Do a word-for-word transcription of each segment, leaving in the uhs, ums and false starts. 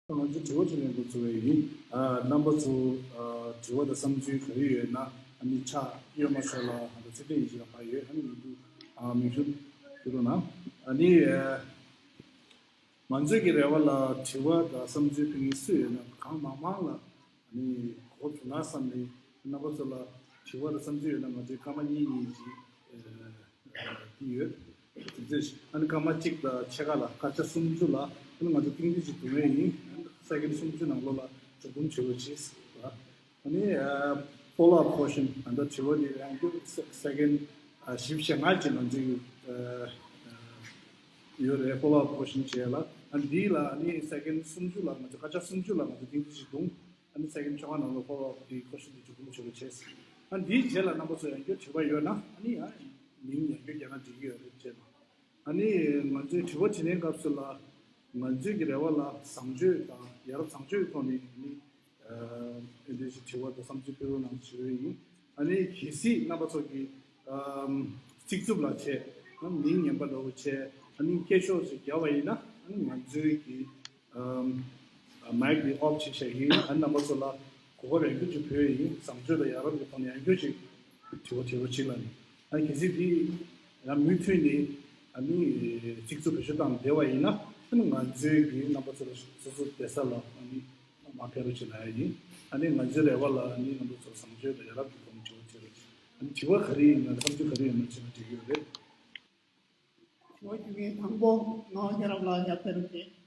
ང་ཚོ་དྲི་བ་དྲིས་ལན་འགོ་ཚུགས་པ་ཡིན། ཨ་རྣམ་པ་ཚོ་ཨ་དྲི་བ་དང་བསམ་ཚུལ་ག་རེ་ཡོད་ན་ཨ་ནི་ཕྱག་གཡོན་མ་ཤོག་ལ་ཨ་ནི་ཚེ་བརྟན་ཡིད་བཞིན་ལགས་ཕར་ཡོད། ཨ་ནི་མི་འདུག་ཨ་མིག་ཆུ་ཕུལ་རོགས་གནང་། ཨ་ནི་ཨ་ང་ཚོའི་གི་རེ་བ་ལ་དྲི་བ་དང་བསམ་ཚུལ་ཕུལ་མཁན་སུ་ཡོད་ན་གང་མང་མང་ལ་ཨ་ནི་གོ་བྱུང་ན་བསམ་ནས་རྣམ་པ་ཚོ་ལ་དྲི་བ་དང་བསམ་ཚུལ་ཡོད་ན་ང་ཚོའི་སྐར་མ་གཉིས་གཉིས་ཀྱི་ཨ་འདི་ཡོད། དེ་ཚེ་ཨ་ནི་སྐར་མ་གཅིག་དང་ཕྱེད་ཀ་ལ་སྐར་ཆ་སུམ་ཅུ་ལ་ཨ་ནི་ང་ཚོ་ཏིང་ཏིང་ཅིག་བསྡུ་ངེས་ཡིན། ཨ་ནི་སེ་ཀེན་སུམ་ཅུ་ནང་ལོགས་ལ་འགྲོ་འདུག་བྱེད་རོགས་གྱིས། ཨ་ནི་ཨ་follow up question ཨ་ད་དྲི་བ་འདི་ཡང་བསྐྱར་སེ་ཀེན་ཨ་བཞི་བཅུ་ཞེ་ལྔ་ཅིག་ང་ཚོའི་ཨ་ཡོད་རེད། follow up question བྱས་ལ་ཨ་འདི་ལ་ཨ་ནི་སེ་ཀེན་སུམ་ཅུ་ལ་ང་ཚོ་སྐར་ཆ་སུམ་ཅུ་ལ་ང་ཚོ་ཏིང་ཏིང་ཅིག་བསྡུ། ཨ་ནི་སེ་ཀེན་བཅོ་ལྔ་ནང་ལ་follow up དེ་question དེ་འགྲོ་འདུག་བྱེད་རོགས་བྱས། ཨ་འདིའི་རྗེས་ལ་རྣམ་པ་ཚོ་ཡང་བསྐྱར་དྲི་བ་ཡོད་ན་ཨ་ནི་ཡང་མིང་ཡང་བསྐྱར་རྒྱག་ན་འགྲིག་གི་ཡོད་རེད་བྱས་ན། ཨ་ནི་ང་ཚོའི་དྲི་བ་དྲིས་ལན་སྐབས་སུ་ལ་ང་ཚོའི་གི་རེ་བ་ལ་བཟང་སྤྱོད་དང་ཡ་རབས་བཟང་སྤྱོད་ཐོག་ནས་ཨ་ནི་ཨ་འདི་ཞིག་དྲི་བ་དང་བསམ་ཚུལ་ཕུལ་རོགས་གནང་ཞུ་ཡི་ཡིན། ཨ་ནི་གལ་སྲིད་རྣམ་པ་ཚོ་གི་ཨ་རྩིས་རྩུབ་ལ་བྱས་ཨ་མིང་ངན་པ་འདྲ་བོ་བྱས་ཨ་ནི་སྐད་ཤོག་ཅིག་བརྒྱབ་པ་ཡིན་ན་ཨ་ནི་ང་ཚོའི་གི་ཨམ། མའིག་འདི་ཨོཕ་བྱེད་བཞག་གི་ཡིན། ཨ་རྣམ་པ་ཚོ་ལ་གོ་སྐབས་ཡང་བསྐྱར་ཅིག་ཕུལ་ཡིན། བཟང་སྤྱོད་དང་ཡ་རབས་ཀྱི་ཐོག་ནས་ཡང་བསྐྱར་ཅིག་དྲི་བ་དྲི་རོགས་གྱིས་ལབ་ནས། ཨ་གལ་སྲིད་འདི་ཡང་མུ་མཐུད་ནས་ཨ་ནི་ཚིག་རྩུབ་བེད་སྤྱོད་བཏང་བསྡད་པ་ཡིན་ན་ཨ་ནི་ང་ཚོའི་གི་རྣམ་པ་ཚོ་ལ་སོ་སོ་བསྡད་ས་ལ་ཨ་ནི་མ་ཕེབས་རོགས་བྱེད་ལབ་ཡ་ཡིན། ཨ་ནི་ང་ཚོའི་རེ་བ་ལ་ཨ་ནི་རྣམ་པ་ཚོ་བཟང་སྤྱོད་དང་ཡ་རབས་ཀྱི་ཐོག་ནས་དྲི་བ་དྲི་རོགས། ཨ་ནི་དྲི་བ་ག་རེ་ཡིན་ན་བསམ་ཚུལ་ག་རེ་ཡིན་ན་བྱས་ན་འགྲིག་གི་ཡོད་རེད། དྲི་བ་ཞུ་མཁན་དང་པོ་ངག་དབང་རྒྱལ་རབས་ལགས་ཡར་ཕེབས་རོགས་བྱེད།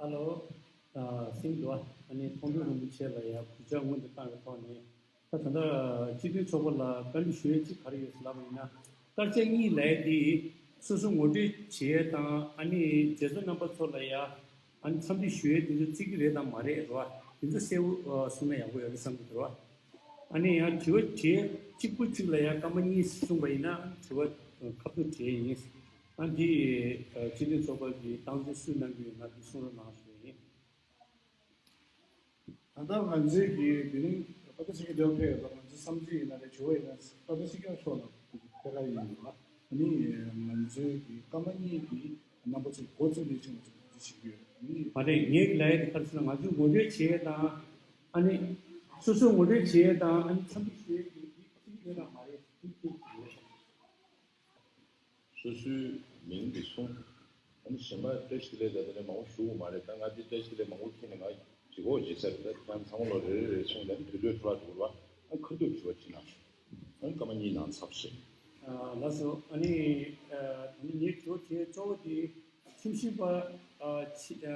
ཧ་ལོ། ཨ་སེང་འགྲོ་བ། ཨ་ནི་མཐོང་གྲོལ་རིན་པོ་ཆེ་ལ་ཡང་གུས་ཕྱག་སྔོན་དུ་བཏང་བའི་ཐོག་ནས། ད་ད་ལྟ་སྤྱི་འཐུས་ཚོགས་པ་ལ་བཀའ་འདྲི་ཞུ་ཡས་གཅིག་ག་རེ་ཡོད་ཟེར་ལབ་པ་ཡིན་ན། དཀར་ཆག་གཉིས་ལབ་ཡས་དེ་སོ་སོ་ངོ་སྤྲོད་བྱེད་ཡས་དང་ཨ་ནི་མཛད་གཙོ་རྣམ་པ་ཚོ་ལ་ཡ་ཨ་ནི་འཚམས་འདྲི་ཞུ་ཡས་དེ་ཚོ་བརྩི་གི་རེད་དམ་མ་རེད་རེད་བ། དེ་ཚོ་གསལ་པོ་གསུངས་ན་ཡག་པོ་ཡོད་རེད་བསམ་གི་འདུག་རེད་བ། ཨ་ནི་ཡང་དྲི་བ་དྲི་ཡས་གཅིག་པོ་གཅིག་ལ་ཡ་སྐར་མ་གཉིས་གསུངས་པ་ཡིན་ན་དྲི་བ་ཁ་ཐུག་དྲི་ཡས་ཡིན། ཨ་འདི་སྤྱི་འཐུས་ཚོགས་པ་གི་སྟངས་འཛིན་སུས་གནང་གི་ཡོད་ན་འདི་གསུང་རོགས་གནང་ཞུ་ཡས་ཡིན། ད་ལྟ་ང་ཚོའི་གི་དེ་རིང་པ་ཏྲ་སི་ཀི་ལྡེའུ་ཕེབས་ཡོད་པ་ང་ཚོའི་བསམ་ཚུལ་ཡིན་ན་རེད། དྲི་བ་ཡིན་ན་པ་ཏྲ་སི་ཀི་མཆོག་ལ་ཕེབས་ཀ་ཡིན་ཡོད་པ། ཨ་ནི་ང་ཚོའི་གི་སྐར་མ་གཉིས་ཀྱི་རྣམ་པ་ཚོས་འགོ་བཙུགས་ནས་ཅིག་ང་ཚོ་འདི་བྱེད་ཀྱི་ཡོད། ཨ་ནི་མ་རེད། ངས་གི་ལབ་ཡས་དེ་ག་རེ་ཟེར་ན་ང་ཚོས་ངོ་སྤྲོད་བྱེད་ཡས་དང་ཨ་ནི་སོ་སོས་ངོ་སྤྲོད་བྱེད་ཡས་དང་ཨ་ནི་འཚམས་འདྲི་ཞུ་ཡས་དེ་འདི་ཁག་པོ་ཡོད་དམ་མ་རེད་འདི་ཁག་པོ་ཡོད། སོ་སོའི་མིང་འདི་གསུངས། ཨ་ནི་གཞན་པ་བཀྲ་ཤིས་བདེ་ལེགས་ད་དེ་ནས་མང་པོ་ཞུ་དགོས་མ་རེད། ད་ང་འདི་བཀྲ་ཤིས་བདེ་ལེགས་མང་པོ་ཁྱེར་ནས་ང་ལྗིད་ཁོག་ལྗིད་ཚད་རེད། ད་ཁྱེད་རང་ཚང་མ་ལོ་རེ་རེ་རེ་གསུངས་ནས་དུས་ཚོད་འཕྲོ་བརླག་འགྲོ་གི་རེད་བ། ཨ་ཁ་ཐུག་དྲི་བ་ཅིག་གནང་ཞུ། ཨ་ནི་སྐར་མ་གཉིས་ནང་ཚབ་བྱེད། ཨ་ལགས་སོ། ཨ་ནི་ཨ་ད་ནི་ངའི་དྲི་བ་དེ་གཙོ་བོ་དེ་ཁྲིམས་ཞིབ་པ་ཨ་ཁྲི་ཨ་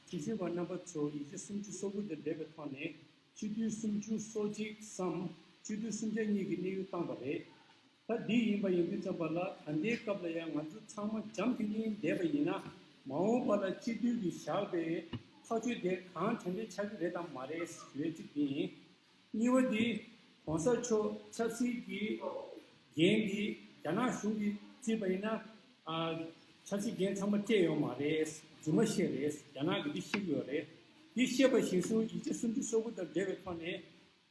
ཁྲིམས་ཞིབ་པ་རྣམ་པ་ཚོ་ཡིག་ཆ་སུམ་ཅུ་སོ་དགུ་དང་འབྲེལ་བའི་ཐོག་ནས་སྤྱི་འཐུས་སུམ་ཅུ་སོ་གཅིག་སམ་སྤྱི་འཐུས་སུམ་ཆ་གཉིས་ཀྱི་གནས་དབྱུང་བཏང་བ་རེད། ད་འདི་ཡིན་པ་ཡིན་དུས་ཙམ་པ་ལ་ད་ལྟའི་སྐབས་ལ་ཡང་ང་ཚོ་ཚང་མ་འཇམ་ཐིང་ཐིང་བསྡད་པ་ཡིན་ན་མ་འོངས་པ་ལ་སྤྱི་འཐུས་ཀྱིས་བཞག་པའི་ཐག་གཅོད་དེ་གང་དྲན་དྲན་ཆགས་ཀྱི་རེད་དམ་མ་རེད་ཞུ་ཡས་གཅིག་དེ་ཡིན། གཉིས་པ་འདི་གོང་ས་མཆོག་ཆབ་སྲིད་ཀྱི་འགན་འདི་རྒྱ་ནག་གཞུང་གིས་བརྩིས་པ་ཡིན་ན་ཨ་ཆབ་སྲིད་འགན་ཚང་མ་སྤྲད་ཡོད་མ་རེད། རྫུན་མ་བཤད་རེད། རྒྱ་ནག་གིས་འདི་ཤེས་ཀྱི་ཡོད་རེད། འདི་ཤེས་པ་གཞིར་བཟུང་ཡིག་ཆ་སུམ་ཅུ་སོ་དགུ་དང་འབྲེལ་བའི་ཐོག་ནས།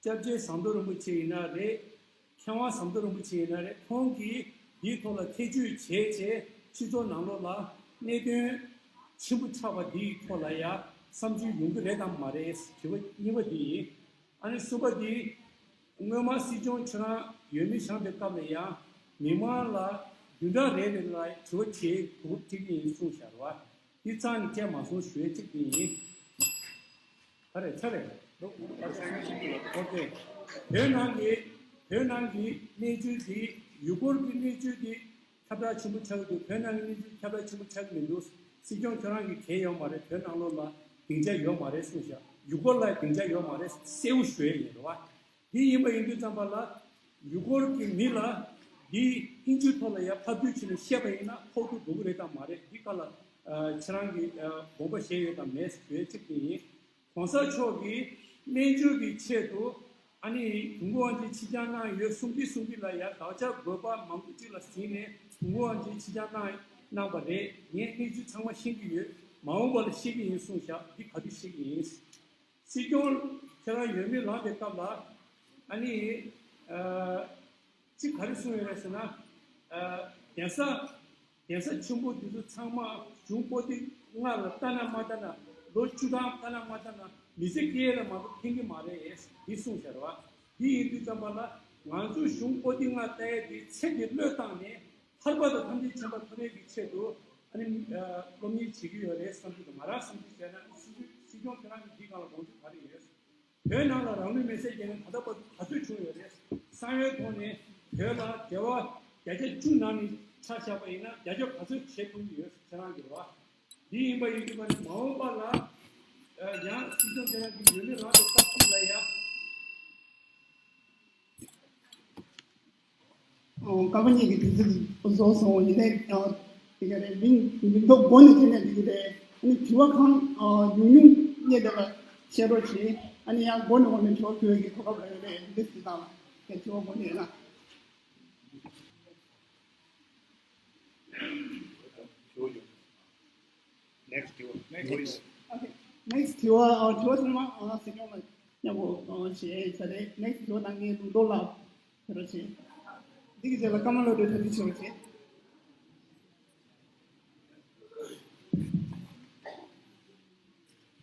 སྐྱབས་རྗེ་ཟམ་གདོང་རིན་པོ་ཆེ་ཡིན་ན་རེད། མཁས་དབང་ཟམ་གདོང་རིན་པོ་ཆེ་ཡིན་ན་རེད། ཁོང་གིས་འདིའི་ཐོག་ལ་ཐེ་བྱུས་བྱས་བྱས་སྤྱི་ཚོགས་ནང་ལོགས་ལ་གནད་དོན་ཆེན་པོ་ཆགས་པ་འདིའི་ཐོག་ལ་ཡང་བསམ་ཚུལ་ཡོང་གི་རེད་དམ་མ་རེད། དྲི་བ་གཉིས་པ་འདི་ཡིན། ཨ་ནི་གསུམ་པ་འདི་སྔོན་མ་སྲིད་སྐྱོང་ཁྱེད་རང་འོས་མི་བཞེངས་པའི་སྐབས་ལ་ཡང་མི་མང་ལ་བདུན་ཕྲག་རེ་རེ་ལ་དྲི་བ་བྱེད་དགོས་ཐིག་ཡིན་གསུངས་བཞག་རེད་བ། འདི་རྩ་ནས་བཤད་མ་སོང་ཞུ་ཡས་གཅིག་དེ་ཡིན། ག་རེ་ཆ་རེད། ཨོ་ཀེ། བོད་ནང་གི་བོད་ནང་གི་གནས་ཚུལ་དེ་ཡུལ་སྐོར་གྱི་གནས་ཚུལ་དེ་ཁྱབ་བསྒྲགས་ཆེན་པོ་ཆགས་ཀྱི་འདུག་བོད་ནང་གི་གནས་ཚུལ་ཁྱབ་བསྒྲགས་ཆེན་པོ་ཆགས་ཀྱི་མི་འདུག་སྲིད་སྐྱོང་ཁྱོད་རང་གིས་གལ་ཡོད་མ་རེད། བོད་ནང་ལོགས་ལ་སྡིངས་ཆ་ཡོད་མ་རེད་གསུངས་ཤག་ཡུལ་སྐོར་ལ་སྡིངས་ཆ་ཡོད་མ་རེད་གསལ་པོ་ཞུ་ཡས་ཡིན་རེད་བ། དེ་ཡིན་པ་ཡིན་དུས་ཙམ་པ་ལ་ཡུལ་སྐོར་གྱི་མི་ལ་འདི་ཨིན་ཇིའི་ཐོག་ལ་ཡ་ཕབ་བསྒྱུར་བྱས་ནས་བཤད་པ་ཡིན་ན་ཕོག་ཐུག་འགྲོ་གི་རེད་དམ་མ་རེད། འདི་ག་ལ་ཨ་ཁྱེད་རང་གིས་ཨ་དགོངས་པ་བཞེས་ཡོད་དམ་མེད་ཞུ་ཡས་གཅིག་དེ་ཡིན། གོང་ས་མཆོག་གིས་གནས་མཆོག་གི་ཆེད་དུ་ཨ་ནི་དུས་འཁོར་དབང་ཆེན་ཕྱིར་འགྱངས་གནང་ཡོད་གསུང་གི་གསུང་གི་ལ་ཡ་དགག་བྱ་དགོས་པ་མང་པོ་ཅིག་ལ་གཟིགས་ནས་དུས་འཁོར་དབང་ཆེན་ཕྱིར་འགྱངས་གནང་གནང་བ་རེད། ངས་གནས་ཚུལ་ཚང་མ་ཤེས་ཀྱི་ཡོད། མ་འོངས་པ་ལ་ཤེས་ཀྱི་ཡིན་གསུངས་ཤག་འདི་ག་དུས་ཤེས་ཀྱི་ཡིན། སྲིད་སྐྱོང་ཁྱེད་རང་འོས་མི་ལངས་པའི་སྐབས་ལ་ཨ་ནི་ཨ་གཅིག་ག་རེ་གསུངས་ཡོད་རེད་ཟེར་ན། ཨ་གདན་ས་གདན་ས་ཆེན་པོ་འདི་ཚོ་ཚང་མ་གཞུང་པོ་ཏི་ལྔ་ལ་ལྟ་ན་མ་ལྟ་ན་ལོ་བཅུ་གྲངས་ལྟ་ན་མ་ལྟ་ན་མི་ཚེ་སྐྱེལ་ལ་མ་གཏོགས་ཕན་གྱི་མ་རེད་འདི་གསུངས་ཤག་རེད་བ། འདི་ཡིན་དུས་ཙམ་པ་ལ་ང་ཚོ་གཞུང་པོ་ཏི་ལྔ་ལྟ་ཡས་འདི་ཚེ་འདི་བློས་བཏང་ནས། ཐར་པ་དང་ཐམས་ཅད་མཁྱེན་པ་ཐོབ་ཡས་ཀྱི་ཆེད་དུ་ཨ་ནི་སློབ་གཉེར་བྱེད་ཀྱི་ཡོད་རེད་བསམ་གྱི་འདུག་ང་རང་བསམ་ཚུལ་བྱས་ན་སྲིད་སྐྱོང་སྲིད་སྐྱོང་ཁྱེད་རང་གི་འདི་སྒང་ལ་དགོངས་ཚུལ་ག་རེ་ཡོད། བོད་ནང་ལ་རང་ལུས་མེར་སྲེག་བརྒྱབ་ནས་ད་ལྟ་བར་དུ་ག་ཚོད་བྱུང་ཡོད་རེད། གསང་བའི་ཐོག་ནས་བོད་ལ་འབྲེལ་བ་བརྒྱ་ཆ་བཅུ་ནང་ནས་ཆ་བཞག་པ་ཡིན་ན་བརྒྱ་ཆ་ག་ཚོད་བྱེད་ཐུབ་ཀྱི་ཡོད་ཁྱེད་རང་གི་རེད་བ། འདི་ཡིན་པ་ཡིན་དུས་ཀ་ནས་མ་འོངས་པ་ལ་ཡང་སྲིད་སྐྱོང་ཁྱེད་རང་གི་འོས་མི་རང་དུ་སྟབས་གཅིག་ལ་ཡ། ཀ་བ་གཉིས་ཀྱི་དུས་ཚོད་རྫོགས་སོང་། ཡིན་ནའི་ཡང་དེ་ག་རེ་མིང་མིང་ཐོ་སྒོ་ནས་ཁྱེར་ནས་འགྲིག་གི་རེད། ཨ་ནི་དྲི་བ་གང་ཉུང་ཉུང་རྙེད་བསྡད་པ་བཤད་རོགས་གྱིས། ཨ་ནི་ཡང་སྒོ་ནས་འོ་ནས་དྲི་བ་ཕུལ་གྱི་གོ་སྐབས་རག་ཡོད་རེད། འདི་འདྲ་ཞིག་དང་ཡང་དྲི་བ་སྒོ་ནས་ཡོད་ན། Next དྲི་བ། Next དྲི་བ། Okay. Next དྲི་བ། ཨ་དྲི་བ་ཚང་མ་ཨ་སྲིད་སྐྱོང་ལ་མཉམ་པོ་ཨ་བྱས་ཚར་རེད། Next དྲི་བ་གནང་མཁན་ལུང་རྟོགས་ལགས་ཕེབས་རོགས་བྱེད། འདི་གི་རྗེས་ལ་ཀརྨ་བློ་གྲོས་གྲ་སྒྲིག་བྱེད་རོགས་བྱེད།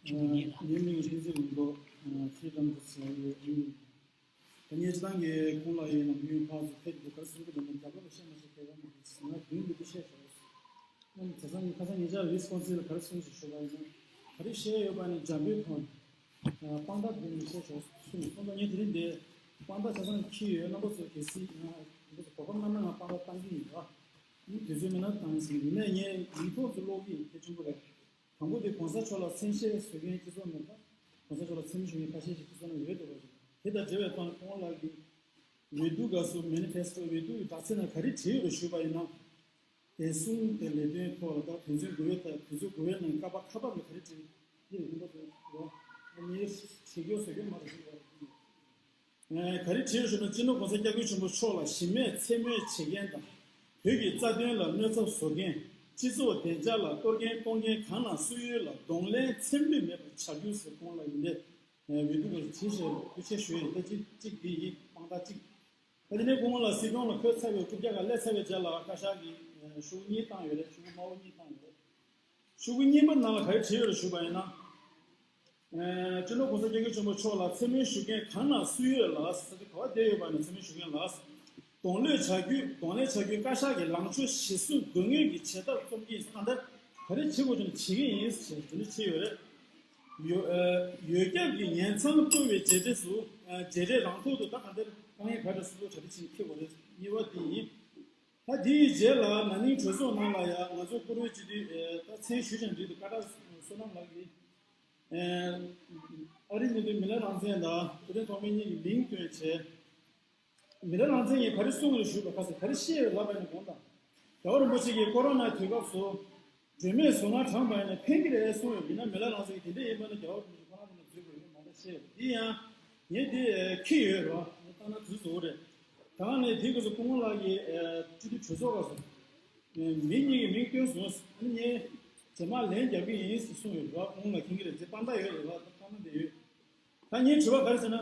ངའི་མིང་བསྟན་འཛིན་ལུང་རྟོགས། ཚེས་གྲངས་ཀྱི་ཚེ་ཡོད་ཡིན། ད་ངས་སྤྱི་བཏང་གི་ཁོང་ལ་ཡིན་ནམ་ཡུན་ཕར་ཚུར་ཕེབས་འདུག་ག་རེ་གསུང་གི་འདུག་མིན་རྒྱབ་ལོགས་ལ་བཤད་མ་བཤད་ཁྱད་པར་མི་འདུག་ང་མདུན་དུ་བཤད་ཆོག་ཨ་ནི་བྱས་ཙང་ངས་ཁ་སང་ཉེ་ཆར་ཝི་སི་ཀོན་སིན་ལ་ག་རེ་གསུངས་ཤིག་ཞུ་བ་ཡིན་ན། ག་རེ་བཤད་ཡོད་པ་ནི་འཇམ་པོའི་ཐོག་ནས་དཔང་རྟགས་ལྡན་ནས་བཤད་ཆོག་གསུངས་སོང་། ད་ངས་དེ་རིང་འདིར་དཔང་རྟགས་ཆ་ཚང་འཁྱེར་ཡོད། རྣམ་པ་ཚོ་གལ་སྲིད་ང་གོ་སྐབས་གནང་ན་ང་དཔང་རྟགས་བཏང་གི་ཡིན་པ། ཨ་ནི་དུས་ཚོད་མེད་ན་བཏང་ཟིན། ཡིན་ནའི་ངས་ཡིག་ཐོག་ཏུ་ཀློག་གི་ཡིན། གལ་ཆེན་པོ་རེད། དང་པོ་དེ་གོང་ས་མཆོག་ལ་མཚན་ཤས་བཟོ་མཁན་སྤྱི་ཚོགས་ནང་དང་། གོང་ས་མཆོག་ལ་མཚན་སྨད་ཞུ་མཁན་ཁ་ཤས་ཤིག་སྤྱི་ཚོགས་ནང་ཡོད་འདུག་པ་ཞིག་དེ་དང་འབྲེལ་བའི་ཐོག་ནས་ཁོང་ལགས་ཀྱིས་འོས་བསྡུ་སྐབས་སུ་མེ་ནི་ཕེ་སི་ཊོ། འོས་བསྡུ་ཡི་དྲག་ཆས་ནང་ག་རེ་བྲིས་ཡོད་པ་ཞུས་པ་ཡིན་ན། བདེ་སྲུང་གི་ལས་དོན་ཐོག་ལ་དང་དོན་ཚན་དགུ་པའི་དང་དོན་ཚན་དགུ་པའི་ནང་ཀ་པ་ཁ་པ་ལ་ག་རེ་བྲིས་འདི་རེད། ཁོང་པ་ཚོ་ངས་བྲིས་རྒྱུ་བཟོ་རྒྱུ་མ་རེད་ཞུས་པ་རེད། ག་རེ་བྲིས་ཞུ་ན། སྤྱི་ནོར་གོང་ས་སྐྱབས་མགོན་ཆེན་པོ་མཆོག་ལ་གཞི་མེད་མཚན་སྨོད་བྱེད་མཁན་དང་། བོད་ཀྱི་རྩ་དོན་ལ་གནོད་འཚེ་བཟོ་མཁན། སྤྱི་ཚོགས་བདེ་འཇགས་ལ་གཏོར་སྐྱོན་གཏོང་མཁན་གང་ལ་སུ་ཡོད་ལ་གདོང་ལེན་མཚན་ལུས་མེད་པར་བྱ་རྒྱུ་ཟེར། ཁོང་ལ་ཡིན་ཏེ། འོས་བསྡུ་གི་བྲིས་ཞེས་ཐུགས་ཆེ་ཞུ་ཡི། ད་གཅིག་གཅིག་འདི་ཡིན། དཔང་རྟགས་གཅིག་ད་དེ་ནས་སྐུ་ངོ་ལགས་སྲིད་སྐྱོང་ལ་འཁོད་ཚར་བའི་རྐུབ་བཀྱག་ག་སླེབས་ཚར་བའི་རྗེས་ལ་བཀའ་ཤག་གིས་ཤོག་གུ་གཉིས་བཏང་ཡོད་རེད། ཤོག་གུ་དམར་པོ་གཉིས་བཏང་ཡོད་རེད། ཤོག་གུ་གཉིས་པ་ནང་ལ་ག་རེ་བྲིས་ཡོད་རེད་ཞུས་པ་ཡིན་ན། སྤྱི་ནོར་གོང་ས་སྐྱབས་མགོན་ཆེན་པོ་མཆོག་ལ་མཚན་སྨོད་ཞུ་མཁན་གང་ན་སུ་ཡོད་ལ་ཟེར་ཏེ་ག་པར་བསྡད་ཡོད་པ་ནས་མཚན་སྨོད་ཞུ་མཁན་ལ། གདོང་ལེན་བྱ་རྒྱུ་གདོང་ལེན་བྱ་རྒྱུའི་བཀའ་ཤག་གི་ལངས་ཕྱོགས་གཞིར་བཟུང་དོན་དངོས་ཀྱི་བྱེད་ཐབས་རྩོམ་གྱི་ཡིན། གང་ལྟར་ག་རེ་བྱེད་དགོས་ཀྱང་བྱེད་ཀྱི་ཡིན་ཟེར་དེ་འདྲ་བྲིས་ཡོད་རེད། ཡོ་ཨ་ཡོ་རྒྱབ་ཀྱི་ཉེན་ཚང་གཏོར་བའི་རྗེས་འབྲས་སུ་ཨ་རྗེས་འབྲས་རང་ཐོག་ཏུ་ད་གང་ལྟར་དཀའ་ངལ་ག་འདྲ་སོ་སོ་གྲ་སྒྲིག་བྱེད་ཁེ་བོ་རེད། གཉིས་པ་དེ་ཡིན། ད་དེའི་རྗེས་ལ་ན་ནིང་གྲོས་ཚོགས་ནང་ལ་ཡང་ང་ཚོ་བཀུར་འོས་སྤྱི་འཐུས་ཨ་ད་མཚན་ཞུས་ཀྱང་འགྲིག་འདུག་བཀའ་ཁྲི་བསོད་ནམས་ལགས་ཀྱིས་ཨ་ཨ་རིའི་མངའ་སྡེ་མི་ལ་རང་བཙན་དང་ཐུབ་བསྟན་ཐོགས་མེད་གཉིས་ཀྱི་མིང་བཏོན་བྱས། མི་ལ་རང་བཙན་གྱིས་ག་རེ་གསུངས་རེད་ཞུས་པ། ཁ་སང་ག་རེ་བཤད་ཡོད་ལབ་པ་ཡིན་ན། དགོངས་དག་རྒྱལ་བ་རིན་པོ་ཆེ་གིས་ཀོ་རོ་ནའི་དུས་སྐབས་སུ་སྒྲོལ་མའི་གཟུངས་སྔགས་བགྲངས་པ་ཡིན་ན་ཕན་གྱི་རེད་གསུངས་ཡོད། ཡིན་ན་མི་ལ་རང་བཙན་གྱིས་དེ་འདྲ་ཡིན་པ་ན་རྒྱལ་བ་རིན་པོ་ཆེ་ཁོ་རང་ཁོ་ན་འཛུལ་དགོས་ཡོད་མ་རེད་བཤད་ཡོད། འདི་ཡང་ངས་འདི་ཁྱི་ཡོད་རེད་བ། ངས་བལྟས་ན་འཛུལ་བཟོ་གི་རེད། ད་ནས་དེའི་སྐབས་སུ་སྐུ་ངོ་ལགས་ཀྱིས་སྤྱི་འཐུས་གྲོས་ཚོགས་སྐབས་སུ་མི་གཉིས་ཀྱི་མིང་བཏོན་སོང་། ཨ་ནི་ངས་རྗེས་མ་ལན་རྒྱག་གི་ཡིན་ཟེར་གསུངས་ཡོད་རེད་བ། སྐུ་ངོ་ལགས་མཁྱེན་གྱི་རེད། དེ་དཔང་རྟགས་ཡོད་རེད་བ། དཔང་རྟགས་འདི་ཡོད། ད་ངའི་དྲི་བ་ག་རེ་ཟེར་ན།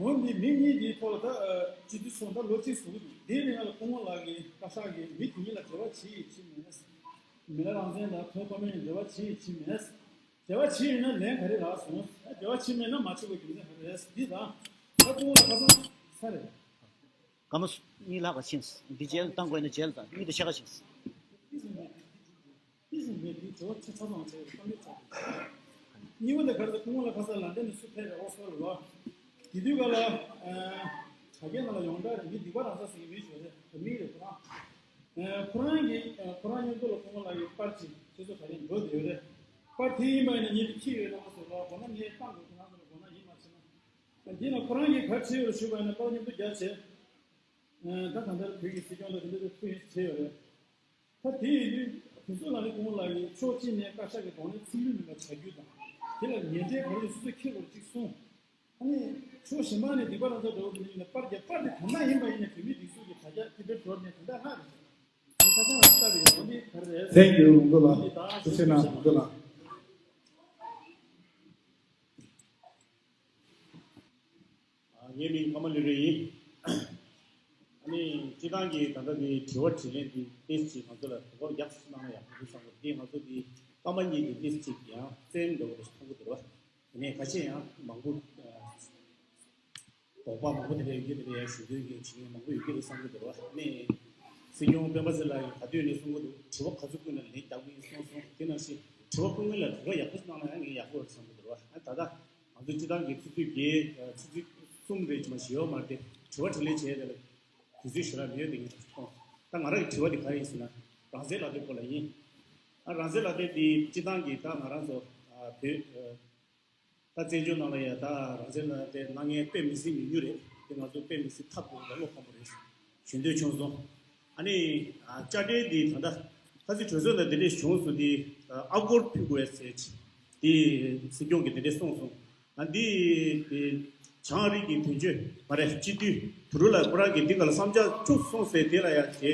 འོ་འདི་མི་གཉིས་འདིའི་ཐོག་ལ་ད་ཨ་སྤྱི་འཐུས་ཚོགས་ད་ལོ་གཅིག་ཟུར་གྱི་འདུག་དེའི་རིང་ལ་སྐུ་ངོ་ལགས་ཀྱིས་བཀའ་ཤག་གིས་མི་དེ་གཉིས་ལ་འབྲེལ་བ་བྱེད་ཡིན་བྱེད་མེད། མི་ལ་རང་བཙན་དང་ཐོན་ཁོ་མེད་འབྲེལ་བ་བྱེད་ཡིན་བྱེད་མེད། འབྲེལ་བ་བྱེད་ཡིན་ན་ལན་ག་རེ་རག་སོང་། ཨ་འབྲེལ་བ་བྱེད་མེད་ན་མ་བྱེད་དགོས་རྒྱུ་མཚན་ག་རེ་རེད། འདི་དང་ད་སྐུ་ངོ་ལ་ཁ་སང་ཚར་རེད། སྐར་མ་གཉིས་ལྷག་པ་ཕྱིན། འདི་རྗེས་བཏང་དགོས་ན་རྗེས་ལ་དང་གཉིས་དང་ཕྱེད་ཀ་ཕྱིན། ཏི་སི་མེད་ཏི་ཏི་ཏི་སི་མེད་ཏི་ཇོ་ཆ་ཚ་མང་ཆེ་བ་གཏམ་རྒྱུད་ཚ། གཉིས་པ་དེ་གར་དུ་སྐུ་ངོ་ལ་ཁ་སང་ལན་ཌན་ནས་སུ་ཕེབས་རེད། ཨོག་སི་ཕོར་ལ། དེ་དུས་ག་ལ་དྲ་རྒྱའི་ནང་ལ་ཡོངས་གྲགས་རེད། མི་སྡིག་པ་རང་ས་ཟེར་གྱི་མི་ཞིག་རེད། བོད་མི་རེད་ཁོ་རང་། ཁོ་རང་གི་ཁོ་རང་མཉམ་དུ་ལ་སྐུ་ངོ་ལ་ཡི་པར་ཅིག་ཁྱེད་ཚོ་ག་རེ་འགྲོ་བསྡད་ཡོད་རེད། པར་དེ་ཡིན་པ་ཡིན་ན་ངས་དེ་ཁྱེར་ཡོད་ན་མ་ཟེར་ལ་དགོས་ན་ངས་བཏང་དགོས། ཁོ་རང་ཚོ་ལ་དགོས་ན་ཡིན་མ་བྱེད་ན། འདི་ན་ཁོ་རང་གིས་ག་རེ་བྲིས་ཡོད་ཞུས་པ་ཡིན་ན་པར་མཉམ་དུ་རྒྱག་བྱས། ད་གང་ལྟར་བོད་ཀྱི་སྲིད་སྐྱོང་དང་དེ་འདྲ་ཚོ་ཐུག་ཡིན་ཟེར་བྱས་ཡོད་རེད། ད་དེ་ཡིན་དུས་དེ་ཚོ་ལ་ནི་སྐུ་ངོ་ལགས་ཀྱིས་ཕྱོགས་གཅིག་ནས་བཀའ་ཤག་གི་གདོང་ལེན་ཚིག་ལུས་མིན་པ་བྱ་རྒྱུ་དང་། དེ་ལ་ངན་འབྲས་ག་རེ་སོ་སོས་འཁྱེར་དགོས་ཅིག་གསུངས། ཨ་ནི་ཕྱོགས་གཞན་པ་ནས་སྡིག་པ་རང་ཚོ་འགྲོ་བ་དེ་ནི་ཡིན་ན་པར་རྒྱག་པར་དེ་གང་ན་ཡིན་པ་ཡིན་ནས་བོད་མིའི་སྒྲིག་འཛུགས་ཀྱི་དྲ་རྒྱ་ཀི་པེ་ཌོཊ་ནེཊ་དེ་འདྲ་ལྷག་རེད། དེ་ཁ་སང་ལ་ལྟ་བའི་ཡོང་འདི་ག་རེ་རེད། Thank you ལུང་རྟོགས་ལགས། ཐུགས་རྗེ་གནང་ལུང་རྟོགས་ལགས། ངའི་མིང་ཀརྨ་ལེགས་རིན་ཡིན། ཨ་ནི་སྤྱི་བཏང་གི་ད་ལྟ་འདི་དྲི་བ་དྲིས་ལན་འདི་ཏོག་ཙམ་ང་ཚོ་ལ་གོ་སྐབས་ཡག་ཙམ་གནང་ན་ཡག་པོ་འདུག་བསམ་གི་འདུག་དེ་ང་ཚོ་འདི་སྐར་མ་གཉིས་ཀྱི་ཏོག་ཙམ་ཅིག་ཡང་བཙན་འདྲ་བོ་མཐོང་གི་འདུག་ར། དེ་ནས་ཁ་ཤས་ཡང་མང་པོ་དོགས་པ་མང་པོ་དེ་འདྲ་ཡོད་ཀྱི་དེ་འདྲ་ཡང་ཞུ་འདོད་ཀྱི་བྱེད་མཁན་མང་པོ་ཡོད་ཀྱི་རེད་བསམ་གི་འདུག་ར། ཨ་ནི་སྲིད་སྐྱོང་སྤེན་པ་ཚེ་ལགས་ཀྱིས་ག་དུས་ནས་གསུང་གི་འདུག་དྲི་བ་ག་ཚོད་བསྐུར་ན་ལན་རྒྱག་གི་ཡིན་གསུངས་སོང་། དེ་ནང་བཞིན་དྲི་བ་བསྐུར་མཁན་ལ་དྲི་བ་ཡག་པོ་གནང་ན་ཡང་ངས་ཡག་པོ་རེད་བསམ་གི་འདུག་ར། ཨ་ནི་ད་ལྟ་ང་ཚོ་སྤྱི་བཏང་གི་ཆུ་ཚོད་བརྒྱད་ཆུ་ཚོད་གསུམ་རེ་ཅིག་མ་ཞིག་ཡོད་མ་རེད་དེ། དྲི་བ་དྲིས་ལན་བྱས་དེ་ལ་དུས་ཚོད་ཞེ་དྲག་མི་ཡོད་དེ་ངས་མཐོང་། ད་ང་རང་གི་དྲི་བ་དེ་ག་རེ་ཡིན་ཟེར་ན། རང་བཙན་ལག་དེབ་སྐོར་ལ་ཡིན། ཨ་རང་བཙན་ལག་དེབ་དེ་སྤྱི་བཏང་གི་ད་ང་རང་ཚོ་ཨ་བོད་ཨ་ད་བཙན་བྱོལ་ནང་ལ་ཡ་ད་རང་བཙན་ལག་དེབ་གནང་མཁན་དཔེ་མི་སྲིད་ཉུང་ཉུང་རེད། དེ་ང་ཚོ་དཔེ་མི་སྲིད་ཐབས་དགོས་ལ་བློ་ཁོམ་པོ་རེད། ཞུ་འདོད་བྱུང་སོང་། ཨ་ནི་ཨ་དཔྱ་ཁྲལ་འདི་ད་ལྟ་ཁ་སང་གྲོས་ཚོགས་ནང་དེ་འདྲས་བྱུང་སོང་། འདི་ཨ་སྒོར་ཕུལ་དགོས་ཟེར་འདི་སྲིད་སྐྱོང་གིས་དེ་འདྲས་གསུངས་སོང་། ཨ་འདི་དེ་བྱང་ཨ་རི་གི་དོན་གཅོད་མ་རེད། སྤྱི་འཐུས་དུ་རུ་ལ་ཁོ་རང་གིས་འདི་ག་ལ་བསམ་འཆར་བཅུག་སོང་ཟེར། དེ་ལ་ཡང་དེ་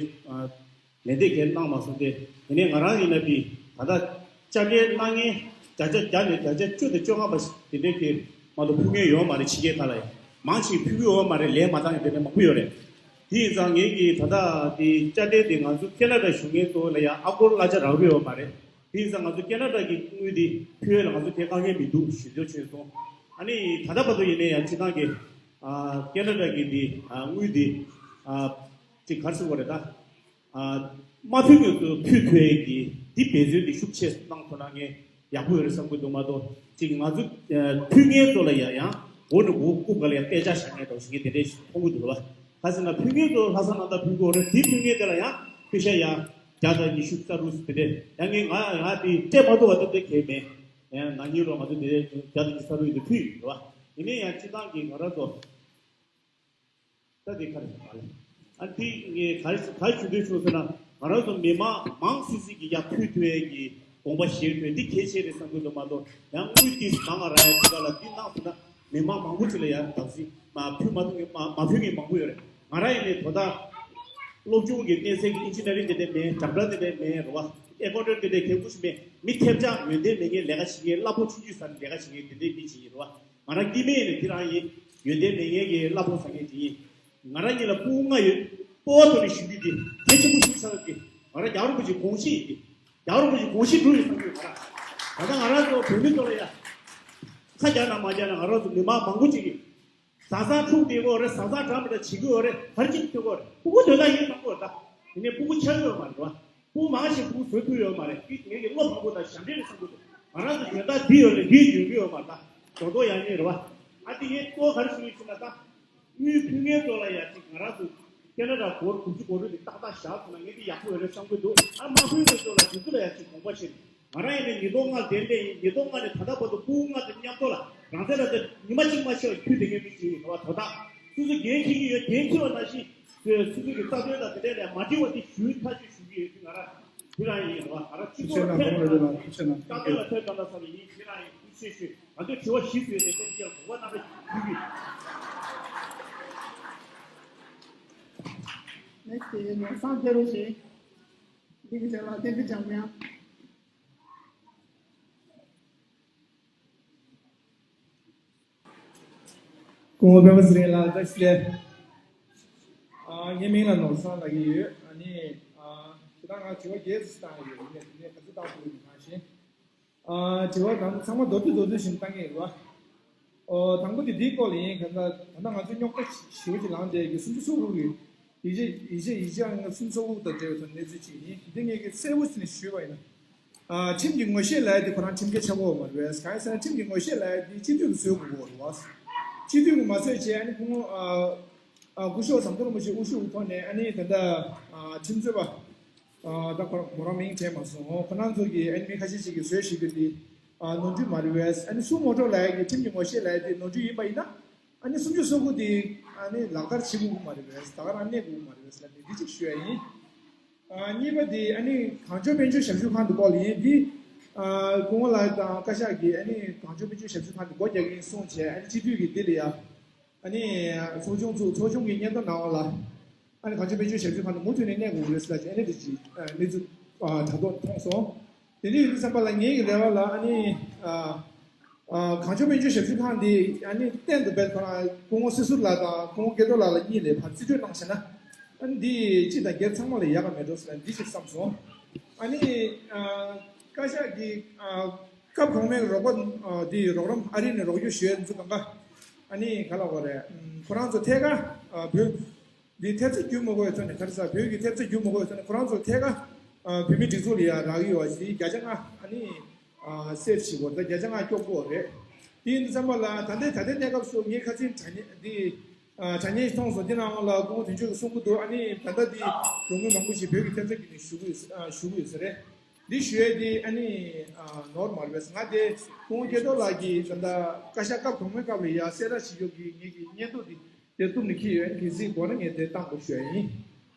ལན་འདེབས་གལ་གནང་མ་སོང་སྟེ། དེ་ནས་ང་རང་ཡིན་ན་དེ་ད་ལྟ་དཔྱ་ཁྲལ་གནང་མཁན་བརྒྱ་ཆ་བརྒྱ་ནས་བརྒྱ་ཆ་བཅུ་དང་བཅོ་ལྔ་པ་ཞིག་དེ་འདྲའི་གི་མ་གཏོགས་ཕུལ་མཁན་ཡོད་མ་རེད། ཕྱི་རྒྱལ་ཁག་ལ་ཡང་མང་ཞིག་ཕུལ་གི་ཡོད་མ་རེད། ལན་མ་བཏང་མཁན་དེ་འདྲ་མང་པོ་ཡོད་རེད། དེ་ཡིན་ཙང་ངེད་ཀྱིས་ད་ལྟ་དེ་དཔྱ་ཁྲལ་དེ་ང་ཚོ་ཁེ་ན་ཌ་བཞུགས་མཁན་ཚོ་ལ་ཡང་ཨ་སྒོར་གླ་ཆ་རག་གི་ཡོད་མ་རེད། དེ་ཡིན་ཙང་ང་ཚོ་ཁེ་ན་ཌ་གི་དངུལ་དེ་ཕུལ་ཡས་ལ་ང་ཚོ་དེ་དཀའ་ངལ་མི་འདུག་ཞུ་འདོད་བྱུང་སོང་། ཨ་ནི་ད་ལྟ་བར་དུ་ཡིན་ནའི་ཡང་སྤྱི་བཏང་གི་ཨ་ཁེ་ན་ཌ་གི་དེ་ཨ་དངུལ་དེ་ཨ་ཅིག་ག་རེ་ཟེར་དགོས་རེད་ད། ཨ་མ་ཕུལ་མཁན་ཚོ་ཕུལ་ཐུབ་ཡས་ཀྱི་འདི་འབད་བརྩོན་འདི་ཤུགས་ཆེ་གནང་ཐུབ་ན་ངས་ཡག་པོ་ཡོད་རེད་བསམ་གྱི་འདུག་མ་གཏོགས་ཅིག་ང་ཚོ་ཨ་ཕུལ་མཁན་ཚོ་ལ་ཡང་ཡང་མགོ་ནས་མགོ་རྐུབ་སྒང་ལ་ཡང་གཏད་ཆག་བཞག་མཁན་འདྲ་བོ་ཞིག་ངས་དེ་འདྲས་མཐོང་གི་འདུག་ལ། ག་ཟེར་ན་ཕུལ་མཁན་ཚོ་ལྷག་བསམ་རྣམ་དག་ཕུལ་དགོས་རེད། འདི་ཕུལ་མཁན་དེ་ལ་ཡང་ཕུལ་ཤ་ཡང་བརྒྱ་དང་ཉི་ཤུ་རྩ་དྲུག་དེ་འདྲས་ཡང་ངས་ང་ང་དེ་སྤྲད་མ་ཐུབ་པ་དེ་འདྲས་གལ་མེད། ཡང་ན་ནིང་ལོ་ང་ཚོ་དེ་འདྲས་བརྒྱ་དང་ཉི་ཤུ་རྩ་དྲུག་དེ་ཕུལ་ཡོད་རེད་བ། ཡིན་ནའི་ཡང་སྤྱི་བཏང་གི་ང་རང་ཚོ་ད་དེ་ག་རེ་ཟེར་བ་རེད། ཨ་དེ་ངས་ག་རེ་ག་རེ་ཞུ་འདོད་བྱུང་ཟེར་ན། ང་རང་ཚོ་མི་མང་མང་སིང་སིང་གི་ཡར་ཕུད་ཐུབ་ཡས་ཀྱི་དགོངས་པ་བཞེས་དགོས། འདི་གལ་ཆེ་རེད་བསམ་གྱི་འདུག་མ་གཏོགས་ཡང་དངུལ་ཏིས་མང་ང་རག་ཡ་དེ་ག་ལ་འདི་གནང་ཐུབ་ན་མི་མང་མང་པོ་ཅིག་ལ་ཡར་བདག་འཛིན་མ་ཕུད་མ་ཐུབ་མཁན་མ་མ་ཕུད་མཁན་མང་པོ་ཡོད་རེད། ང་རང་ཡིན་ནའི་དོ་བདག་སློབ་སྦྱོང་གི་གནས་ཚད་ཀྱི་ཨིན་ཇི་ནི་ཡ་རིང་དེ་འདྲས་མེད། ཌོག་ཊར་དེ་འདྲས་མེད་རེད་བ། ཨེ་ཀའུན་ཊན་དེ་འདྲས་གལ་ཁུ་ཞིག་མེད། མི་ཐེབས་ཆག་ཡོན་ཏན་མེད་མཁན་ལས་ཀ་བྱེད་མཁན་གླ་ཕོགས་ཆུང་ཆུང་ཟ་ནས་ལས་ཀ་བྱེད་མཁན་དེ་འདྲས་མི་ཅིག་ཡིན་རེད་བ། ང་རང་སྐྱེ་དམན་ཡིན་ནའི་དེ་རང་ཡིན། ཡོན་ཏན་མེད་མཁན་གྱི་གླ་ཕོགས་ཟ་མཁན་ཅིག་ཡིན། ང་རང་གཉིས་ལ་སྤུ་གུ་ལྔ་ཡོད། སྤོ་བོ་ཐོག་ནས་ཞུ་རྒྱུ་དེ་གལ་ཆེན་པོ་ཞིག་ཆགས་ཀྱི། ང་རང་རྒྱལ་བ་རིན་པོ་ཆེའི་དགོངས་གཞི་ཡིན་ཏེ། རྒྱལ་བ་རིན་པོ་ཆེའི་དགོངས་གཞི་སྒྲུབ་ཡོད་བསམ་གྱི་ཡོད་ང་རང་། ད་ལྟ་ང་རང་ཚོ་བོད་མི་ཚོ་ལ་ཡ། ཁ་རྒྱག་ན་མ་རྒྱག་ན་ང་རང་ཚོ་མི་མང་མང་པོ་ཅིག་གིས། བཟའ་ཚང་འཁྲུག་བསྡད་ཀྱི་ཡོད་རེད། བཟའ་ཚང་འདྲ་མི་འདྲ་བྱེད་ཀྱི་ཡོད་རེད། ག་རེ་བྱེད་ཀྱི་ཡོད་རེད། སྤུ་གུ་དོན་དག་ཡིན་བསམ་གྱི་ཡོད་ད། དེ་ནས་སྤུ་གུ་ཆགས་ཀྱི་ཡོད་མ་རེད་བ། སྤུ་གུ་མང་ཞིག་སྤུ་གུ་བཟོ་ཐུབ་ཡོད་མ་རེད། དེ་ངེད་ཀྱི་བློ་ཕམ་པོ་དང་ཞབས་འདྲེན་རེད་བསམ་གྱི་འདུག་ང་རང་ཚོ་དོན་དག་འདི་ཡོད་རེད། འདི་ཡོད་ཀྱི་ཡོད་མ་རེད་ད། རྡོག་རྡོག་ཡང་ཡིན་རེད་བ། ཨ་དེ་ངས་ལྟོ་ག་རེ་ཞུ་ཡིན་ཟེར་ན་ད། དངུལ་ཕུལ་མཁན་ཚོ་ལ་ཡ་ཅིག་ང་རང་ཚོ་ཁེ་ན་ཌ་སྒོར་དགུ་བཅུ་སྒོར་རུ་དེ་ཏག་ཏག་བཞག་སོང་ན་ངས་དེ་ཡག་པོ་ཡོད་རེད་བསམ་གྱི་འདུག་ཨ་མ་ཕུལ་མཁན་ཚོ་ལ་དེ་ཚོ་ལ་ཡ་ཅིག་དགོངས་པ་བཞེས། ང་རང་ཡིན་ན་ཉིས་སྟོང་ལྔ་ལྡན་པའི་ཡིན། ཉིས་སྟོང་ལྔ་ནས་ད་ལྟ་བར་དུ་སྤུ་གུ་ལྔ་དང་མཉམ་དུ་ལ་རང་བཙན་ལ་དེ་ཉི་མ་གཅིག་མ་ཤི་བར་ཁྱོད་དེ་ངའི་མི་གཅིག་ཡིན་རེད་བ། དོ་བདག་སོ་སོ་འགན་འཁྱེར་གྱི་ཡོད། འགན་འཁྱེར་བ་ནང་བཞིན་སོ་སོ་གི་རྩ་དོན་དང་དེ་འདྲ་ལས་མ་འགྲིག་པ་དེ་ཞུ་ཐག་གཅོད་ཞུ་གི་ཡོད། དེ་ང་རང་དེ་རང་ཡིན་རེད་བ། ང་རང་སྤྱི་ཚོགས་ལ་ཐོས་དང་ལ་ཐོས་དང་ལ་ཐོས་དང་ལ་ཐོས་དང་ལ་ས་ལ་ཡིན། དེ་རང་ཡིན། ཐུགས་རྗེ་ཆེ་ཞུ། ང་ཚོས་དྲི་བ་བཞི་བཟོས་ནས་ཁྱེད་ཀྱིས་གོ་བ་གནང་ན་ཞུ་གི། Next is ནོར་བཟང་ཕེ་རོ་ཞིག་འདི་གི་ཆ་ལ་བསྟན་འཛིན་འཇམ་དབྱངས། སྐུ་ངོ་སྤེན་པ་ཚེ་རིང་ལགས་བཀྲ་ཤིས་བདེ་ལེགས། ཨ་ངའི་མིང་ལ་ནོར་བཟང་ལབ་ཀྱི་ཡོད། ཨ་ནི་ཨ་ད་ལྟ་ང་དྲི་བ་བརྒྱད་ཙམ་བཏང་ཡོད། ཡིན་ནའི་དེ་ནས་ག་ཚོད་བཏང་ཐུབ་ཡོད་མི་ཧ་ཤེས། ཨ་དྲི་བ་གང་ཚང་མ་མདོར་བསྡུས་མདོར་བསྡུས་ཤིག་བཏང་གི་ཡིན་རེད་བ། ཨོ་དང་པོ་དེ་འདིའི་སྐོར་ལ་ཡིན། གང་ལྟར་ད་ལྟ་ང་ཚོས་རྙོག་དྲ་ཞེ་པོ་ཅིག་ལངས་བསྡད་ཀྱི་སུམ་ཅུ་སོ་དགུ་གི་ཡིག་ཆ་ཡིག་ཆ་ཡིག་ཆ་ལྔ་སུམ་ཅུ་སོ་དགུ་དང་འབྲེལ་བའི་ཐོག་གནས་ཚུལ་ཅིག་ཡིན། འདི་ངས་ཀྱི་གསལ་པོ་ཟིན་ནས་ཞུས་པ་ཡིན་ན། ཨ་ཁྲིམས་ཀྱི་ངོ་ཤེས་ལབ་ཡ་དེ་ཁོ་རང་ཁྲིམས་འགལ་ཆགས་ཀྱི་ཡོད་མ་རེད་པས། གང་ཡིན་ཟེར་ན་ཁྲིམས་ཀྱི་ངོ་ཤེས་ལབ་ཡ་དེ་སྤྱི་འཐུས་ཀྱིས་བཟོ་དགོས་ཀྱི་ཡོད་རེད་བ། སྤྱི་འཐུས་ཀྱིས་མ་བཟོས་བྱས་ཨ་ནི་ཁོང་ཨ་ཨ་སྐུ་ཞབས་ཟམ་གདོང་རིན་པོ་ཆེ་དབུ་བཞུགས་ཐོག་ནས་ཨ་ནི་ད་ལྟ་ཨ་ཁྲིམས་རྩོད་པ་ཨ་ད་ཁོ་རང་མོ་རང་མིང་དྲན་མ་སོང་། ཁོ་རང་ཚོ་གིས་ཨ་ནི་མི་ཁ་ཤས་ཤིག་གིས་བཟོས་བཞག་རྒྱུ་དེ་ཨ་ནོར་འཁྲུལ་མ་རེད་པས། ཨ་ནི་སུ་ངོ་སྤྲོད་ལབ་ཡ་གི་ཁྲིམས་ཀྱི་ངོ་ཤེས་ལབ་ཡ་དེ་ནོར་འཁྲུལ་ཡིན་པ་ཡིན་ན། ཨ་ནི་སུམ་ཅུ་སོ་དགུ་དེ་ཨ་ནི་ལག་བསྟར་བྱེད་དགོས་ཀྱི་མ་རེད་པས། ད་ག་རང་གནས་དགོས་ཀྱི་མ་རེད་པས་ལབ་ནས་འདི་གཅིག་ཞུ་ཡ་ཡིན། ཨ་གཉིས་པ་དེ་ཨ་ནི་གང་བྱུང་དཔལ་འབྱོར་ཞབས་ཞུ་ཁང་དུ་སྐོར་ལ་ཡིན། འདི་ཨ་སྐུ་ངོ་ལགས་དང་བཀའ་ཤག་གིས་ཨ་ནི་གང་བྱུང་དཔལ་འབྱོར་ཞབས་ཞུ་ཁང་དུ་སྒོ་རྒྱག་གི་ཡིན་གསུངས་བྱས། ཨ་ནི་སྤྱི་འཐུས་ཀྱིས་འདི་ལ་ཡ་ཨ་ནི་ཚོགས་ཆུང་ཚོ་ཚོགས་ཆུང་གི་སྙན་ཐོ་གནང་བ་ལ་ཨ་ནི་གང་བྱུང་དཔལ་འབྱོར་ཞབས་ཞུ་ཁང་དུ་མུ་མཐུད་ནས་གནས་དགོས་རེད་ཟེར་ལབ་བྱས། ཨ་ནི་འདི་ཅིག་ཨ་གནས་ཚུལ་ཨ་དྲ་ཐོག་མཐོང་སོང་། དེ་འདྲ་ཡིན་དུས་ཙམ་པ་ལ་ངེད་ཀྱི་རེ་བ་ལ་ཨ་ནི་ཨ་ ཨ། གངས་ལྗོངས་སྨན་བཅོས་ཞབས་ཞུ་ཁང་འདི་ཨ་ནི་གཏན་དུ་བེད་ཁོ་རང་སྐུ་ངོ་སྲིད་ཟུར་ལགས་དང་སྐུ་ངོ་སྐལ་རྡོར་ལགས་ལ་གཉིས་ལས་ཕར་རྩིས་སྤྲོད་གནང་ཤེ་ན། ཨ་ནི་འདི་སྤྱི་དང་སྒེར་ཚང་མ་ལ་ཡག་ག་མེད་འགྲོ་ཟེར་ན་འདི་ཞིག་བསམ་སོང་། ཨ་ནི་ཨ་བཀའ་ཤག་གི་ཨ་སྐབས་གོང་མའི་རོགས་པ་ཨ་འདི་རོགས་རམ་ཨ་རི་ནས་རོགས་སྐྱོར་ཞུ་ཡས་འཛུགས་གང་ག་ཨ་ནི་ག་ལ་བ་རེད། ཁོ་རང་ཚོ་ཐད་ཀར་ཨ་བོད་འདི་ཐེབས་རྩ་བརྒྱུད་མ་དགོས་པའི་ཐོག་ནས་ག་རེ་ཟ་བོད་ཀྱི་ཐེབས་རྩ་བརྒྱུད་མ་དགོས་པའི་ཐོག་ནས་ཁོ་རང་ཚོ་ཐད་ཀར་ཨ་བོད་མི་སྒྲིག་འཛུགས་ལ་ཡ་རག་གི་ཡོད་པ་ཞིག་བརྒྱ་ཆ་ལྔ་ཨ་ནི་ཨ་སེབ་བྱེད་དགོས་རེད། བརྒྱ་ཆ་ལྔ་སྐྱོབ་དགོས་རེད། དེ་ཡིན་དུས་ཙམ་པ་ལ་ད་ལྟའི་ད་ལྟའི་གནས་སྐབས་སུ་ངས་ཁ་སང་དྲ་བརྙན་འདི་ཨ་དྲ་བརྙན་ཞིག་མཐོང་སོང་། འདི་ནང་ལ་སྐུ་ངོ་དོན་གཅོད་ཀྱིས་གསུང་གི་འདུག་ཨ་ནི་ད་ལྟ་འདི་རོགས་དངུལ་མང་པོ་ཞིག་བོད་ཀྱི་ཐེབས་རྩ་བརྒྱུད་ནས་ཞུ་གི་ཡོད་ཨ་ཞུ་གི་ཡོད་ས་རེད། འདི་ཞུ་ཡས་འདི་ཨ་ནི་ཨ་ནོར་མ་རེད་པས། ང་དེ་སྐུ་ངོ་སྐལ་རྡོར་ལགས་ཀྱིས་ད་ལྟ་བཀའ་ཤག་སྐབས་གོང་མའི་སྐབས་ལ་ཡ་གསལ་བསྒྲགས་བྱེད་ཕྱོགས་ཀྱི་ངེད་ཀྱི་སྙན་ཐོ་འདི་དེ་གཏུབ་ནས་འཁྱེར་ཡོད། གལ་སྲིད་དགོས་ན་ངས་དེ་བཏང་དགོས་ཞུ་ཡ་ཡིན།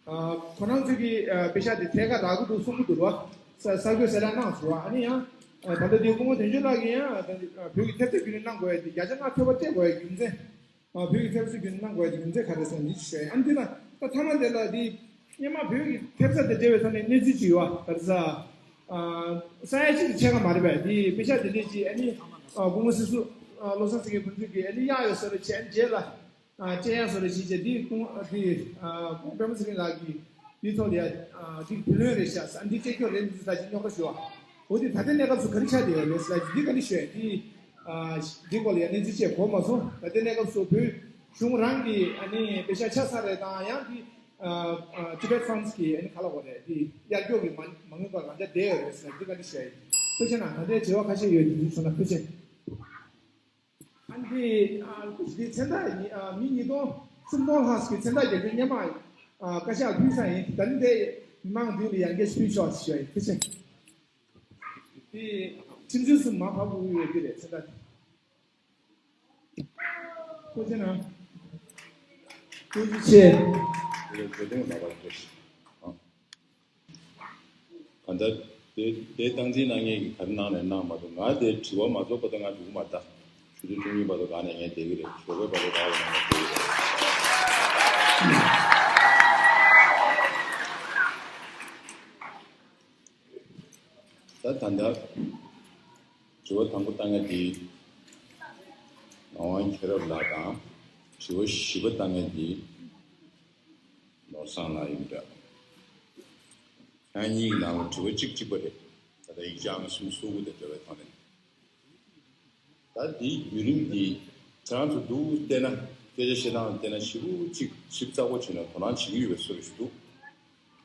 ཨ་ཁོ་རང་ཚོས་ཀྱི་ཨ་པེ་ཤག་དེ་ཐད་ཀར་རག་གི་འདུག་གསུང་གི་འདུག་ར། ས་ས་གོས་གསལ་བསྒྲགས་གནང་སོང་བ། ཨ་ནི་ཡང་ཨ་ད་ལྟ་དེ་སྐུ་ངོ་དོན་གཅོད་ལགས་ཀྱིས་ཡང་ཨ་ད་ལྟ་ཨ་བོད་ཀྱི་ཐེབས་རྩ་བརྒྱུད་ནས་གནང་དགོས་ཡ་དེ་བརྒྱ་ཆ་ལྔ་ཐོབ་པ་སྤྲད་དགོས་ཡ་རྒྱུ་མཚན། ཨ་བོད་ཀྱི་ཐེབས་རྩ་བརྒྱུད་ནས་གནང་དགོས་ཡ་དེ་རྒྱུ་མཚན་ག་རེ་ཟེར་ན་འདི་ཞུ་ཡ་ཡིན། ཨ་ནི་འདི་ལ་ད་མཐའ་མ་དེ་ལ་དེ་སྔོན་མ་བོད་ཀྱི་ཐེབས་རྩ་དང་འབྲེལ་བའི་ཐོག་ནས་གནས་ཚུལ་ཅིག་ཡོད་པ་ག་རེ་ཟ། ཨ་ས་ཡ་གཅིག་གི་ཕྱེད་ཀ་མ་རེད་པས། དེ་པེ་ཤག་དེ་འདྲས་ཅིག་ཨ་ནི་ཨ་སྐུ་ངོ་སྲིད་ཟུར་ཨ་བློ་བཟང་སེང་གེ་ཕུན་ཚོགས་ཀྱིས་ཨ་ནི་གཡར་ཡོད་ས་རེད། བྱས་ཨ་ནི་རྗེས་ལ་ཨ་བཅད་ཡ་བཟོ་འདྲ་བྱས་བྱས་དེ་སྐུ་ངོ་ཨ་དེ་ཨ་སྐུ་ངོ་པད་མ་ཚེ་རིང་ལགས་ཀྱིས་དེའི་ཐོག་ལ་ཡ་ཨ་དེ་བུ་ལོན་རེད་ཤག་ཟེར། ཨ་འདི་བཅད་ཁྱོག་རེད་འདི་ཟེར་ཅིག་རྙོག་དྲ་ཞུ་བ། འོ་དེ་ད་ལྟའི་གནས་སྐབས་སུ་ག་རེ་ཆགས་བསྡད་ཡོད་རེད་ཟེར་ཅིག་འདི་ག་རེ་ཞུ་ཡ་དེ་ཨ་འདི་སྐོར་ལ་ཡ་གནས་ཚུལ་བཅས་གོ་མ་སོང་། ད་ལྟའི་གནས་སྐབས་སུ་བོད་གཞུང་རང་གིས་ཨ་ནི་པེ་ཤག་ཆ་ཚང་རེད་དང་ཡང་དེ། ཨ་ཨ་Tibet Funds གི་ཨ་ནི་ག་ལ་གོ་རེད། དེ་གཡར་རྒྱོག་གི་མ་མ་དངུལ་པ་རང་འཇགས་བསྡད་ཡོད་རེད་ཟེར་ན་འདི་ག་འདྲ་བཤད་ཡིན། ཐུགས་རྗེ་གནང་། ད་ལྟའི་དྲི་བ་ཁ་ཤས་ཡོད་དེ་འདི་ཚོ་ན་ཐུགས་རྗེ། ཨ་འདི་ཨ་འདི་མཚན་རྟགས་ཨ་མི་ཉིས་སྟོང་སུམ་སྟོང་ལྷག་གི་མཚན་རྟགས་རྒྱག་རྒྱུ་སྔོན་མ་ཨ་བཀའ་ཤག་ཕུལ་ས་ཡིན། ད་ནི་དེ་མི་མང་མདུན་ལ་ཡང་བསྐྱར་ཕུལ་ཆོག་ཞུ་ཡ་ཡིན། ཐུགས་རྗེ་ཆེ། དེ་ཁྲིམས་རྩོད་སུ་མ་ཕབ་དགོས་ཡོད་ཀྱི་རེད་མཚན་རྟགས་དེ། ཐུགས་རྗེ་གནང་། ཐུགས་རྗེ་ཆེ། དེ་ལས་བོད་དོན་ལག་པ་སྤྲད། གང་ལྟར་དེ་དེ་སྟངས་འཛིན་གནང་མཁན་གྱིས་ག་རེ་གནང་ནས་གནང་མ་གཏོགས། ང་དེ་དྲི་བ་མ་རྫོགས་བར་དུ་ང་འགྲོ་གི་མ་རེད་ད། ཆུ་ཚོད་བཅུ་གཉིས་བར་དུ་གང་ནས་ངས་བསྡད་ཀྱི་རེད། ཞོགས་པའི་བར་དུ་གང་ནས་ངས་བསྡད་ཀྱི་རེད། ད་ད་ལྟ་དྲི་བ་དང་པོ་བཏང་ཡ་དེ་ངག་དབང་མཁྱེན་རབ་ལགས་དང་། དྲི་བ་བཞི་པ་བཏང་ཡ་དེ་ནོར་བཟང་ལགས་ཡིན་པས། ཁྱེད་གཉིས་ཀྱི་ནང་ལ་དྲི་བ་གཅིག་གཅིག་པ་རེད། ད་ལྟ་ཡིག་ཆ་ཨང་གསུམ་སོ་དགུ་དང་འབྲེལ་བའི་ཐོག་ནས། ད་འདིའི་བརྒྱུད་རིམ་འདི་ཁྱེད་རང་ཚོ་འདུག་བལྟས་ན། སྐད་ཆ་བཤད་སྟངས་བལྟས་ན་ཞེ་པོ་ཅིག་ཞིབ་ཚགས་པོ་བྱས་ནས་དོ་སྣང་བྱེད་ཀྱི་ཡོད་པའི་བཟོ་འདྲ་ཞིག་འདུག་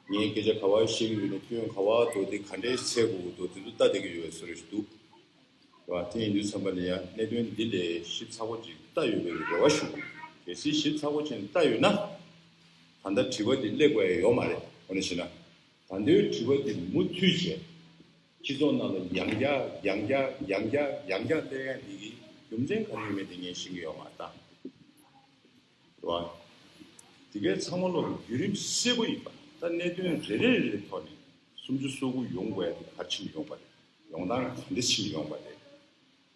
ངས་སྐད་ཆ་ག་པར་བཤད་ཀྱི་ཡོད་ན། སྐྱོན་ག་པར་འདུག་དེ་ག་འདྲས་འཚོལ་དགོས་ཀྱི་འདུག་དེ་ཚོ་ལྟ་བསྡད་ཀྱི་ཡོད་པའི་བཟོ་འདྲ་ཞིག་འདུག་རེད་བ། དེ་ཡིན་དུས་ཙམ་པ་ལ་ཡང་གནད་དོན་འདི་ལས་ཞིབ་ཚགས་པོ་ཅིག་ལྟ་ཡོད་པའི་རེ་བ་ཞུ། གལ་སྲིད་ཞིབ་ཚགས་པོ་བྱས་ནས་ལྟ་ཡོད་ན། ད་ལྟ་དྲི་བ་འདི་སླེབས་དགོས་ཡ་ཡོད་མ་རེད། འོ་ན་བྱས་ན། ད་ལྟའི་དྲི་བ་འདི་མུ་མཐུད་བྱས། སྤྱི་ཚོགས་ནང་ལ་ཡང་བསྐྱར་ཡང་བསྐྱར་ཡང་བསྐྱར་ཡང་བསྐྱར་སླེབས་ཡ་འདི་གི་རྒྱུ་མཚན་ག་རེ་ཡོད་མེད་དེ་ངས་ཤེས་ཀྱི་ཡོད་མ་རེད་ད། རེད་བ། དེ་གའི་ཚང་མ་ལོག་གི་བརྒྱུད་རིམ་གསལ་པོ་ཡིན་པ། ད་གནད་དོན་རེ་རེ་རེ་རེ་ཐོག་ནས་སུམ་ཅུ་སོ་དགུ་ཡོང་དགོས་ཡ་དེ་ག་རེ་བྱས་ནས་ཡོང་པ་རེད། ཡོང་སྟངས་ག་འདྲ་བྱས་ནས་ཡོང་པ་རེད། རེད་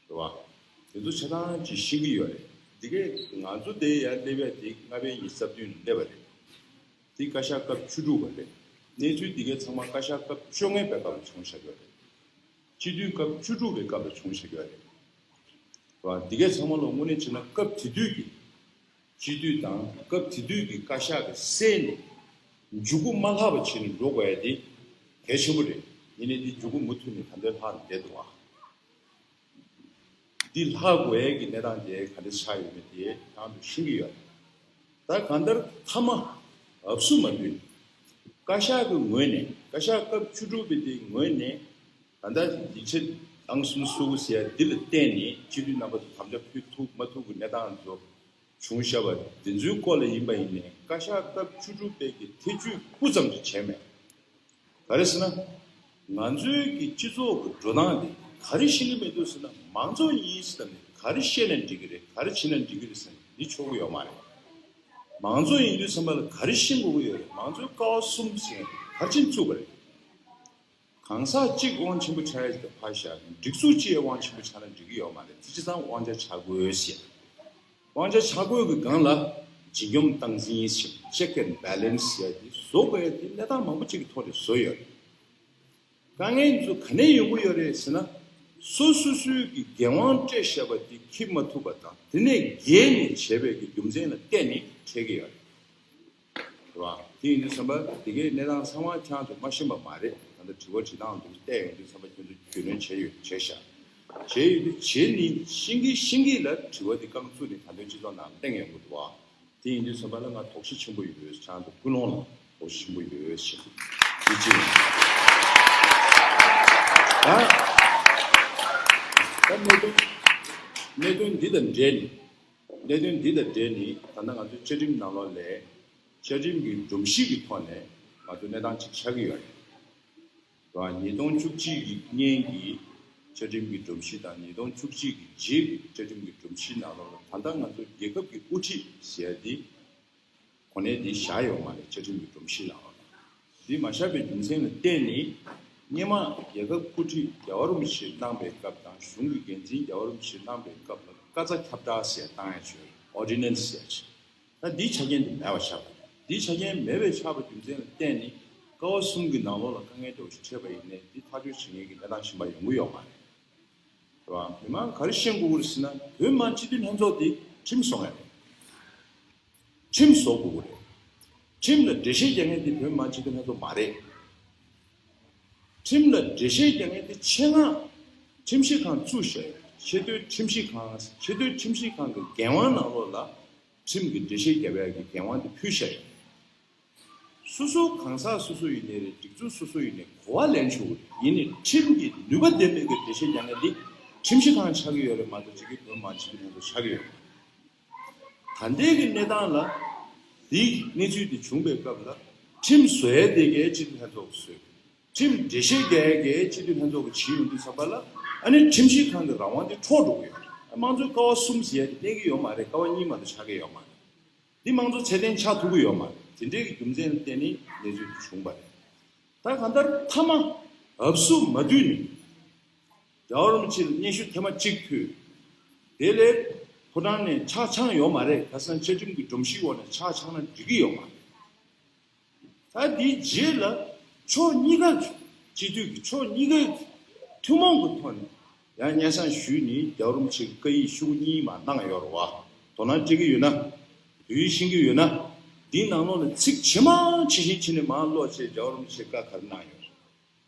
བ། དེ་ཚོ་ཆ་ཚང་ཅིག་ཤེས་ཀྱི་ཡོད་རེད། འདི་གས་ང་ཚོ་དེ་ཡར་སླེབས་ཡ་དེ་ལྔ་པའི་ཉི་ཤུ་རྩ་བདུན་ལ་སླེབས་པ་རེད། དེ་བཀའ་ཤག་སྐབས་བཅུ་དྲུག་པ་རེད། གནས་ཚུལ་འདི་གས་ཚང་མ་བཀའ་ཤག་སྐབས་བཅོ་ལྔ་པའི་སྐབས་ལ་བྱུང་བཞག་ཡོད་རེད། སྤྱི་འཐུས་སྐབས་བཅུ་དྲུག་པའི་སྐབས་ལ་བྱུང་བཞག་ཡོད་རེད། རེད་བ། འདི་གས་ཚང་མ་ལ་དངོས་གནས་བྱས་ན་སྐབས་དེ་དུས་ཀྱི་སྤྱི་འཐུས་དང་སྐབས་དེ་དུས་ཀྱི་བཀའ་ཤག་གི་སྲས་ནས་མཇུག་གུ་མ་ལྷག་པ་བྱས་ནས་འགྲོ་དགོས་ཡ་དེ་གལ་ཆེན་པོ་རེད། ཡིན་ནའི་འདི་མཇུག་གུ་མུ་མཐུད་ནས་ད་ལྟའི་ལྷག་ནས་བསྡད་འདུག་བ། འདི་ལྷག་དགོས་ཡས་ཀྱི་གནས་སྟངས་དེ་ག་འདྲ་ཆགས་ཡོད་མེད་དེ་ཁྱེད་རང་ཚོས་ཤེས་ཀྱི་ཡོད་རེད། ད་གང་ལྟར་མཐའ་མ་འབབ་སུ་མ་ལུས་ནས་བཀའ་ཤག་གི་ངོས་ནས། བཀའ་ཤག་སྐབས་བཅུ་དྲུག་པའི་དེའི་ངོས་ནས་ད་ལྟ་ཡིག་ཆ་ཨང་གསུམ་སོ་དགུ་ཟེར་ཡ་འདི་ལ་བརྟེན་ནས་སྤྱི་འཐུས་རྣམ་པ་ཚོ་དམ་བཅའ་ཕུལ་ཐུབ་མ་ཐུབ་ཀྱི་གནས་སྟངས་ཚོ་བྱུང་བཞག་པ་འདི་ཚོའི་སྐོར་ལ་ཡིན་པ་ཡིན་ནའི་བཀའ་ཤག་སྐབས་བཅུ་དྲུག་པའི་གི་ཐེ་བྱུས་སྤུ་ཙམ་ཞིག་བྱས་མེད། ག་རེ་ཟེར་ན། ང་ཚོའི་གི་སྤྱི་ཚོགས་ཀྱི་འགྲོ་སྟངས་དེ་ག་རེ་ཤེས་ཀྱི་མི་འདུག་ཟེར་ན། མང་ཚོགས་ཡིན་ཟེར་ནས་ག་རེ་བཤད་ན་འགྲིག་གི་རེད། ག་རེ་བྱས་ན་འགྲིག་གི་རེད་ཟེར་ནས་འདི་ཆོག་གི་ཡོད་མ་རེད། མང་ཚོགས་ཡིན་དུས་ཙམ་པ་ལ་ག་རེ་ཤེས་དགོས་ཀྱི་ཡོད་རེད། མང་གཙོའི་ཀ་བ་གསུམ་ཟེར་མཁན་དེ་ག་རེ་བྱས་ནས་བཙུགས་པ་རེད། གང་ཟག་གཅིག་དབང་ཆེན་པོ་ཆགས་ཡ་ཞིག་ཕར་བཞག་སྒྲིག་འཛུགས་གཅིག་དབང་ཆེན་པོ་ཆགས་ན་འགྲིག་གི་ཡོད་མ་རེད། དེ་བྱས་ཙང་དབང་ཆ་ཆ་བགོས་ཟེར། དབང་ཆ་ཆ་བགོས་ཀྱི་སྒང་ལ་ཇི་འགྱོམ་སྟངས་འཛིན་ཞིག check and balance ཟེར་ཡ་དེ་བཟོ་དགོས་ཡ་དེ་གནས་སྟངས་མང་པོ་ཅིག་གི་ཐོག་ནས་བཟོས་ཡོད་རེད། དཀའ་ངལ་ཚོ་ག་ནས་ཡོང་གི་ཡོད་རེད་ཟེར་ན། སོ་སོ་སོའི་གི་འགན་དབང་སྤྲད་བཞག་པ་དེ་འཁྱེར་མ་ཐུབ་པ་དང་དེ་ནས་འགལ་ནས་བྱས་པའི་གི་རྒྱུ་མཚན་ལ་བརྟེན་ནས་འཕྲད་ཀྱི་ཡོད་རེད། རེད་བ། དེ་ཡིན་དུས་ཙམ་པ་དེ་གའི་གནས་སྟངས་ཚང་མ་ཁྱེད་རང་ཚོ་མ་ཤེས་པ་མ་རེད། ད་ལྟ་དྲི་བ་དྲི་སྟངས་འདུག་བལྟས་ཡོང་དུས་ཙམ་པ་ཁྱེད་ཚོ་རྒྱུས་ལོན་བྱས་ཡོད་བྱས་ཤག་བྱས་ཡོད་དུས་བྱས་ནི་ཤེས་ཀྱི་ཤེས་ཀྱི་ལ་དྲི་བ་དེ་རྐང་བཙུགས་ནས་ད་དུང་སྤྱི་ཚོགས་ནང་གླེང་ཡོང་གི་འདུག་བ། དེ་ཡིན་དུས་ཙམ་པ་ལ་ང་དོགས་གཞི་ཆེན་པོ་ཡོད། ཁྱེད་རང་ཚོ་ཀུན་སློང་ལ་དོགས་གཞི་ཆེན་པོ་ཡོད་ཞེས་དེ་གཅིག་ཡིན། ད་ད་གནད་དོན་གནད་དོན་འདི་དང་འབྲེལ་ནས། གནད་དོན་འདི་དང་འབྲེལ་ནས་ད་ལྟ་ང་ཚོའི་བཅའ་ཁྲིམས་ནང་ལོགས་ལས་བཅའ་ཁྲིམས་ཀྱི་སྒྲོམ་གཞི་གི་ཐོག་ནས་ང་ཚོ་གནས་སྟངས་གཅིག་ཆགས་ཀྱི་ཡོད་རེད། ཉིས་སྟོང་བཅུ་གཅིག་གི་སྔོན་གྱི་བཅའ་ཁྲིམས་ཀྱི་སྒྲོམ་གཞི་དང་ཉིས་སྟོང་བཅུ་གཅིག་གི་རྗེས་ཀྱི་བཅའ་ཁྲིམས་ཀྱི་སྒྲོམ་གཞི་ནང་ལོགས་ལ་ད་ལྟ་ང་ཚོ་རྒྱལ་ཁབ་ཀྱི་དབུ་ཁྲིད་ཟེར་ཡ་འདི་གོ་གནས་འདི་བཞག་ཡོད་མ་རེད། བཅའ་ཁྲིམས་ཀྱི་སྒྲོམ་གཞི་ནང་ལོགས་ལ། འདི་མ་བཞག་པའི་རྒྱུ་མཚན་ལ་བརྟེན་ནས་སྔོན་མ་རྒྱལ་ཁབ་དབུ་ཁྲིད་རྒྱལ་བ་རིན་པོ་ཆེ་གནང་པའི་སྐབས་དང་གཞུང་གི་འགན་འཛིན་རྒྱལ་བ་རིན་པོ་ཆེ་གནང་པའི་སྐབས་ལ་བཀའ་རྩ་ཁྱབ་བསྒྲགས་ཟེར་བཏང་ཡ་ཆོས་ཨོར་ཌི་ནན་སི་ཟེར་ཆེ། ད་འདིའི་ཆ་རྐྱེན་དེ་མེད་པ་ཆགས་པ་རེད། འདིའི་ཆ་རྐྱེན་མེད་པའི་ཆགས་པ་རྒྱུ་མཚན་ལ་བརྟེན་ནས་ཀ་བ་གསུམ་གྱི་ནང་ལོགས་ལ་དཀའ་ངལ་འདྲ་བོ་ཞིག་འཕྲད་པ་ཡིན་ནའི་འདི་ཐག་གཅོད་བྱེད་མཁན་གྱི་གནས་སྟངས་གཞན་པ་ཡོང་གི་ཡོད་མ་རེད། རེད་བ། མི་མང་ག་རེ་ཤེས་དགོས་ཀྱི་རེད་ཟེར་ན་བོད་མི་མང་སྤྱི་འཐུས་ལྷན་ཚོགས་དེ་ཁྲིམས་བཟོ་མཁན་རེད། ཁྲིམས་བཟོ་དགོས་ཀྱི་རེད། ཁྲིམས་ལ་འགྲེལ་བཤད་རྒྱག་མཁན་དེ་བོད་མི་མང་སྤྱི་འཐུས་ལྷན་ཚོགས་མ་རེད། ཁྲིམས་ལ་འགྲེལ་བཤད་རྒྱག་མཁན་དེ་ཆེད་མངགས་ཁྲིམས་ཞིབ་ཁང་བཙུགས་བཞག་ཡོད། ཆེས་མཐོའི་ཁྲིམས་ཞིབ་ཁང་ཆེས་མཐོའི་ཁྲིམས་ཞིབ་ཁང་གི་འགན་དབང་ནང་ལོགས་ལ་ཁྲིམས་ཀྱི་འགྲེལ་བཤད་རྒྱག་པའི་གི་འགན་དབང་དེ་ཕུལ་བཞག་ཡོད། སོ་སོ་གང་ཟག་སོ་སོ་ཡིན་ནའི་རེད། སྒྲིག་འཛུགས་སོ་སོ་ཡིན་ནའི་གོ་བ་ལེན་ཆོག་གི་རེད། ཡིན་ནའི་ཁྲིམས་ཀྱི་ནུས་པ་ལྡན་པའི་གི་འགྲེལ་བཤད་རྒྱག་མཁན་དེ་ཁྲིམས་ཞིབ་ཁང་ཆགས་ཀྱི་ཡོད་རེད་མ་གཏོགས་ཅིག་གི་བོད་མི་མང་སྤྱི་འཐུས་ལྷན་ཚོགས་ཆགས་ཀྱི་ཡོད་མ་རེད། ད་ལྟའི་གི་གནས་སྟངས་ལ་འདིའི་གནས་ཚུལ་འདི་བྱུང་པའི་སྐབས་ལ་ཁྲིམས་བཟོ་ཡས་དེ་གའི་སྤྱི་འཐུས་ལྷན་ཚོགས་ཀྱིས་བཟོས། ཁྲིམས་འགྲེལ་བཤད་རྒྱག་ཡས་དེ་གའི་སྤྱི་འཐུས་ལྷན་ཚོགས་ཀྱིས་བྱེད་ཡོང་དུས་ཙམ་པ་ལ་ཨ་ནི་ཁྲིམས་ཞིབ་ཁང་གི་རང་དབང་དེ་འཕྲོག་འགྲོ་གི་ཡོད་རེད། དམངས་གཙོའི་ཀ་བ་གསུམ་ཟེར་ཡས་དེ་གནས་ཀྱི་ཡོད་མ་རེད། ཀ་བ་གཉིས་མ་གཏོགས་ཆགས་ཀྱི་ཡོད་མ་རེད། འདི་དམངས་གཙོ་ཚད་ལྡན་ཆགས་ཐུབ་ཀྱི་ཡོད་མ་རེད། དེ་འདྲའི་གི་རྒྱུ་མཚན་ལ་བརྟེན་ནས་གནས་ཚུལ་འདི་བྱུང་བ་རེད། ད་གང་ལྟར་མཐའ་མ་ཨབ་སུ་མ་བསྡུས་ནས་རྒྱལ་བ་རིན་པོ་ཆེ་ལ་སྙན་ཞུ་ཐེངས་མ་གཅིག་ཕུལ། དེ་ལས་ཕོ་བྲང་ནས་ཆ་ཚང་ཡོད་མ་རེད། ཁ་སང་བཅའ་ཁྲིམས་ཀྱི་སྒྲོམ་གཞིའི་འོག་ནས་ཆ་ཚང་ན་འགྲིག་གི་ཡོད་མ་རེད། ད་དེའི་རྗེས་ལ་ཕྱོགས་གཉིས་ཀ་གི་སྤྱི་འཐུས་ཀྱི་ཕྱོགས་གཉིས་ཀའི་ཐུན་མོང་གི་ཐོག་ནས་ཡང་སྙན་སེང་ཞུས་ནས་རྒྱལ་བ་རིན་པོ་ཆེ་གི་བཀའ་ཡིག་ཤོག་གུ་གཉིས་མར་གནང་ཡོད་རེད་བ། དོ་སྣང་སྤྲད་ཀྱི་ཡོད་ན། བོད་ཡིག་ཤེས་ཀྱི་ཡོད་ན། འདིའི་ནང་ལོགས་ལ་ཚིག་ཇི་མང་ཇི་བཞིན་བྱས་ནས་མར་ཀློག་བྱས་རྒྱལ་བ་རིན་པོ་ཆེ་བཀའ་ག་རེ་གནང་ཡོད།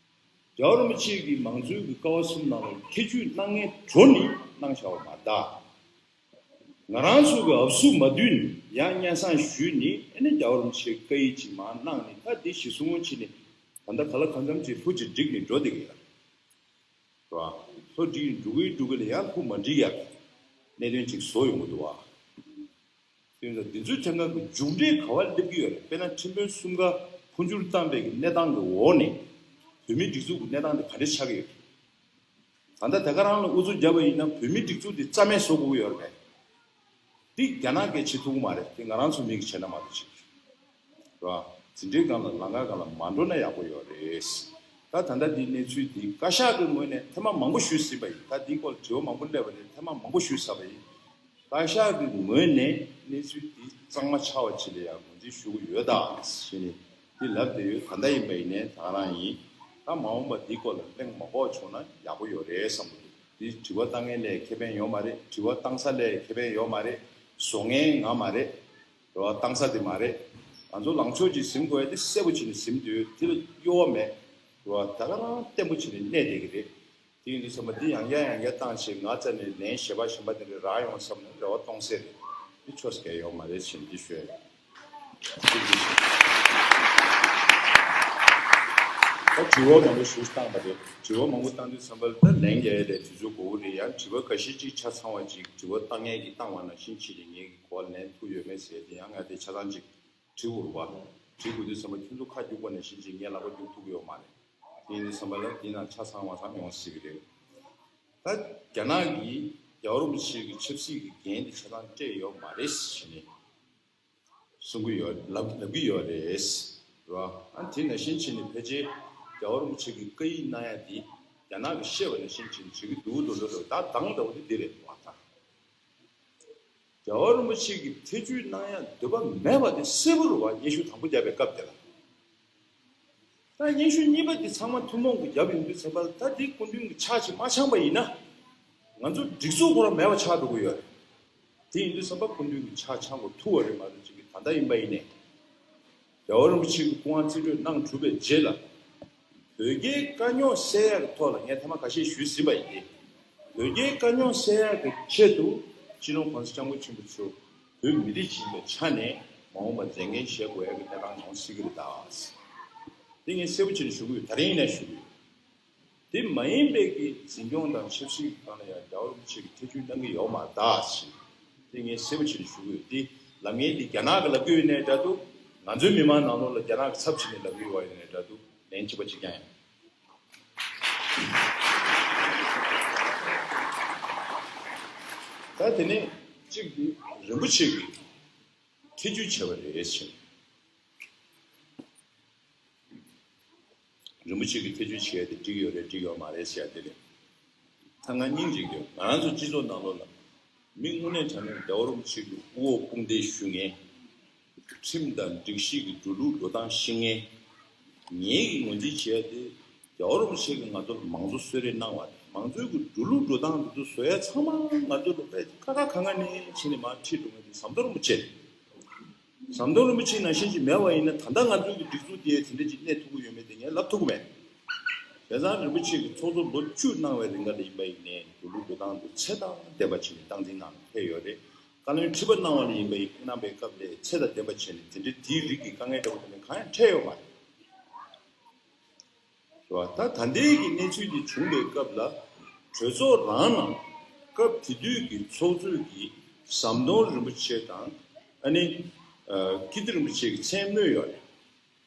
རྒྱལ་བ་རིན་པོ་ཆེ་གིས་མང་གཙོའི་གི་ཀ་བ་གསུམ་ནང་ལ་ཐེ་ཇུས་གནང་མཁན་གྲོ་ནི་གནང་བཞག་པ་མ་གཏོགས། ང་རང་ཚོ་གི་ཨབ་སུ་མ་བསྡུས་ནས་ཡང་སྙན་སེང་ཞུས་ནས་ཨ་ནི་རྒྱལ་བ་རིན་པོ་ཆེ་བཀའ་ཡིག་ཅིག་མར་གནང་ནས་ད་འདི་གཞི་བཟུང་བྱས་ནས་ད་ལྟ་ག་ལ་གང་འཚམ་ཅིག་ལྷུ་ཅིག་བསྒྲིགས་ནས་འགྲོ་བསྡད་ཀྱི་ཡོད་རེད་བ། ལྷུ་བསྒྲིགས་ནས་འགྲོ་གི་འགྲོ་གི་ལ་ཡང་ལྷུ་མ་བསྒྲིགས་ཡག་གི་གནད་དོན་ཅིག་བཟོ་ཡོང་གི་འདུག་བ། དེ་ཡིན་ཙང་འདི་ཚོའི་ཐད་ཀར་གྱི་མཇུག་འབྲས་ག་པར་སླེབས་ཀྱི་ཡོད་རེད། དཔེར་ན་ཁྲིམས་དཔོན་གསུམ་ཀ་འཕོ་འགྱུར་བཏང་བའི་གི་གནས་སྟངས་ཀྱི་འོག་ནས་བོད་མིའི་སྒྲིག་འཛུགས་ཀྱི་གནས་སྟངས་དེ་ག་འདྲ་ཆགས་ཀྱི་ཡོད་རེད། ད་ལྟ་དེ་ག་རང་ལ་ཨུ་ཚུགས་བརྒྱབ་པ་ཡིན་ན་བོད་མིའི་སྒྲིག་འཛུགས་དེ་རྩ་མེད་བཟོ་དགོས་ཀྱི་ཡོད་རེད་པས། འདི་རྒྱ་ནག་གིས་བྱེད་ཐུབ་ཀྱི་མ་རེད། དེ་ང་རང་ཚོ་མི་གིས་བྱས་ན་མ་གཏོགས་བྱེད་ཀྱི་རེད་བ། འཛིན་གྲྭའི་སྒང་ལ་ལམ་ཁ་སྒང་ལ་མ་འགྲོ་ན་ཡག་པོ་ཡོད་རེད། ད་ད་ལྟ་འདིའི་གནས་ཚུལ་འདི་བཀའ་ཤག་གི་ངོས་ནས་ཐེངས་མ་མང་པོ་ཞུས་ཟིན་པ་ཡིན། ད་འདིའི་སྐོར་ལ་དྲི་བ་མང་པོ་སླེབས་པ་རེད། ཐེངས་མ་མང་པོ་ཞུས་ཚར་བ་ཡིན། བཀའ་ཤག་གི་ངོས་ནས་གནས་ཚུལ་འདི་གཙང་མ་ཆགས་པ་ཅིག་ལ་ཡང་ངོས་འཛིན་ཞུ་གི་ཡོད་ད་ཟེར་ནས་འདི་ལབ་བསྡད་ཡོད། ག་འདྲ་ཡིན་པ་ཡིན་ནའི་ད་ག་རང་ཡིན། ད་མ་འོངས་པ་འདིའི་སྐོར་ལ་གླེང་མ་དགོས་བྱུང་ན་ཡག་པོ་ཡོད་རེད་བསམ་གི་འདུག་འདི་དྲི་བ་བཏང་མཁན་ལ་ཁེ་ཕན་ཡོད་མ་རེད། དྲི་བ་བཏང་ས་ལ་ཁེ་ཕན་ཡོད་མ་རེད། བཟོ་མཁན་ང་མ་རེད། དྲི་བ་བཏང་ས་དེ་མ་རེད། ང་ཚོ་ལངས་ཕྱོགས་ཅིག་ཟིན་དགོས་ཡ་དེ་གསལ་པོ་བྱས་ནས་ཟིན་དུས་དེ་ལ་གཡོ་བ་མེད། དྲི་བ་ད་ག་རང་བརྟན་པོ་བྱས་ནས་གནས་བསྡད་ཀྱི་རེད། དེ་ཡིན་དུས་ཚང་མ་འདི་ཡང་བསྐྱར་ཡང་བསྐྱར་བཏང་བྱས་ང་རྩ་ནས་ལན་གཞན་པ་གཞན་པ་དེ་འདྲ་རག་ཡོང་བསམ་ནས་རེ་བ་གཏོང་སྲིད་རེད། འདི་ཆོས་སྐལ་ཡོད་མ་རེད་ཟེར་འདི་ཤོད་ཡ། ད་དྲི་བ་མང་པོ་ཞིག་བཏང་པ་རེད། དྲི་བ་མང་པོ་བཏང་དུས་ཙམ་པ་ལ་ད་ལན་རྒྱག་ཡ་ལས་དུས་ཚོད་འགོར་གི་རེད། ཡང་དྲི་བ་འགའ་ཤས་ཅིག་ཆ་ཚང་བ་ཅིག་དྲི་བ་བཏང་མཁན་གྱིས་བཏང་བ་ནང་བཞིན་བྱས་ཏེ་ངས་ཀྱི་གོ་བ་ལེན་ཐུབ་ཡོད་མེད་ཟེར་ཏེ་ཡང་ང་དེ་ཆ་ཚང་ཅིག་དྲི་དགོས་རེད་བ། དྲི་དགོས་དུས་ཙམ་པ་ཁྱོད་ཚོ་ཁ་རྒྱུག་པ་ནང་བཞིན་ཅིག་ངས་ལག་པ་རྒྱུག་ཐུབ་ཀྱི་ཡོད་མ་རེད། དེ་ཡིན་དུས་ཙམ་པ་ལ་དེ་ནང་ཆ་ཚང་བ་ཚང་ཡོང་སྲིད་ཀྱི་རེད། ད་རྒྱ་ནག་གིས་རྒྱལ་བ་རིན་པོ་ཆེ་གི་ཆབ་སྲིད་ཀྱི་འགན་དེ་ཆ་ཚང་སྤྲད་ཡོད་མ་རེད་ཟེར་ནས་གསུང་གི་ཡོད། ལབ་ལབ་ཀྱི་ཡོད་རེད། རོ། ཨ་དེ་ནང་བཞིན་བྱས་ནས་ཕལ་ཆེར་རྒྱལ་བ་རིན་པོ་ཆེ་གི་བཀའ་ཡིག་གནང་ཡ་དེ་རྒྱ་ནག་གིས་བཤད་པ་ནང་བཞིན་བྱས་ནས་བྱེད་ཀྱི་འདུག་འདུག་འདུག་ད་དང་ཟླ་བ་དེ་འདི་རེད་བ་ད། རྒྱལ་བ་རིན་པོ་ཆེ་གིས་ཐེ་བྱུས་གནང་ཡ་འདོད་པ་མེད་པ་དེ་གསལ་པོ་རེད་བ། སྙན་ཞུ་དང་པོ་བརྒྱབ་པའི་སྐབས་དེ་ལ། ད་སྙན་ཞུ་གཉིས་པ་འདི་ཚང་མ་ཐུན་མོང་གི་བརྒྱབ་ཡོང་དུས་ཙམ་པ་ལ། ད་འདི་སྐུ་མདུན་གྱི་ཕྱག་ཅིག་མ་འཆང་པ་ཡིན་ན། ང་ཚོ་སྒྲིག་འཛུགས་ཁོ་རང་མེད་པ་ཆགས་འགྲོ་གི་ཡོད་རེད། དེ་ཡིན་དུས་ཙམ་པ་སྐུ་མདུན་གྱི་ཕྱག་འཆང་དགོས་ཐུག་པ་རེད་མ་གཏོགས། ཅིག་གི་ད་ལྟ་ཡིན་པ་ཡིན་ནའི། རྒྱལ་བ་རིན་པོ་ཆེ་གི་སྐུ་དབང་རྩིས་སྤྲོད་གནང་གྲུབ་པའི་རྗེས་ལ། བོད་རྒྱའི་དཀའ་རྙོག་སེལ་ཡག་གི་ཐོག་ལ། ངས་ཐ་མ་ཁ་ཤས་ཞུས་ཟིན་པ་ཡིན་ཏེ། བོད་རྒྱའི་དཀའ་རྙོག་སེལ་ཡག་གི་ཆེད་དུ། སྤྱི་ནོར་གོང་ས་སྐྱབས་མགོན་ཆེན་པོ་མཆོག་བོད་མི་རིགས་ཤིག་ཡིན་པའི་ཆ་ནས། མ་འོངས་པར་མཛད་འགན་བཞེས་དགོས་ཡག་གི་གནས་སྟངས་ཡོང་སྲིད་ཀྱི་རེད་ད། དེ་ངས་གསལ་པོ་བྱས་ནས་ཞུ་གི་ཡོད། ད་རིང་ཡིན་ནའི་ཞུ་གི་ཡོད། དེ་མ་ཡིན་པའི་གི་འཛིན་སྐྱོང་དང་ཆབ་སྲིད་ཀྱི་སྒང་ལ་ཡང་རྒྱལ་བ་རིན་པོ་ཆེ་གིས་ཐེ་བྱུས་གནང་གི་ཡོད་མ་རེད་ད་ཞེས། དེ་ངས་གསལ་པོ་བྱས་ནས་ཞུ་གི་ཡོད། དེ་ལབ་མཁན་དེ་རྒྱ་ནག་གིས་ལབ་གི་ཡོད་ནའི་འདྲ་འདུག། ང་ཚོའི་མི་མང་ནང་ལོགས་ལ་རྒྱ་ནག་གི་ཚབ་བྱས་ནས་ལབ་གི་ཡོད་པ་ཡིན་ནའི་འདྲ་འདུག། ལན་གཅིག་པ་གཅིག་རྐྱང་ཡིན། ད་དེ་ནས་གཅིག་དེ་རིན་པོ་ཆེ་གིས་ཐེ་བྱུས་བྱས་པ་རེད་ཟེར། རིན་པོ་ཆེ་གིས་ཐེ་བྱུས་བྱས་ཏེ་འགྲིག་ཡོད་རེད་འགྲིག་ཡོད་མ་རེད་ཟེར་ཡ་དེ་རེད། ད་ང་སྙིང་རྗེ་གི་ཡོད། ང་རང་ཚོ་སྤྱི་ཚོགས་ནང་ལོགས་ལ་མི་དངོས་གནས་དྲང་གནས་རྒྱལ་བ་རིན་པོ་ཆེ་གི་དབུ་འོག་དཔུང་སྡེ་ཞུ་མཁན། ཁྲིམས་དང་སྒྲིག་གཞི་གི་འགྲོ་ལུགས་འགྲོ་སྟངས་ཤེས་མཁན། ངེད་ཀྱིས་ངོས་འཛིན་བྱས་ཏེ། རྒྱལ་བ་རིན་པོ་ཆེ་གིས་ང་ཚོར་མང་གཙོ་གསོལ་རས་གནང་བ་དང་། མང་གཙོའི་གི་འགྲོ་ལུགས་འགྲོ་སྟངས་འདི་ཚོ་བཟོ་ཡ་ཚང་མ་ང་ཚོ་ལ་དཔེ་ཁ་ཁ་ག་ང་ནས་ཕྱིན་ནས་མར་ཁྲིད་འགྲོ་མཁན་དེ་ཟམ་གདོང་རིན་པོ་ཆེ་རེད། ཟམ་གདོང་རིན་པོ་ཆེ་ནང་བཞིན་ཅིག་མེད་པ་ཡིན་ན། ད་ལྟ་ང་ཚོའི་གི་སྒྲིག་འཛུགས་དེ་དེ་འདྲ་ཅིག་གནས་ཐུབ་ཀྱི་ཡོད་མེད་དེ་ངས་ལབ་ཐུབ་ཀྱི་མེད། བྱས་ཙང་རིན་པོ་ཆེ་གིས་ཚོགས་གཙོ་ལོ་བཅུ་གནང་བའི་རིང་ག་ལ་ཡིན་པ་ཡིན་ནའི། འགྲོ་ལུགས་འགྲོ་སྟངས་དེ་ཚད་དང་ལྡན་པ་བྱས་ནས་སྟངས་འཛིན་གནང་ནས་ཕེབས་ཡོད་རེད། བཀའ་བློན་ཁྲི་པ་གནང་བ་ལ་ཡིན་པ་ཡིན། གནང་བའི་སྐབས་ལ་ཚད་དང་ལྡན་པ་བྱས་ནས། དེ་འདྲའི་དེའི་རིགས་ཀྱི་དཀའ་ངལ་འདྲ་བོ་དེ་འདྲ་གང་ཡང་འཕྲད་ཡོད་མ་རེད། རེད་བ། ད་ད་ལྟའི་གི་གནས་ཚུལ་འདི་བྱུང་བའི་སྐབས་ལ། གྲོས་ཚོགས་རང་ནང་སྐབས་དེ་དུས་ཀྱི་ཚོགས་གཙོས་ཀྱིས་ཟམ་གདོང་རིན་པོ་ཆེ་དང་། ཨ་ནི། ཨ། ཀིརྟི་རིན་པོ་ཆེ་གི་མཚན་སྨོས་ཡོད་རེད།